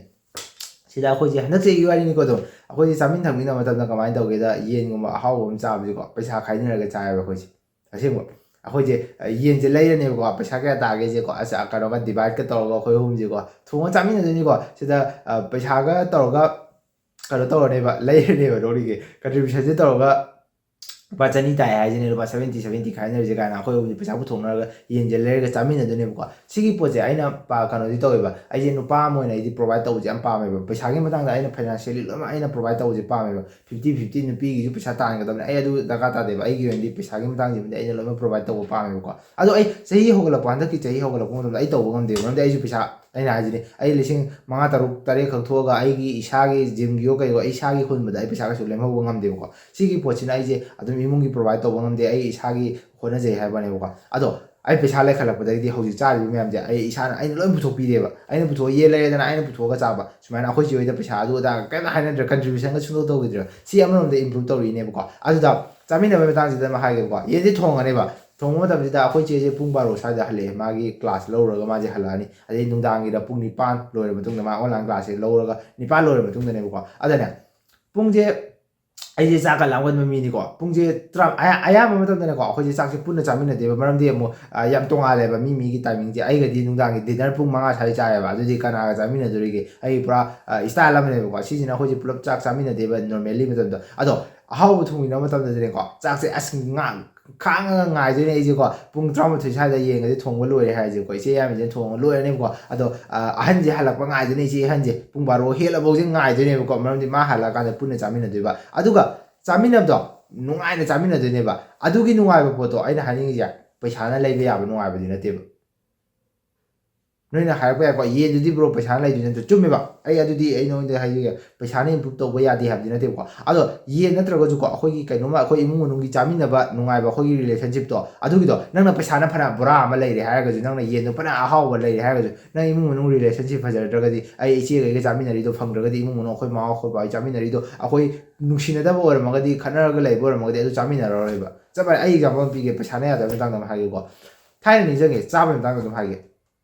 ꯁꯤꯗ ꯑꯩꯈꯣꯏꯁꯦ ꯍꯟꯗꯛ ꯆꯍꯤꯒꯤ ꯋꯥꯔꯤꯅꯤꯀꯣ꯫ ꯑꯗꯨꯝ ꯑꯩꯈꯣꯏꯁꯦ ꯆꯥꯃꯤꯟ ꯊꯛꯃꯤꯟꯅꯕ ꯃꯇꯝꯗ ꯀꯃꯥꯏꯅ ꯇꯧꯒꯦꯗ, ꯌꯦꯟꯒꯨꯝꯕ ꯑꯍꯥꯎꯕ ꯑꯃ ꯆꯥꯕꯁꯦꯀꯣ, ꯄꯩꯁꯥ ꯈꯥꯏꯅꯔꯒ ꯆꯥꯏꯌꯦꯕ ꯑꯩꯈꯣꯏꯁꯦ꯫ ꯑꯁꯦꯡꯕ, ꯑꯩꯈꯣꯏꯁꯦ, ꯑ, ꯌꯦꯟꯁꯦ ꯂꯩꯔꯅꯦꯕꯀꯣ, ꯄꯩꯁꯥ ꯀꯌꯥ ꯇꯥꯒꯦꯁꯦꯀꯣ, ꯑꯁ, ꯀꯩꯅꯣꯒ divideꯀ ꯇꯧꯔꯒ ꯑꯩꯈꯣꯏ ꯑꯍꯨꯝꯁꯦꯀꯣ ꯊꯣꯡꯉ ꯆꯥꯃꯤꯟꯅꯗꯣꯏꯅꯤꯀꯣ꯫ ꯁꯤꯗ, ꯑ, ꯄꯩꯁꯥꯒ ꯇꯧꯔꯒ ꯀꯩꯅꯣ ꯇꯧꯔꯅꯦꯕ, ꯂꯩꯔꯅꯦꯕ ꯅꯣꯔꯤꯒꯤ contributionꯁꯦ ꯇꯧꯔꯒ ꯂꯨꯄꯥ ꯆꯅꯤ ꯇꯥꯏ ꯍꯥꯏꯁꯤꯅꯦ, ꯂꯨꯄꯥ seventy seventy ꯈꯥꯏꯅꯔꯁꯦ ꯀꯥꯏꯅ ꯑꯩꯈꯣꯏ ꯑꯍꯨꯝꯁꯦ ꯄꯩꯁꯥ ꯄꯨꯊꯣꯛꯅꯔꯒ ꯌꯦꯟꯁꯦ ꯂꯩꯔꯒ ꯆꯥꯃꯤꯟꯅꯗꯣꯏꯅꯦꯕꯀꯣ꯫ ꯁꯤꯒꯤ ꯄꯣꯠꯁꯦ ꯑꯩꯅ ꯄꯥ-, ꯀꯩꯅꯣꯗꯤ ꯇꯧꯋꯦꯕ, ꯑꯩꯁꯦ ꯅꯨꯄꯥ ꯑꯃ ꯑꯣꯏꯅ ꯑꯩꯗꯤ provide ꯇꯧꯕꯁꯦ ꯌꯥꯝ ꯄꯥꯝꯃꯦꯕ꯫ ꯄꯩꯁꯥꯒꯤ ꯃꯇꯥꯡꯗ ꯑꯩꯅ financially ꯂꯣꯏꯅꯃꯛ ꯑꯩꯅ provide ꯇꯧꯕꯁꯦ ꯄꯥꯝꯃꯦꯕ꯫ Fifty fifty ꯅꯨꯄꯤꯒꯤꯁꯨ ꯄꯩꯁꯥ ꯇꯥꯟꯒꯗꯕꯅꯦ, ꯑꯩ ꯑꯗꯨ ꯗꯔꯀꯥꯔ ꯇꯥꯗꯦꯕ꯫ ꯑꯩꯒꯤ ꯑꯣꯏꯅꯗꯤ ꯄꯩꯁꯥꯒꯤ ꯃꯇꯥꯡꯁꯤꯃꯗꯤ ꯑꯩꯅ ꯂꯣꯏꯅꯃꯛ provide ꯇꯧꯕ ꯄꯥꯝꯃꯦꯕꯀꯣ꯫ ꯑꯗꯣ ꯑꯩ ꯆꯍꯤ ꯍꯧꯒꯠꯂꯛꯄ, ꯍꯟꯗꯛꯀꯤ ꯆꯍꯤ ꯍꯧꯒꯠꯂꯛꯄ ꯃꯇꯝꯗ ꯑꯩ ꯇꯧꯕ ꯉꯝꯗꯦꯕ, ꯃꯔꯝꯗꯤ ꯑꯩꯁꯨ ꯄꯩꯁꯥ, ꯑꯩꯅ ꯍꯥꯏꯁꯤꯅꯤ, ꯑꯩ ꯂꯤꯁꯤꯡ ꯃꯉꯥ, ꯇꯔꯨꯛ, ꯇꯔꯦꯠ ꯈꯛ ꯊꯣꯛꯑꯒ ꯑꯩꯒꯤ ꯏꯁꯥꯒꯤ gymꯒꯤꯌꯣ ꯀꯩꯌꯣ ꯑꯩ ꯏꯁꯥꯒꯤ ꯍꯨꯟꯕꯗ ꯑꯩ ꯄꯩꯁꯥ ꯀꯩꯁꯨ ꯂꯦꯝꯍꯧꯕ ꯉꯝꯗꯦꯕꯀꯣ꯫ ꯁꯤꯒꯤ ꯄꯣꯠꯁꯤꯅ ꯑꯩꯁꯦ ꯑꯗꯨꯝ ꯏꯃꯨꯡꯒꯤ provide ꯇꯧꯕ ꯉꯝꯗꯦ, ꯑꯩ ꯏꯁꯥꯒꯤ ꯍꯣꯠꯅꯖꯩ ꯍꯥꯏꯕꯅꯦꯕꯀꯣ꯫ ꯑꯗꯣ ꯑꯩ ꯄꯩꯁꯥ ꯂꯩꯈꯠꯂꯛꯄꯗꯒꯤꯗꯤ ꯍꯧꯖꯤꯛ ꯆꯥꯔꯤꯕ ꯃꯌꯥꯝꯁꯦ ꯑꯩ ꯏꯁꯥꯅ, ꯑꯩꯅ ꯂꯣꯏ ꯄꯨꯊꯣꯛꯄꯤꯔꯦꯕ꯫ ꯑꯩꯅ ꯄꯨꯊꯣꯛꯑ ꯌꯦꯟ ꯂꯩꯔꯦꯗꯅ, ꯑꯩꯅ ꯄꯨꯊꯣꯛꯑꯒ ꯆꯥꯕ, ꯁꯨꯃꯥꯏꯅ ꯑꯩꯈꯣꯏ ꯆꯦ ꯍꯣꯏꯗ ꯄꯩꯁꯥ ꯑꯗꯨ ꯑꯗꯥ ꯀꯩꯝꯇ ꯍꯥꯏꯅꯗ꯭ꯔꯦ, contributionꯒ ꯁꯨꯡꯇꯧ ꯇꯧꯈꯤꯗ꯭ꯔꯦꯕ꯫ ꯁꯤ ꯑꯃꯔꯣꯝꯗ improve ꯇꯧꯔꯤꯅꯦꯕꯀꯣ꯫ ꯑꯗꯨꯗ ꯆꯥꯃꯤꯟꯅꯕꯒꯤ ꯃꯇꯥꯡꯁꯤꯗ ꯑꯃ ꯍꯥꯏꯒꯦꯕꯀꯣ꯫ ꯌꯦꯟꯁꯦ ꯊꯣꯡꯉꯅꯦꯕ, ꯊꯣꯡꯕ ꯃꯇꯝꯁꯤꯗ ꯑꯩꯈꯣꯏ ꯆꯦꯁꯦ ꯄꯨꯡ ꯕꯥꯔꯣ ꯁ꯭ꯋꯥꯏꯗ ꯍꯜꯂꯛꯑꯦ, ꯃꯥꯒꯤ class ꯂꯧꯔꯒ ꯃꯥꯁꯦ ꯍꯜꯂꯛꯑꯅꯤ꯫ ꯑꯗꯩ ꯅꯨꯡꯗꯥꯡꯒꯤꯗ ꯄꯨꯡ ꯅꯤꯄꯥꯟ ꯂꯣꯏꯔ ꯃꯇꯨꯡꯗ, ꯃꯥ online classꯁꯦ ꯂꯧꯔꯒ ꯅꯤꯄꯥꯟ ꯂꯣꯏꯔ ꯃꯇꯨꯡꯗꯅꯦꯕꯀꯣ꯫ ꯑꯗꯅꯦ, ꯄꯨꯡꯁꯦ ꯑꯩꯁꯦ ꯆꯥꯛꯀ ꯂꯥꯝꯒꯟꯕ ꯃꯤꯅꯤꯀꯣ꯫ ꯄꯨꯡꯁꯦ ꯇꯔꯥ-, ꯑꯌꯥ-, ꯑꯌꯥꯝꯕ ꯃꯇꯝꯗꯅꯦꯀꯣ, ꯑꯩꯈꯣꯏꯁꯦ ꯆꯥꯛꯁꯦ ꯄꯨꯟꯅ ꯆꯥꯃꯤꯟꯅꯗꯦꯕ꯫ ꯃꯔꯝꯗꯤ ꯑꯃꯨꯛ, ꯑ, ꯌꯥꯝ ꯇꯣꯉꯥꯜꯂꯦꯕ ꯃꯤ ꯃꯤꯒꯤ timingꯁꯦ꯫ ꯑꯩꯒꯗꯤ ꯅꯨꯡꯗꯥꯡꯒꯤ dinner ꯄꯨꯡ ꯃꯉꯥ ꯁ꯭ꯋꯥꯏꯗ ꯆꯥꯏꯌꯦꯕ꯫ ꯑꯗꯨꯗꯤ ꯀꯅꯥꯒ ꯆꯥꯃꯤꯟꯅꯗꯣꯔꯤꯒꯦ? ꯑꯩ ꯄꯨꯔꯥ, ꯑ, style ꯑꯃꯅꯦꯕꯀꯣ꯫ ꯁꯤꯁꯤꯅ ꯑꯩꯈꯣꯏꯁꯦ ꯄꯨꯂꯞ ꯆꯥꯛ ꯆꯥꯃꯤꯟꯅꯗꯦꯕ normally ꯃꯇꯝꯗ꯫ ꯑꯗꯣ ꯑꯍꯥꯎꯕ ꯊꯣꯡꯃꯤꯟꯅꯕ ꯃꯇꯝꯗꯗꯤꯅꯦꯀꯣ, ꯆꯥꯛꯁꯦ ꯑꯁ ꯉꯥ-, ꯈꯥꯡꯉꯒ ꯉꯥꯏꯗꯣꯏꯅꯦ ꯑꯩꯁꯦꯀꯣ꯫ ꯄꯨꯡ ꯇꯔꯥꯃꯥꯊꯣꯏ ꯁ꯭ꯋꯥꯏꯗ ꯌꯦꯟꯒꯁꯦ ꯊꯣꯡꯕ ꯂꯣꯏꯔꯦ ꯍꯥꯏꯔꯁꯦꯀꯣ, ꯏꯆꯦ ꯌꯥꯏꯃꯁꯤꯅ ꯊꯣꯡꯕ ꯂꯣꯏꯔꯅꯦꯕꯀꯣ꯫ ꯑꯗꯣ, ꯑ, ꯑꯍꯟꯁꯦ ꯍꯜꯂꯛꯄ ꯉꯥꯏꯗꯣꯏꯅꯦ, ꯏꯆꯦ ꯑꯍꯟꯁꯦ꯫ ꯄꯨꯡ ꯕꯥꯔꯣ ꯍꯦꯜꯂꯐꯥꯎꯁꯦ ꯉꯥꯏꯗꯣꯏꯅꯦꯕꯀꯣ, ꯃꯔꯝꯗꯤ ꯃꯥ ꯍꯜꯂꯛꯑꯀꯥꯟꯗ ꯄꯨꯟꯅ ꯆꯥꯃꯤꯟꯅꯗꯣꯏꯕ꯫ ꯑꯗꯨꯒ ꯆꯥꯃꯤꯟꯅꯕꯗꯣ ꯅꯨꯡꯉꯥꯏꯅ ꯆꯥꯃꯤꯟꯅꯗꯣꯏꯅꯦꯕ꯫ ꯑꯗꯨꯒꯤ ꯅꯨꯡꯉꯥꯏꯕ ꯄꯣꯠꯇꯣ ꯑꯩꯅ ꯍꯥꯏꯅꯤꯡꯉꯤꯁꯦ ꯄꯩꯁꯥꯅ ꯂꯩꯕ ꯌꯥꯕ ꯅꯨꯡꯉꯥꯏꯕꯗꯤ ꯅꯠꯇꯦꯕ꯫ ꯅꯣꯏꯅ ꯍꯥꯏꯔꯛꯄ ꯌꯥꯏꯀꯣ, "ꯌꯦꯟꯗꯨꯗꯤ bro ꯄꯩꯁꯥꯅ ꯂꯩꯗꯣꯏ ꯅꯠꯇ꯭ꯔꯣ?" ꯆꯨꯝꯃꯦꯕ꯫ ꯑꯩ ꯑꯗꯨꯗꯤ ꯑꯩ ꯅꯉꯣꯟꯗ ꯍꯥꯏꯖꯒꯦ, ꯄꯩꯁꯥꯅ improve ꯇꯧꯕ ꯌꯥꯗꯦ ꯍꯥꯏꯕꯗꯤ ꯅꯠꯇꯦꯕꯀꯣ꯫ ꯑꯗꯣ ꯌꯦꯟ ꯅꯠꯇ꯭ꯔꯒꯁꯨꯀꯣ, ꯑꯩꯈꯣꯏꯒꯤ ꯀꯩꯅꯣꯝꯃ, ꯑꯩꯈꯣꯏ ꯏꯃꯨꯡ ꯃꯅꯨꯡꯒꯤ ꯆꯥꯃꯤꯟꯅꯕ ꯅꯨꯡꯉꯥꯏꯕ ꯑꯩꯈꯣꯏꯒꯤ relationship ꯇꯣ, ꯑꯗꯨꯒꯤꯗꯣ ꯅꯪꯅ ꯄꯩꯁꯥꯅ ꯐꯅ ꯕꯣꯔꯥ ꯑꯃ ꯂꯩꯔꯦ ꯍꯥꯏꯔꯒꯁꯨ, ꯅꯪꯅ ꯌꯦꯟꯗꯣ ꯐꯅ ꯑꯍꯥꯎꯕ ꯂꯩꯔꯦ ꯍꯥꯏꯔꯒꯁꯨ, ꯅꯪ ꯏꯃꯨꯡ ꯃꯅꯨꯡ relationship ꯐꯖꯔꯗ꯭ꯔꯒꯗꯤ, ꯑꯩ ꯏꯆꯦꯒꯩꯒ ꯆꯥꯃꯤꯟꯅꯔꯤꯗꯣ ꯐꯪꯗ꯭ꯔꯒꯗꯤ, ꯏꯃꯨꯡ ꯃꯅꯨꯡ ꯑꯩꯈꯣꯏ ꯃꯥ ꯑꯩꯈꯣꯏ ꯕꯥ ꯍꯣꯏ ꯆꯥꯃꯤꯟꯅꯔꯤꯗꯣ, ꯑꯩꯈꯣꯏ ꯅꯨꯡꯁꯤꯅꯗꯕ ꯑꯣꯏꯔꯝꯃꯒꯗꯤ, ꯈꯠꯅꯔꯒ ꯂꯩꯕ ꯑꯣꯏꯔꯝꯃꯒꯗꯤ, ꯑꯗꯨ ꯆꯥꯃꯤꯟꯅꯔꯔꯣꯏꯕ꯫ ꯆꯞ ꯃꯥꯟꯅꯩ꯫ ꯑꯩ example ꯑꯃ ꯄꯤꯒꯦ, ꯄꯩꯁꯥꯅ ꯌꯥꯗꯕꯒꯤ ꯃꯇꯥꯡꯗ ꯑꯃ ꯍꯥꯏꯒꯦꯀꯣ꯫ ꯊꯥꯏꯅ ꯅꯤꯡꯁꯤꯡꯉꯦ, ꯆꯥꯕꯒꯤ ꯃꯇꯥꯡꯗ ꯑꯗꯨꯝ ꯍꯥꯏꯒꯦ꯫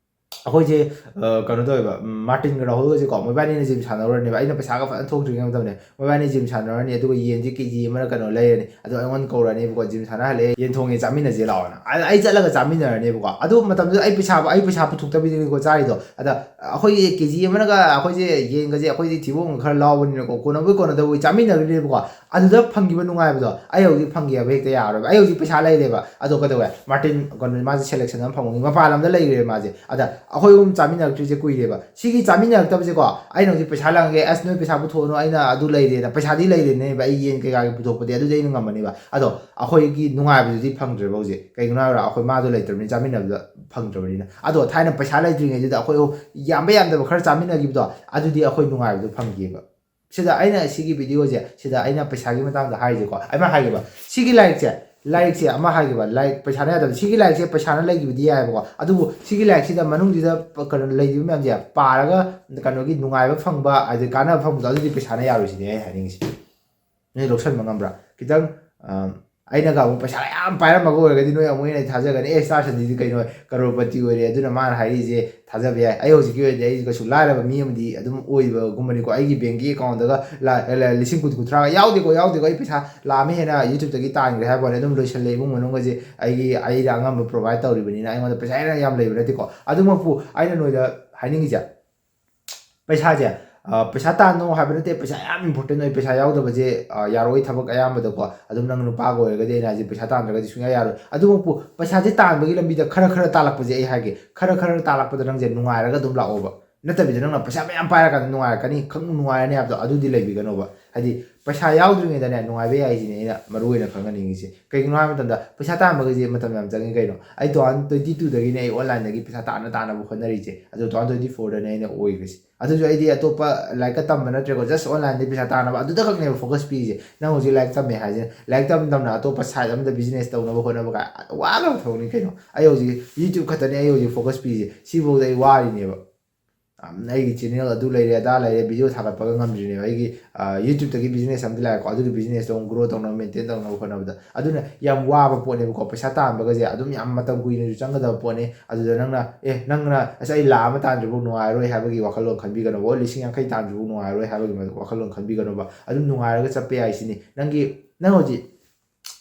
ꯑꯩꯈꯣꯏꯁꯦ, ꯑ, ꯀꯩꯅꯣ ꯇꯧꯋꯦꯕ, ꯎꯝ, ꯃꯥꯔꯇꯤꯟꯒ ꯔꯥꯍꯨꯜꯒꯁꯦꯀꯣ, ꯃꯣꯏꯕꯥꯅꯤꯅ gym ꯁꯥꯟꯅꯔꯨꯔꯅꯦꯕ꯫ ꯑꯩꯅ ꯄꯩꯁꯥꯒ ꯐꯖꯅ ꯊꯣꯛꯇ꯭ꯔꯤꯉꯩ ꯃꯇꯝꯅꯦ꯫ ꯃꯣꯏꯕꯥꯅꯤ gym ꯁꯥꯟꯅꯔꯅꯤ, ꯑꯗꯨꯒ ꯌꯦꯟꯁꯦ KG ꯑꯃꯅ ꯀꯩꯅꯣ ꯂꯩꯔꯅꯤ, ꯑꯗꯣ ꯑꯩꯉꯣꯟꯗ ꯀꯧꯔꯛꯑꯅꯦꯕꯀꯣ꯫ Gym ꯁꯥꯟꯅ ꯍꯜꯂꯛꯑꯦ, ꯌꯦꯟ ꯊꯣꯡꯉꯦ, ꯆꯥꯃꯤꯟꯅꯁꯦ ꯂꯥꯛꯑꯣꯅ꯫ ꯑ-, ꯑꯩ ꯆꯠꯂꯒ ꯆꯥꯃꯤꯟꯅꯔꯅꯦꯕꯀꯣ꯫ ꯑꯗꯨ ꯃꯇꯝꯗꯨꯗ ꯑꯩ ꯄꯩꯁꯥ, ꯑꯩ ꯄꯩꯁꯥ ꯄꯨꯊꯣꯛꯇꯕꯤꯗꯅꯤꯀꯣ ꯆꯥꯔꯤꯗꯣ꯫ ꯑꯗ ꯑꯩꯈꯣꯏꯒꯤ KG ꯑꯃꯅꯒ, ꯑꯩꯈꯣꯏꯁꯦ ꯌꯦꯟꯒꯁꯦ, ꯑꯩꯈꯣꯏꯗꯤ ꯊꯤꯕꯣꯡ ꯈꯔ ꯂꯥꯎꯕꯅꯤꯅꯀꯣ, ꯀꯣꯟꯅꯕꯣꯏ ꯀꯣꯟꯅꯗꯕꯣꯏ ꯆꯥꯃꯤꯟꯅꯔꯤꯅꯦꯕꯀꯣ꯫ ꯑꯗꯨꯗ ꯐꯪꯈꯤꯕ ꯅꯨꯡꯉꯥꯏꯕꯗꯣ ꯑꯩ ꯍꯧꯖꯤꯛ ꯐꯪꯒꯦ ꯍꯥꯏꯕ ꯍꯦꯛꯇ ꯌꯥꯔꯣꯏꯕ꯫ ꯑꯩ ꯍꯧꯖꯤꯛ ꯄꯩꯁꯥ ꯂꯩꯔꯦꯕ꯫ ꯑꯗꯣ ꯀꯩꯗꯧꯋꯦ? ꯃꯥꯔꯇꯤꯟ, ꯀꯩꯅꯣ, ꯃꯥꯁꯦ selection ꯑꯃ ꯐꯪꯕꯅꯤ, ꯃꯄꯥꯟ ꯂꯝꯗ ꯂꯩꯈ꯭ꯔꯦ ꯃꯥꯁꯦ꯫ ꯑꯗ ꯑꯩꯈꯣꯏ ꯑꯍꯨꯝ ꯆꯥꯃꯤꯟꯅꯔꯛꯇ꯭ꯔꯤꯁꯦ ꯀꯨꯏꯔꯦꯕ꯫ ꯁꯤꯒꯤ ꯆꯥꯃꯤꯟꯅꯔꯛꯇꯕꯁꯦꯀꯣ, ꯑꯩꯅ ꯍꯧꯖꯤꯛ ꯄꯩꯁꯥ ꯂꯥꯡꯒꯦ, "ꯑꯁ, ꯅꯣꯏ ꯄꯩꯁꯥ ꯄꯨꯊꯣꯛꯑꯅꯨ, ꯑꯩꯅ ꯑꯗꯨ ꯂꯩꯔꯦꯅ", ꯄꯩꯁꯥꯗꯤ ꯂꯩꯔꯦꯅꯦꯕ, ꯑꯩ ꯌꯦꯟ ꯀꯩꯀꯥꯒꯤ ꯄꯨꯊꯣꯛꯄꯗꯤ ꯑꯗꯨꯗꯤ ꯑꯩꯅ ꯉꯝꯃꯅꯦꯕ꯫ ꯑꯗꯣ ꯑꯩꯈꯣꯏꯒꯤ ꯅꯨꯡꯉꯥꯏꯕꯗꯨꯗꯤ ꯐꯪꯗ꯭ꯔꯦꯕ ꯍꯧꯖꯤꯛ꯫ ꯀꯩꯒꯤꯅꯣ ꯍꯥꯏꯔ, ꯑꯩꯈꯣꯏ ꯃꯥꯗꯣ ꯂꯩꯇ꯭ꯔꯕꯅꯤꯅ, ꯆꯥꯃꯤꯟꯅꯕꯗ ꯐꯪꯗ꯭ꯔꯕꯅꯤꯅ꯫ ꯑꯗꯣ ꯊꯥꯏꯅ ꯄꯩꯁꯥ ꯂꯩꯇ꯭ꯔꯤꯉꯩꯗꯨꯗ ꯑꯩꯈꯣꯏ ꯑꯍꯨꯝ ꯌꯥꯝꯕ ꯌꯥꯝꯗꯕ ꯈꯔ ꯆꯥꯃꯤꯟꯅꯈꯤꯕꯗꯣ, ꯑꯗꯨꯗꯤ ꯑꯩꯈꯣꯏ ꯅꯨꯡꯉꯥꯏꯕꯗꯣ ꯐꯪꯈꯤꯑꯕ꯫ ꯁꯤꯗ ꯑꯩꯅ ꯁꯤꯒꯤ video ꯁꯦ, ꯁꯤꯗ ꯑꯩꯅ ꯄꯩꯁꯥꯒꯤ ꯃꯇꯥꯡꯗ ꯍꯥꯏꯔꯤꯁꯦꯀꯣ, ꯑꯩꯅ ꯍꯥꯏꯒꯦꯕ, ꯁꯤꯒꯤ ꯂꯥꯏꯔꯤꯛꯁꯦ, ꯂꯥꯏꯔꯤꯛꯁꯦ ꯑꯃ ꯍꯥꯏꯒꯦꯕ, ꯂꯥꯏꯔꯤꯛ ꯄꯩꯁꯥꯅ ꯌꯥꯗꯕ, ꯁꯤꯒꯤ ꯂꯥꯏꯔꯤꯛꯁꯦ ꯄꯩꯁꯥꯅ ꯂꯩꯈꯤꯕꯗꯤ ꯌꯥꯏꯑꯕꯀꯣ, ꯑꯗꯨꯕꯨ ꯁꯤꯒꯤ ꯂꯥꯏꯔꯤꯛꯁꯤꯗ ꯃꯅꯨꯡꯁꯤꯗ ꯀꯩꯅꯣ ꯂꯩꯔꯤꯕ ꯃꯌꯥꯝꯁꯦ ꯄꯥꯔꯒ ꯀꯩꯅꯣꯒꯤ ꯅꯨꯡꯉꯥꯏꯕ ꯐꯪꯕ, ꯑꯗꯩ ꯀꯥꯟꯅꯕ ꯐꯪꯕꯗꯣ, ꯑꯗꯨꯗꯤ ꯄꯩꯁꯥꯅ ꯌꯥꯔꯣꯏꯁꯤꯅꯦ ꯑꯩ ꯍꯥꯏꯅꯤꯡꯉꯤꯁꯦ꯫ ꯅꯣꯏ ꯂꯧꯁꯟꯕ ꯉꯝꯕ꯭ꯔꯥ? ꯈꯤꯇꯪ, ꯑ, ꯑꯩꯅꯒ ꯑꯃꯨꯛ ꯄꯩꯁꯥ ꯌꯥꯝ ꯄꯥꯏꯔꯝꯃꯒ ꯑꯣꯏꯔꯒꯗꯤ ꯅꯣꯏ ꯑꯃꯨꯛ ꯍꯦꯟꯅ ꯊꯥꯖꯒꯅꯤ, "ꯑꯦ, ꯁ꯭ꯇꯥꯔ ꯁꯟꯗꯤꯗꯤ ꯀꯩꯅꯣ, ꯀꯔꯣꯔꯄꯇꯤ ꯑꯣꯏꯔꯦ, ꯑꯗꯨꯅ ꯃꯥꯅ ꯍꯥꯏꯔꯤꯁꯦ ꯊꯥꯖꯕ ꯌꯥꯏ"꯫ ꯑꯩ ꯍꯧꯖꯤꯛꯀꯤ ꯑꯣꯏꯅꯗꯤ ꯑꯩ ꯀꯩꯁꯨ ꯂꯥꯏꯔꯕ ꯃꯤ ꯑꯃꯗꯤ ꯑꯗꯨꯝ ꯑꯣꯏꯕꯒꯨꯝꯕꯅꯤꯀꯣ꯫ ꯑꯩꯒꯤ bankꯀꯤ accountꯗꯒ ꯂꯥ-, ꯂꯥ-, ꯂꯤꯁꯤꯡ ꯀꯨꯟ, ꯀꯨꯟꯊ꯭ꯔꯥꯒ ꯌꯥꯎꯗꯦꯀꯣ, ꯌꯥꯎꯗꯦꯀꯣ꯫ ꯑꯩ ꯄꯩꯁꯥ ꯂꯥꯛ ꯑꯃ ꯍꯦꯟꯅ YouTubeꯇꯒꯤ ꯇꯥꯟꯈ꯭ꯔꯦ ꯍꯥꯏꯕ ꯋꯥꯅꯤ, ꯑꯗꯨꯝ ꯂꯣꯏꯁꯜꯂꯦ꯫ ꯏꯃꯨꯡ ꯃꯅꯨꯡꯒꯁꯦ ꯑꯩꯒꯤ, ꯑꯩꯅ ꯑꯉꯝꯕ provide ꯇꯧꯔꯤꯕꯅꯤꯅ ꯑꯩꯉꯣꯟꯗ ꯄꯩꯁꯥ ꯍꯦꯟꯅ ꯌꯥꯝ ꯂꯩꯕ ꯅꯠꯇꯦꯀꯣ꯫ ꯑꯗꯨꯃꯛꯄꯨ ꯑꯩꯅ ꯅꯣꯏꯗ ꯍꯥꯏꯅꯤꯡꯉꯤꯁꯦ, ꯄꯩꯁꯥꯁꯦ, ꯑ, ꯄꯩꯁꯥ ꯇꯥꯟꯅꯧ ꯍꯥꯏꯕ ꯅꯠꯇꯦ, ꯄꯩꯁꯥ ꯌꯥꯝ important ꯑꯣꯏ꯫ ꯄꯩꯁꯥ ꯌꯥꯎꯗꯕꯁꯦ, ꯑ, ꯌꯥꯔꯣꯏ ꯊꯕꯛ ꯑꯌꯥꯝꯕꯗꯀꯣ꯫ ꯑꯗꯨꯝ ꯅꯪ ꯅꯨꯄꯥꯒ ꯑꯣꯏꯔꯒꯗꯤ ꯑꯩꯅ ꯍꯥꯏꯁꯦ ꯄꯩꯁꯥ ꯇꯥꯟꯗ꯭ꯔꯒꯗꯤ ꯁꯨꯡꯌꯥ ꯌꯥꯔꯣꯏ꯫ ꯑꯗꯨꯃꯛꯄꯨ ꯄꯩꯁꯥꯁꯦ ꯇꯥꯟꯕꯒꯤ ꯂꯝꯕꯤꯗ ꯈꯔ ꯈꯔ ꯇꯥꯜꯂꯛꯄꯁꯦ ꯑꯩ ꯍꯥꯏꯒꯦ, ꯈꯔ ꯈꯔ ꯇꯥꯜꯂꯛꯄꯗ ꯅꯪꯁꯦ ꯅꯨꯡꯉꯥꯏꯔꯒ ꯑꯗꯨꯝ ꯂꯥꯛꯑꯣꯕ꯫ ꯅꯠꯇꯕꯤꯗ ꯅꯪꯅ ꯄꯩꯁꯥ ꯃꯌꯥꯝ ꯄꯥꯏꯔꯀꯥꯟꯗ ꯅꯨꯡꯉꯥꯏꯔꯛꯀꯅꯤ, ꯈꯪ ꯅꯨꯡꯉꯥꯏꯔꯅꯤ ꯍꯥꯏꯕꯗꯣ ꯑꯗꯨꯗꯤ ꯂꯩꯕꯤꯒꯅꯣꯕ꯫ ꯍꯥꯏꯗꯤ ꯄꯩꯁꯥ ꯌꯥꯎꯗ꯭ꯔꯤꯉꯩꯗꯅꯦ ꯅꯨꯡꯉꯥꯏꯕ ꯌꯥꯏ ꯁꯤꯅꯦ ꯑꯩꯅ ꯃꯔꯨ ꯑꯣꯏꯅ ꯈꯪꯍꯟꯅꯤꯡꯉꯤꯁꯦ꯫ ꯀꯩꯒꯤꯅꯣ ꯍꯥꯏꯕ ꯃꯇꯝꯗ ꯄꯩꯁꯥ ꯇꯥꯟꯕꯒꯤꯁꯦ ꯃꯇꯝ ꯌꯥꯝ ꯆꯪꯉꯤ ꯀꯩꯅꯣ꯫ ꯑꯩ two thousand twenty two ꯗꯒꯤꯅꯦ ꯑꯩ online ꯗꯒꯤ ꯄꯩꯁꯥ ꯇꯥꯟꯅ ꯇꯥꯟꯅꯕ ꯍꯣꯠꯅꯔꯤꯁꯦ꯫ ꯑꯗꯣ two thousand twenty four ꯗꯅꯦ ꯑꯩꯅ ꯑꯣꯏꯈ꯭ꯔꯤꯁꯦ꯫ ꯑꯗꯨꯁꯨ ꯑꯩꯗꯤ ꯑꯇꯣꯞꯄ ꯂꯥꯏꯔꯤꯛꯀ ꯇꯝꯕ ꯅꯠꯇ꯭ꯔꯦꯀꯣ, just online ꯗꯒꯤ ꯄꯩꯁꯥ ꯇꯥꯟꯅꯕ ꯑꯗꯨꯗ ꯈꯛꯅꯦꯕ focus ꯄꯤꯔꯤꯁꯦ꯫ ꯅꯪ ꯍꯧꯖꯤꯛ ꯂꯥꯏꯔꯤꯛ ꯇꯝꯃꯦ ꯍꯥꯏꯁꯦ, ꯂꯥꯏꯔꯤꯛ ꯇꯝ ꯇꯝꯅ ꯑꯇꯣꯞꯄ side ꯑꯃꯗ business ꯇꯧꯅꯕ ꯍꯣꯠꯅꯕ ꯀꯥꯏ ꯋꯥꯈ꯭ꯔꯕ ꯊꯕꯛꯅꯤ ꯀꯩꯅꯣ꯫ ꯑꯩ ꯍꯧꯖꯤꯛ YouTube ꯈꯛꯇꯅꯦ ꯑꯩ ꯍꯧꯖꯤꯛ focus ꯄꯤꯔꯤꯁꯦ, ꯁꯤꯐꯧꯗ ꯑꯩ ꯋꯥꯔꯤꯅꯦꯕ꯫ ꯑꯝ, ꯑꯩꯒꯤ channel ꯑꯗꯨ ꯂꯩꯔꯦ ꯑꯗꯥ ꯂꯩꯔꯦ video ꯊꯥꯒꯠꯄꯒ ꯉꯝꯗ꯭ꯔꯤꯅꯦꯕ꯫ ꯑꯩꯒꯤ ꯑ, YouTube ꯇꯒꯤ business ꯑꯃꯗꯤ ꯂꯥꯛꯑꯦꯀꯣ, ꯑꯗꯨꯒꯤ business ꯇꯣ ꯑꯃꯨꯛ grow ꯇꯧꯅꯕ, maintain ꯇꯧꯅꯕ ꯍꯣꯠꯅꯕꯗ꯫ ꯑꯗꯨꯅ ꯌꯥꯝ ꯋꯥꯕ ꯄꯣꯠꯅꯦꯕꯀꯣ꯫ ꯄꯩꯁꯥ ꯇꯥꯟꯕꯒꯁꯦ ꯑꯗꯨꯝ ꯌꯥꯝ ꯃꯇꯝ ꯀꯨꯏꯅꯁꯨ ꯆꯪꯒꯗꯕ ꯄꯣꯠꯅꯤ꯫ ꯑꯗꯨꯗ ꯅꯪꯅ, "ꯑꯦ, ꯅꯪꯅ ꯑꯁ ꯑꯩ ꯂꯥꯛ ꯑꯃ ꯇꯥꯟꯗ꯭ꯔꯤꯐꯥꯎ ꯅꯨꯡꯉꯥꯏꯔꯣꯏ" ꯍꯥꯏꯕꯒꯤ ꯋꯥꯈꯜꯂꯣꯟ ꯈꯟꯕꯤꯒꯅꯨꯕ꯫ "ꯑꯣ, ꯂꯤꯁꯤꯡ ꯌꯥꯡꯈꯩ ꯇꯥꯟꯗ꯭ꯔꯤꯐꯥꯎ ꯅꯨꯡꯉꯥꯏꯔꯣꯏ" ꯍꯥꯏꯕꯒꯤ ꯋꯥꯈꯜꯂꯣꯟ ꯈꯟꯕꯤꯒꯅꯨꯕ꯫ ꯑꯗꯨꯝ ꯅꯨꯡꯉꯥꯏꯔꯒ ꯆꯠꯄ ꯌꯥꯏ ꯁꯤꯅꯤ꯫ ꯅꯪꯒꯤ, ꯅꯪ ꯍꯧꯖꯤꯛ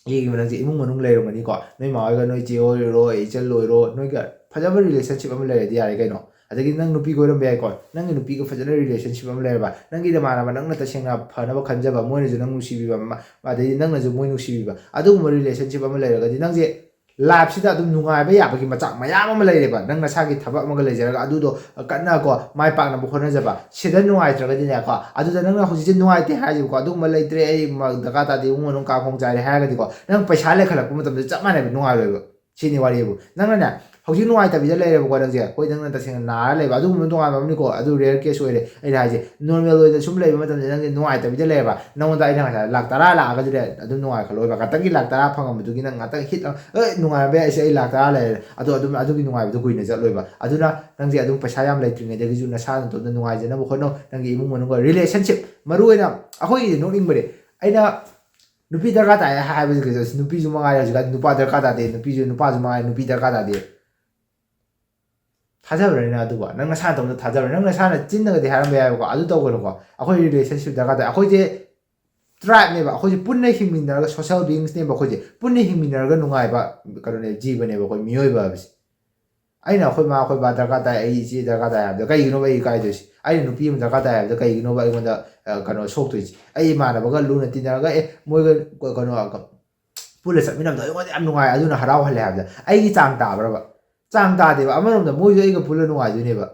ꯌꯦꯡꯉꯤꯕ ꯅꯪꯁꯦ ꯏꯃꯨꯡ ꯃꯅꯨꯡ ꯂꯩꯔꯝꯒꯅꯤꯀꯣ, ꯅꯣꯏ ꯃꯥ ꯍꯣꯏꯒ, ꯅꯣꯏ ꯆꯦ ꯍꯣꯏ ꯑꯣꯏꯔꯣ, ꯏꯆꯜ ꯑꯣꯏꯔꯣ, ꯅꯣꯏꯒ ꯐꯖꯕ relationship ꯑꯃ ꯂꯩꯔꯗꯤ ꯌꯥꯔꯦ ꯀꯩꯅꯣ꯫ ꯑꯗꯒꯤ ꯅꯪ ꯅꯨꯄꯤ ꯀꯣꯏꯔꯝꯕ ꯌꯥꯏꯀꯣ, ꯅꯪꯒꯤ ꯅꯨꯄꯤꯒ ꯐꯖꯅ relationship ꯑꯃ ꯂꯩꯔꯕ, ꯅꯪꯒꯤ ꯅꯃꯥꯟꯅꯕ ꯅꯪꯅ ꯇꯁꯦꯡꯅ ꯐꯅꯕ ꯈꯟꯖꯕ, ꯃꯣꯏꯅꯁꯨ ꯅꯪ ꯅꯨꯡꯁꯤꯕꯤꯕ, ꯃ-, ꯑꯗꯩꯗꯤ ꯅꯪꯅꯁꯨ ꯃꯣꯏ ꯅꯨꯡꯁꯤꯕꯤꯕ, ꯑꯗꯨꯒꯨꯝꯕ relationship ꯑꯃ ꯂꯩꯔꯒꯗꯤ ꯅꯪꯁꯦ life ꯁꯤꯗ ꯑꯗꯨꯝ ꯅꯨꯡꯉꯥꯏꯕ ꯌꯥꯕꯒꯤ ꯃꯆꯥꯛ ꯃꯌꯥꯝ ꯑꯃ ꯂꯩꯔꯦꯕ꯫ ꯅꯪ ꯅꯁꯥꯒꯤ ꯊꯕꯛ ꯑꯃꯒ ꯂꯩꯖꯔꯒ ꯑꯗꯨꯗꯣ ꯀꯟꯅ ꯀꯣ ꯃꯥꯏ ꯄꯥꯛꯅꯕ ꯍꯣꯠꯅꯖꯕ, ꯁꯤꯗ ꯅꯨꯡꯉꯥꯏꯇ꯭ꯔꯒꯗꯤꯅꯦꯀꯣ, ꯑꯗꯨꯗ ꯅꯪꯅ ꯍꯧꯖꯤꯛꯁꯦ ꯅꯨꯡꯉꯥꯏꯇꯦ ꯍꯥꯏꯔꯤꯕꯀꯣ, "ꯑꯗꯨꯒꯨꯝꯕ ꯂꯩꯇ꯭ꯔꯦ, ꯑꯩ ꯃ-, ꯗꯔꯀꯥꯔ ꯇꯥꯗꯦ, ꯏꯃꯨꯡ ꯃꯅꯨꯡ ꯀꯥꯡꯈꯣꯡ ꯆꯥꯏꯔꯦ" ꯍꯥꯏꯔꯒꯗꯤꯀꯣ, ꯅꯪ ꯄꯩꯁꯥ ꯂꯩꯈꯠꯂꯛꯄ ꯃꯇꯝꯗ ꯆꯞ ꯃꯥꯟꯅꯩꯕ ꯅꯨꯡꯉꯥꯏꯔꯣꯏꯕ꯫ ꯁꯤꯅꯤ ꯋꯥꯔꯤꯕꯨ꯫ ꯅꯪꯅꯅꯦ ꯍꯧꯖꯤꯛ ꯅꯨꯡꯉꯥꯏꯇꯕꯤꯗ ꯂꯩꯔꯦꯕꯀꯣ, ꯅꯪꯁꯦ, ꯍꯣꯏ, ꯅꯪꯅ ꯇꯁꯦꯡꯅ ꯅꯥꯔ ꯂꯩꯕ, ꯑꯗꯨꯒꯨꯝꯕ ꯇꯣꯉꯥꯟꯕ ꯑꯃꯅꯤꯀꯣ, ꯑꯗꯨ rare case ꯑꯣꯏꯔꯦ꯫ ꯑꯩꯅ ꯍꯥꯏꯁꯦ, normal ꯑꯣꯏꯅ ꯁꯨꯝ ꯂꯩꯕ ꯃꯇꯝꯗ ꯅꯪꯁꯦ ꯅꯨꯡꯉꯥꯏꯇꯕꯤꯗ ꯂꯩꯔꯕ, ꯅꯪꯉꯣꯟꯗ ꯑꯩꯅ ꯉꯁꯥꯏ ꯂꯥꯛ ꯇꯔꯥ ꯂꯥꯛꯑꯒꯗꯤꯅꯦ ꯑꯗꯨꯝ ꯅꯨꯡꯉꯥꯏꯈꯠꯂꯣꯏꯕ꯫ ꯉꯥꯛꯇꯪꯒꯤ ꯂꯥꯛ ꯇꯔꯥ ꯐꯪꯉꯝꯕꯗꯨꯒꯤ ꯅꯪ ꯉꯥꯛꯇꯪ hit ꯑꯃ, "ꯑꯦ, ꯅꯨꯡꯉꯥꯏꯔꯝꯕ ꯌꯥꯏ, ꯑꯩꯁꯦ ꯑꯩ ꯂꯥꯛ ꯇꯔꯥ ꯂꯩꯔꯦ", ꯑꯗꯣ ꯑꯗꯨꯝ ꯑꯗꯨꯒꯤ ꯅꯨꯡꯉꯥꯏꯕꯗꯣ ꯀꯨꯏꯅ ꯆꯠꯂꯣꯏꯕ꯫ ꯑꯗꯨꯅ ꯅꯪꯁꯦ ꯑꯗꯨꯝ ꯄꯩꯁꯥ ꯌꯥꯝ ꯂꯩꯇ꯭ꯔꯤꯉꯩꯗꯒꯤꯁꯨ ꯅꯁꯥ ꯅꯇꯣꯝꯇ ꯅꯨꯡꯉꯥꯏꯖꯅꯕ ꯍꯣꯠꯅꯧ꯫ ꯅꯪꯒꯤ ꯏꯃꯨꯡ ꯃꯅꯨꯡꯒ relationship, ꯃꯔꯨ ꯑꯣꯏꯅ ꯑꯩꯈꯣꯏꯒꯤꯗꯤ ꯅꯣꯛꯅꯤꯡꯕꯅꯦ, ꯑꯩꯅ ꯅꯨꯄꯤ ꯗꯔꯀꯥꯔ ꯇꯥꯏ ꯍꯥꯏꯕꯁꯦ ꯀꯩꯁꯨ, ꯅꯨꯄꯤꯁꯨ ꯃꯉꯥꯏꯔꯦ ꯍꯧꯖꯤꯛꯀꯥꯟ, ꯅꯨꯄꯥ ꯗꯔꯀꯥꯔ ꯇꯥꯗꯦ, ꯅꯨꯄꯤꯁꯨ, ꯅꯨꯄꯥꯁꯨ ꯃꯉꯥꯏꯔꯦ, ꯅꯨꯄꯤ ꯗꯔꯀꯥꯔ ꯇꯥꯗꯦ꯫ ꯊꯥꯖꯕ꯭ꯔꯅꯦ ꯑꯗꯨꯕꯨ? ꯅꯪ ꯅꯁꯥ ꯅꯇꯣꯝꯇ ꯊꯥꯖꯕ꯭ꯔꯥ? ꯅꯪ ꯅꯁꯥꯅ ꯆꯤꯟꯅꯒꯗꯤ ꯍꯥꯏꯔꯝꯕ ꯌꯥꯏꯕꯀꯣ, "ꯑꯗꯨ ꯇꯧꯒꯅꯨꯀꯣ, ꯑꯩꯈꯣꯏ relationship ꯗꯔꯀꯥꯔ ꯇꯥꯏ"꯫ ꯑꯩꯈꯣꯏꯁꯦ tribe ꯅꯦꯕ, ꯑꯩꯈꯣꯏꯁꯦ ꯄꯨꯟꯅ ꯍꯤꯡꯃꯤꯟꯅꯔꯒ, social beings ꯅꯦꯕ ꯑꯩꯈꯣꯏꯁꯦ, ꯄꯨꯟꯅ ꯍꯤꯡꯃꯤꯟꯅꯔꯒ ꯅꯨꯡꯉꯥꯏꯕ ꯀꯩꯅꯣꯅꯦ, ꯖꯤꯕꯅꯦꯕ ꯑꯩꯈꯣꯏ ꯃꯤꯑꯣꯏꯕ ꯍꯥꯏꯕꯁꯦ꯫ ꯑꯩꯅ ꯑꯩꯈꯣꯏ ꯃꯥ ꯑꯩꯈꯣꯏ ꯕꯥ ꯗꯔꯀꯥꯔ ꯇꯥꯏ, ꯑꯩ ꯏꯆꯦ ꯗꯔꯀꯥꯔ ꯇꯥꯏ ꯍꯥꯏꯕꯗ ꯀꯩꯒꯤꯅꯣꯕ ꯑꯩ ꯏꯀꯥꯏꯗꯣꯏꯁꯦ? ꯑꯩꯅ ꯅꯨꯄꯤ ꯑꯃ ꯗꯔꯀꯥꯔ ꯇꯥꯏ ꯍꯥꯏꯕꯗ ꯀꯩꯒꯤꯅꯣꯕ ꯑꯩꯉꯣꯟꯗ, ꯑ, ꯀꯩꯅꯣ ꯁꯣꯛꯇꯣꯏꯁꯦ? ꯑꯩ ꯏꯃꯥꯟꯅꯕꯒ ꯂꯨꯅ ꯇꯤꯟꯅꯔꯒ, ꯑꯦ, ꯃꯣꯏꯒ ꯀ-, ꯀꯩꯅꯣ, ꯀ-, ꯄꯨꯜꯂ ꯆꯠꯃꯤꯟꯅꯕꯗꯣ ꯑꯩꯉꯣꯟꯗ ꯌꯥꯝ ꯅꯨꯡꯉꯥꯏ, ꯑꯗꯨꯅ ꯍꯔꯥꯎꯍꯜꯂꯦ ꯍꯥꯏꯕꯗ ꯑꯩꯒꯤ ꯆꯥꯡ ꯇꯥꯕ꯭ꯔꯕ? ꯆꯥꯡ ꯇꯥꯗꯦꯕ꯫ ꯑꯃꯔꯣꯝꯗ ꯃꯣꯏꯁꯨ ꯑꯩꯒ ꯄꯨꯜꯂ ꯅꯨꯡꯉꯥꯏꯗꯣꯏꯅꯦꯕ꯫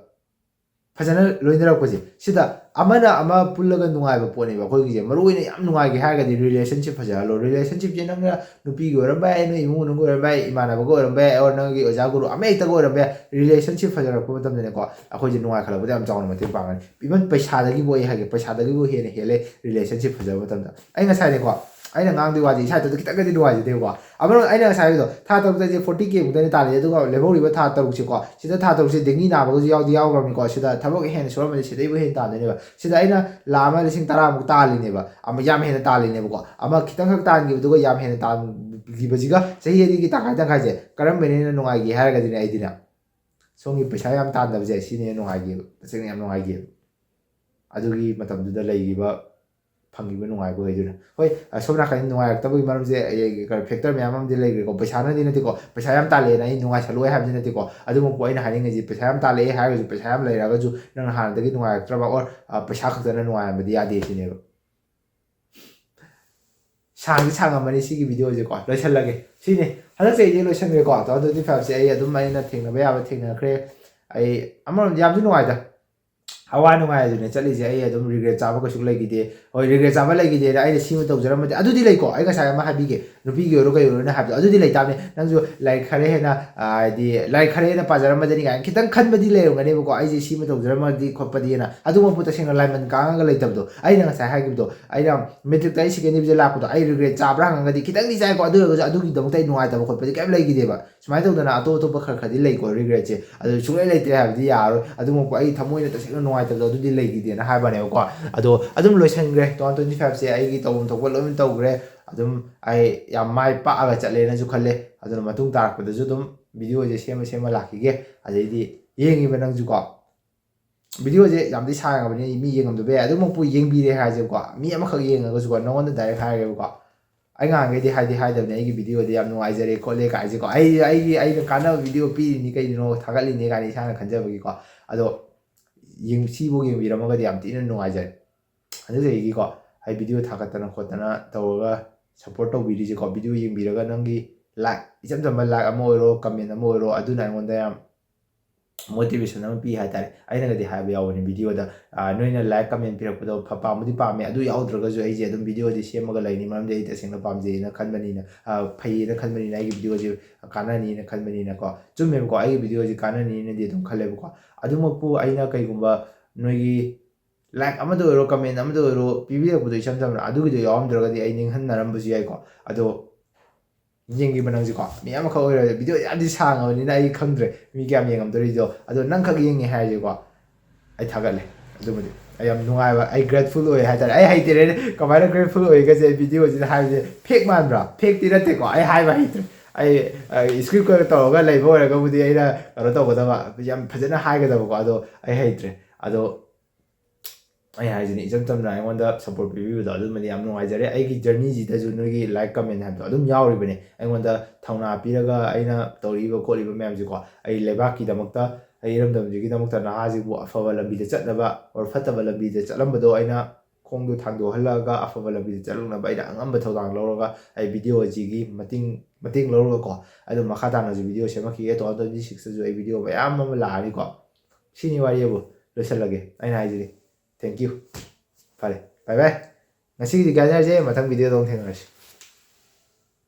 ꯐꯖꯅ ꯂꯣꯏꯅꯔꯛꯄꯁꯦ, ꯁꯤꯗ ꯑꯃꯅ ꯑꯃ ꯄꯨꯜꯂꯒ ꯅꯨꯡꯉꯥꯏꯕ ꯄꯣꯠꯅꯦꯕ꯫ ꯑꯩꯈꯣꯏꯒꯤꯁꯦ ꯃꯔꯨ ꯑꯣꯏꯅ ꯌꯥꯝ ꯅꯨꯡꯉꯥꯏꯒꯦ ꯍꯥꯏꯔꯒꯗꯤ relationship ꯐꯖꯍꯜꯂꯣ꯫ Relationshipꯁꯦ ꯅꯪꯅ ꯅꯨꯄꯤꯒꯤ ꯑꯣꯏꯔꯝꯕ ꯌꯥꯏ, ꯅꯣꯏ ꯏꯃꯨꯡ ꯃꯅꯨꯡꯒꯤ ꯑꯣꯏꯔꯝꯕ ꯌꯥꯏ, ꯏꯃꯥꯟꯅꯕꯒ ꯑꯣꯏꯔꯝꯕ ꯌꯥꯏ, or ꯅꯪꯒꯤ ꯑꯣꯖꯥ ꯒꯨꯔꯨ ꯑꯃ ꯍꯦꯛꯇꯒ ꯑꯣꯏꯔꯝꯕ ꯌꯥꯏ꯫ Relationship ꯐꯖꯔꯛꯄ ꯃꯇꯝꯗꯅꯦꯀꯣ, ꯑꯩꯈꯣꯏꯁꯦ ꯅꯨꯡꯉꯥꯏꯈꯠꯂꯛꯄꯗ ꯌꯥꯝ ꯆꯥꯎꯅ ꯃꯇꯦꯡ ꯄꯥꯡꯒꯅꯤ꯫ Even ꯄꯩꯁꯥꯗꯒꯤꯕꯨ, ꯑꯩ ꯍꯥꯏꯒꯦ, ꯄꯩꯁꯥꯗꯒꯤꯕꯨ ꯍꯦꯟꯅ ꯍꯦꯜꯂꯦ relationship ꯐꯖꯕ ꯃꯇꯝꯗ꯫ ꯑꯩ ꯉꯁꯥꯏꯅꯦꯀꯣ, ꯑꯩꯅ ꯉꯥꯡꯗꯣꯏ ꯋꯥꯁꯦ ꯏꯁꯥ ꯏꯇꯣꯝꯇ ꯈꯤꯇꯪꯒꯗꯤ ꯅꯨꯡꯉꯥꯏꯖꯗꯦꯕꯀꯣ꯫ ꯑꯃꯔꯣꯝ ꯑꯩꯅ ꯉꯁꯥꯏ ꯍꯥꯏꯕꯗꯣ, ꯊꯥ ꯇꯔꯨꯛꯇ ꯑꯩꯁꯦ forty K ꯃꯨꯛꯇꯅꯤ ꯇꯥꯜꯂꯤꯁꯦ, ꯑꯗꯨꯒ ꯂꯦꯝꯍꯧꯔꯤꯕ ꯊꯥ ꯇꯔꯨꯛꯁꯦꯀꯣ, ꯁꯤꯗ ꯊꯥ ꯇꯔꯨꯛꯁꯦ dengue ꯅꯥꯕꯒꯁꯨ ꯌꯥꯎꯗꯤ ꯌꯥꯎꯈ꯭ꯔꯕꯅꯤꯀꯣ꯫ ꯁꯤꯗ ꯊꯕꯛ ꯍꯦꯟꯅ ꯁꯨꯔꯝꯃꯗꯤ ꯁꯤꯗꯩꯕꯨ ꯍꯦꯟꯅ ꯇꯥꯟꯗꯣꯏꯅꯦꯕ꯫ ꯁꯤꯗ ꯑꯩꯅ ꯂꯥꯈ ꯑꯃ ꯂꯤꯁꯤꯡ ꯇꯔꯥꯃꯨꯛ ꯇꯥꯜꯂꯤꯅꯦꯕ, ꯑꯃ ꯌꯥꯝ ꯍꯦꯟꯅ ꯇꯥꯜꯂꯤꯅꯦꯕꯀꯣ꯫ ꯑꯃ ꯈꯤꯇꯪꯈꯛ ꯇꯥꯟꯈꯤꯕꯗꯨꯒ ꯌꯥꯝ ꯍꯦꯟꯅ ꯇꯥꯟꯈꯤꯕꯁꯤꯒ ꯆꯍꯤ ꯑꯅꯤꯒꯤ ꯇꯪꯈꯥꯏ ꯇꯪꯈꯥꯏꯁꯦ ꯀꯔꯝꯕꯅ ꯍꯦꯟꯅ ꯅꯨꯡꯉꯥꯏꯒꯦ ꯍꯥꯏꯔꯒꯗꯤꯅꯦ, ꯑꯩꯗꯤꯅꯦ, ꯁꯣꯝꯒꯤ ꯄꯩꯁꯥ ꯌꯥꯝ ꯇꯥꯟꯗꯕꯁꯦ, ꯁꯤꯅ ꯍꯦꯟꯅ ꯅꯨꯡꯉꯥꯏꯈꯤꯕ, ꯇꯁꯦꯡꯅ ꯌꯥꯝ ꯅꯨꯡꯉꯥꯏꯈꯤꯕ꯫ ꯑꯗꯨꯒꯤ ꯃꯇꯝꯗꯨꯗ ꯂꯩꯈꯤꯕ, ꯐꯪꯈꯤꯕ ꯅꯨꯡꯉꯥꯏꯕ ꯑꯣꯏꯗꯣꯏꯅꯦ꯫ ꯍꯣꯏ, ꯑ, ꯁꯣꯝ ꯅꯥꯀꯟꯗ ꯅꯨꯡꯉꯥꯏꯔꯛꯇꯕꯒꯤ ꯃꯔꯝꯁꯦ, ꯑꯩ, ꯀꯩꯅꯣ, factor ꯃꯌꯥꯝ ꯑꯃꯗꯤ ꯂꯩꯈ꯭ꯔꯦꯀꯣ꯫ ꯄꯩꯁꯥꯅꯗꯤ ꯅꯠꯇꯦꯀꯣ, ꯄꯩꯁꯥ ꯌꯥꯝ ꯇꯥꯜꯂꯛꯑꯦꯅ ꯑꯩ ꯅꯨꯡꯉꯥꯏꯁꯜꯂꯣꯏ ꯍꯥꯏꯕꯗꯤ ꯅꯠꯇꯦꯀꯣ꯫ ꯑꯗꯨꯃꯛꯄꯨ ꯑꯩꯅ ꯍꯥꯏꯅꯤꯡꯉꯤꯁꯤ, ꯄꯩꯁꯥ ꯌꯥꯝ ꯇꯥꯜꯂꯛꯑꯦ ꯍꯥꯏꯔꯒꯁꯨ, ꯄꯩꯁꯥ ꯌꯥꯝ ꯂꯩꯔꯒꯁꯨ ꯅꯪꯅ ꯍꯥꯟꯅꯗꯒꯤ ꯅꯨꯡꯉꯥꯏꯔꯛꯇ꯭ꯔꯕ, or, ꯑ, ꯄꯩꯁꯥ ꯈꯛꯇꯅ ꯅꯨꯡꯉꯥꯏꯔꯝꯕꯗꯤ ꯌꯥꯗꯦ ꯁꯤꯅꯦꯕ꯫ ꯁꯥꯡꯗꯤ ꯁꯥꯡꯉꯝꯃꯅꯤ ꯁꯤꯒꯤ videoꯁꯦꯀꯣ, ꯂꯣꯏꯁꯜꯂꯒꯦ꯫ ꯁꯤꯅꯤ, ꯍꯟꯗꯛ ꯆꯍꯤꯗꯤ ꯂꯣꯏꯁꯟꯈ꯭ꯔꯦꯀꯣ꯫ Two thousand twenty fiveꯁꯦ ꯑꯩ ꯑꯗꯨꯝ ꯑꯩꯅ ꯊꯦꯡꯅꯕ ꯌꯥꯕ ꯊꯦꯡꯅꯈ꯭ꯔꯦ꯫ ꯑꯩ ꯑꯃꯔꯣꯝꯗ ꯌꯥꯝꯗꯤ ꯅꯨꯡꯉꯥꯏꯗ, ꯑꯋꯥ ꯅꯨꯡꯉꯥꯏ ꯑꯗꯨꯅꯦ ꯆꯠꯂꯤꯁꯦ꯫ ꯑꯩ ꯑꯗꯨꯝ regret ꯆꯥꯕ ꯀꯩꯁꯨ ꯂꯩꯈꯤꯗꯦ꯫ ꯍꯣꯏ, regret ꯆꯥꯕ ꯂꯩꯈꯤꯗꯦꯅ ꯑꯩꯅ ꯁꯤꯃ ꯇꯧꯖꯔꯝꯃꯗꯤ ꯑꯗꯨꯗꯤ ꯂꯩꯀꯣ꯫ ꯑꯩ ꯉꯁꯥꯏ ꯑꯃ ꯍꯥꯏꯕꯤꯒꯦ, ꯅꯨꯄꯤꯒꯤ ꯑꯣꯏꯔꯣ ꯀꯩ ꯑꯣꯏꯔꯣꯅ ꯍꯥꯏꯕꯗꯣ ꯑꯗꯨꯗꯤ ꯂꯩꯇꯥꯕꯅꯦ꯫ ꯅꯪꯁꯨ ꯂꯥꯏꯔꯤꯛ ꯈꯔ ꯍꯦꯟꯅ, ꯑ, ꯍꯥꯏꯗꯤ ꯂꯥꯏꯔꯤꯛ ꯈꯔ ꯍꯦꯟꯅ ꯄꯥꯖꯔꯝꯃꯗꯅꯤ ꯀꯥꯏꯅ ꯈꯤꯇꯪ ꯈꯟꯕꯗꯤ ꯂꯩꯔꯝꯒꯅꯦꯕꯀꯣ꯫ ꯑꯩꯁꯦ ꯁꯤꯃ ꯇꯧꯖꯔꯝꯃꯗꯤ ꯈꯣꯠꯄꯗꯤꯅ꯫ ꯑꯗꯨꯃꯛꯄꯨ ꯇꯁꯦꯡꯅ ꯂꯥꯏꯃꯟ ꯀꯥꯡꯉꯒ ꯂꯩꯇꯕꯗꯣ꯫ ꯑꯩꯅ ꯉꯁꯥꯏ ꯍꯥꯏꯈꯤꯕꯗꯣ, ꯑꯩꯅ matricꯇ ꯑꯩ second division ꯂꯥꯛꯄꯗꯣ ꯑꯩ regret ꯆꯥꯕ꯭ꯔꯥ ꯍꯪꯉꯒꯗꯤ ꯈꯤꯇꯪꯗꯤ ꯆꯥꯏꯀꯣ꯫ ꯑꯗꯨ ꯑꯣꯏꯔꯒꯁꯨ ꯑꯗꯨꯒꯤꯗꯃꯛꯇ ꯑꯩ ꯅꯨꯡꯉꯥꯏꯇꯕ ꯈꯣꯠꯄꯗꯤ ꯀꯩꯝ ꯂꯩꯈꯤꯗꯦꯕ꯫ ꯁꯨꯃꯥꯏꯅ ꯇꯧꯗꯅ ꯑꯇꯣꯞ ꯑꯇꯣꯞꯄ ꯈꯔ ꯈꯔꯗꯤ ꯂꯩꯀꯣ, regretꯁꯦ꯫ ꯑꯗꯨ ꯁꯨꯡꯂꯩ ꯂꯩꯇ꯭ꯔꯦ ꯍꯥꯏꯕꯗꯤ ꯌꯥꯔꯣꯏ꯫ ꯑꯗꯨꯃꯛꯄꯨ ꯑꯩ ꯊꯃꯣꯏꯅ ꯇꯁꯦꯡꯅ ꯅꯨꯡꯉꯥꯏꯇꯕꯗꯣ ꯑꯗꯨꯗꯤ ꯂꯩꯈꯤꯗꯦꯅ ꯍꯥꯏꯕꯅꯦꯕꯀꯣ꯫ ꯑꯗꯣ ꯑꯗꯨꯝ ꯂꯣꯏꯁꯟꯈ꯭ꯔꯦ꯫ Two thousand twenty fiveꯁꯦ ꯑꯩꯒꯤ ꯇꯧꯐꯝ ꯊꯣꯛꯄ ꯂꯣꯏꯅ ꯇꯧꯈ꯭ꯔꯦ꯫ ꯑꯗꯨꯝ ꯑꯩ ꯌꯥꯝ ꯃꯥꯏ ꯄꯥꯛꯑꯒ ꯆꯠꯂꯦꯅꯁꯨ ꯈꯜꯂꯦ꯫ ꯑꯗꯨꯅ ꯃꯇꯨꯡ ꯇꯥꯔꯛꯄꯗꯁꯨ ꯑꯗꯨꯝ videoꯁꯦ ꯁꯦꯝꯃ ꯁꯦꯝꯃ ꯂꯥꯛꯈꯤꯒꯦ꯫ ꯑꯗꯩꯗꯤ ꯌꯦꯡꯉꯤꯕ ꯅꯪꯁꯨꯀꯣ, videoꯁꯦ ꯌꯥꯝꯗꯤ ꯁꯥꯡꯉꯕꯅꯤ, ꯃꯤ ꯌꯦꯡꯉꯝꯗꯕ ꯌꯥꯏ꯫ ꯑꯗꯨꯃꯛꯄꯨ ꯌꯦꯡꯕꯤꯔꯦ ꯍꯥꯏꯔꯁꯦꯕꯀꯣ, ꯃꯤ ꯑꯃꯈꯛ ꯌꯦꯡꯉꯒꯁꯨꯀꯣ, ꯅꯉꯣꯟꯗ direct ꯍꯥꯏꯔꯒꯦꯕꯀꯣ꯫ ꯑꯩ ꯉꯍꯥꯟꯈꯩꯗꯤ ꯍꯥꯏꯗꯤ ꯍꯥꯏꯗꯕꯅꯦ ꯑꯩꯒꯤ videoꯗ ꯌꯥꯝ ꯅꯨꯡꯉꯥꯏꯖꯔꯦ ꯈꯣꯠꯂꯦ ꯀꯥꯏꯁꯦꯀꯣ꯫ ꯑꯩ, ꯑꯩꯒꯤ, ꯑꯩꯅ ꯀꯥꯟꯅꯕ video ꯄꯤꯔꯤꯅꯤ ꯀꯩꯒꯤꯅꯣ, ꯊꯥꯒꯠꯂꯤꯅꯦ ꯀꯥꯏꯅ ꯏꯁꯥꯅ ꯈꯟꯖꯕꯒꯤꯀꯣ꯫ ꯑꯗꯣ ꯌꯦꯡ-, ꯁꯤꯐꯥꯎ ꯌꯦꯡꯕꯤꯔꯝꯃꯒꯗꯤ ꯌꯥꯝ ꯊꯤꯅ ꯅꯨꯡꯉꯥꯏꯖꯔꯦ꯫ ꯍꯟꯗꯛ ꯆꯍꯤꯒꯤꯀꯣ ꯑꯩ video ꯊꯥꯒꯠꯇꯅ ꯈꯣꯠꯇꯅ ꯇꯧꯔꯒ support ꯇꯧꯕꯤꯔꯤꯁꯦꯀꯣ, video ꯌꯦꯡꯕꯤꯔꯒ ꯅꯪꯒꯤ like, ꯏꯆꯝ ꯆꯝꯕ like ꯑꯃ ꯑꯣꯏꯔꯣ, comment ꯑꯃ ꯑꯣꯏꯔꯣ, ꯑꯗꯨꯅ ꯑꯩꯉꯣꯟꯗ ꯌꯥꯝ ꯃꯣꯇꯤꯚꯦꯁꯟ ꯑꯃ ꯄꯤ ꯍꯥꯏꯇꯥꯔꯦ꯫ ꯑꯩꯅꯒꯗꯤ ꯍꯥꯏꯕ ꯌꯥꯎꯕꯅꯦ ꯚꯤꯗꯤꯑꯣꯗ, ꯅꯣꯏꯅ ꯂꯥꯏꯛ ꯀꯃꯦꯟ ꯄꯤꯔꯛꯄꯗꯣ ꯐ- ꯄꯥꯝꯕꯗꯤ ꯄꯥꯝꯃꯦ, ꯑꯗꯨ ꯌꯥꯎꯗ꯭ꯔꯒꯁꯨ ꯑꯩꯁꯦ ꯑꯗꯨꯝ ꯚꯤꯗꯤꯑꯣꯗꯤ ꯁꯦꯝꯃꯒ ꯂꯩꯅꯤ, ꯃꯔꯝꯗꯤ ꯑꯩ ꯇꯁꯦꯡꯅ ꯄꯥꯝꯖꯩꯅ ꯈꯟꯕꯅꯤꯅ, ꯐꯩꯌꯦꯅ ꯈꯟꯕꯅꯤꯅ, ꯑꯩꯒꯤ ꯚꯤꯗꯤꯑꯣꯁꯦ ꯀꯥꯟꯅꯅꯤꯅ ꯈꯟꯕꯅꯤꯅꯀꯣ꯫ ꯆꯨꯝꯃꯦꯕꯀꯣ, ꯑꯩꯒꯤ ꯚꯤꯗꯤꯑꯣꯁꯦ ꯀꯥꯟꯅꯅꯤꯅꯗꯤ ꯑꯗꯨꯝ ꯈꯜꯂꯦꯕꯀꯣ꯫ ꯑꯗꯨꯃꯛꯄꯨ ꯑꯩꯅ ꯀꯩꯒꯨꯝꯕ ꯅꯣꯏꯒꯤ ꯂꯥꯏꯛ ꯑꯃꯗ ꯑꯣꯏꯔꯣ, ꯀꯃꯦꯟ ꯑꯃꯗ ꯑꯣꯏꯔꯣ ꯄꯤꯕꯤꯔꯛꯄꯗꯣ, ꯏꯆꯝ ꯆꯝꯅ ꯑꯗꯨꯒꯤꯗꯣ ꯌꯥꯎꯔꯝꯗ꯭ꯔꯒꯗꯤ ꯑꯩ ꯅꯤꯡꯍꯟꯅꯔꯝꯕꯁꯨ ꯌꯥꯏꯀꯣ꯫ ꯑꯗꯣ ꯌꯦꯡꯈꯤꯕ ꯅꯪꯁꯤꯀꯣ, ꯃꯤ ꯑꯃꯈꯛ ꯑꯣꯏꯔꯣ, ꯚꯤꯗꯤꯑꯣ ꯌꯥꯝꯗꯤ ꯁꯥꯡꯉꯕꯅꯤꯅ ꯑꯩ ꯈꯪꯗ꯭ꯔꯦ ꯃꯤ ꯀꯌꯥꯝ ꯌꯦꯡꯉꯝꯗꯣꯔꯤꯗꯣ꯫ ꯑꯗꯣ ꯅꯪꯈꯛ ꯌꯦꯡꯉꯦ ꯍꯥꯏꯔꯁꯦꯀꯣ, ꯑꯩ ꯊꯥꯒꯠꯂꯦ꯫ ꯑꯗꯨꯕꯨꯗꯤ ꯑꯩ ꯌꯥꯝ ꯅꯨꯡꯉꯥꯏꯕ, ꯑꯩ ꯒ꯭ꯔꯦꯠꯐꯨꯜ ꯑꯣꯏ ꯍꯥꯏꯇꯥꯔꯦ꯫ ꯑꯩ ꯍꯩꯇꯦꯔꯦꯅꯦ ꯀꯃꯥꯏꯅ ꯒ꯭ꯔꯦꯠꯐꯨꯜ ꯑꯣꯏꯒꯁꯦ ꯑꯩ ꯚꯤꯗꯤꯑꯣꯁꯤꯗ ꯍꯥꯏꯕꯁꯦ꯫ ꯐꯦꯛ ꯃꯥꯟꯕ꯭ꯔꯥ? ꯐꯦꯛꯇꯤ ꯅꯠꯇꯦꯀꯣ, ꯑꯩ ꯍꯥꯏꯕ ꯍꯩꯇ꯭ꯔꯦ꯫ ꯑꯩ ꯁ꯭ꯀ꯭ꯔꯤꯞꯀ ꯇꯧꯔꯒ ꯂꯩꯕ ꯑꯣꯏꯔꯒꯕꯨꯗꯤ ꯑꯩꯅ ꯀꯩꯅꯣ ꯇꯧꯒꯗꯕ, ꯌꯥꯝ ꯐꯖꯅ ꯍꯥꯏꯒꯗꯕꯀꯣ꯫ ꯑꯗꯣ ꯑꯩ ꯍꯩꯇ꯭ꯔꯦ꯫ ꯑꯗꯣ ꯑꯩ ꯍꯥꯏꯁꯤꯅꯤ, ꯏꯆꯝ ꯆꯝꯅ ꯑꯩꯉꯣꯟꯗ ꯁꯞꯄꯣꯔꯠ ꯄꯤꯕꯤꯕꯗꯣ ꯑꯗꯨꯃꯗꯤ ꯌꯥꯝ ꯅꯨꯡꯉꯥꯏꯖꯔꯦ꯫ ꯑꯩꯒꯤ ꯖꯔꯅꯤꯁꯤꯗꯁꯨ ꯅꯣꯏꯒꯤ ꯂꯥꯏꯛ ꯀꯃꯦꯟ ꯍꯥꯏꯕꯗꯣ ꯑꯗꯨꯝ ꯌꯥꯎꯔꯤꯕꯅꯦ꯫ ꯑꯩꯉꯣꯟꯗ ꯊꯧꯅꯥ ꯄꯤꯔꯒ ꯑꯩꯅ ꯇꯧꯔꯤꯕ ꯈꯣꯠꯂꯤꯕ ꯃꯌꯥꯝꯁꯦꯀꯣ, ꯑꯩ ꯂꯩꯕꯥꯛꯀꯤꯗꯃꯛꯇ, ꯑꯩ ꯏꯔꯝꯗꯝꯁꯤꯒꯤꯗꯃꯛꯇ ꯅꯍꯥꯁꯤꯕꯨ ꯑꯐꯕ ꯂꯝꯕꯤꯗ ꯆꯠꯅꯕ, or ꯐꯠꯇꯕ ꯂꯝꯕꯤꯗ ꯆꯠꯂꯝꯕꯗꯣ ꯑꯩꯅ ꯈꯣꯡꯗꯣ ꯊꯥꯡꯗꯣꯛꯍꯜꯂꯒ ꯑꯐꯕ ꯂꯝꯕꯤꯗ ꯆꯠꯂꯛꯅꯕ ꯑꯩꯅ ꯑꯉꯝꯕ ꯊꯧꯗꯥꯡ ꯂꯧꯔꯒ ꯑꯩ ꯚꯤꯗꯤꯑꯣ ꯑꯁꯤꯒꯤ ꯃꯇꯦꯡ ꯃꯇꯦꯡ ꯂꯧꯔꯒꯀꯣ, ꯑꯗꯨꯝ ꯃꯈꯥ ꯇꯥꯅꯁꯨ ꯚꯤꯗꯤꯑꯣ ꯁꯦꯝꯃꯛꯈꯤꯒꯦ꯫ ꯇꯨ ꯊꯥꯎꯖꯟ ꯇ꯭ꯋꯦꯟꯇꯤ ꯁꯤꯛꯁꯇꯁꯨ ꯑꯩ ꯚꯤꯗꯤꯑꯣ ꯃꯌꯥꯝ ꯑꯃ ꯂꯥꯛꯑꯅꯤꯀꯣ꯫ ꯁꯤꯅꯤ ꯋꯥꯔꯤ ꯑꯕꯨ, ꯂꯣꯏꯁꯤꯜꯂꯒꯦ꯫ ꯑꯩꯅ ꯍꯥꯏꯁꯤꯗꯤ, thank you꯫ ꯐꯔꯦ, bye bye꯫ ꯉꯁꯤꯒꯤꯗꯤ ꯀꯥꯏꯅꯔꯁꯦ, ꯃꯊꯪ ꯚꯤꯗꯤꯑꯣꯗ ꯑꯃꯨꯛ ꯊꯦꯡꯅꯔꯁꯤ꯫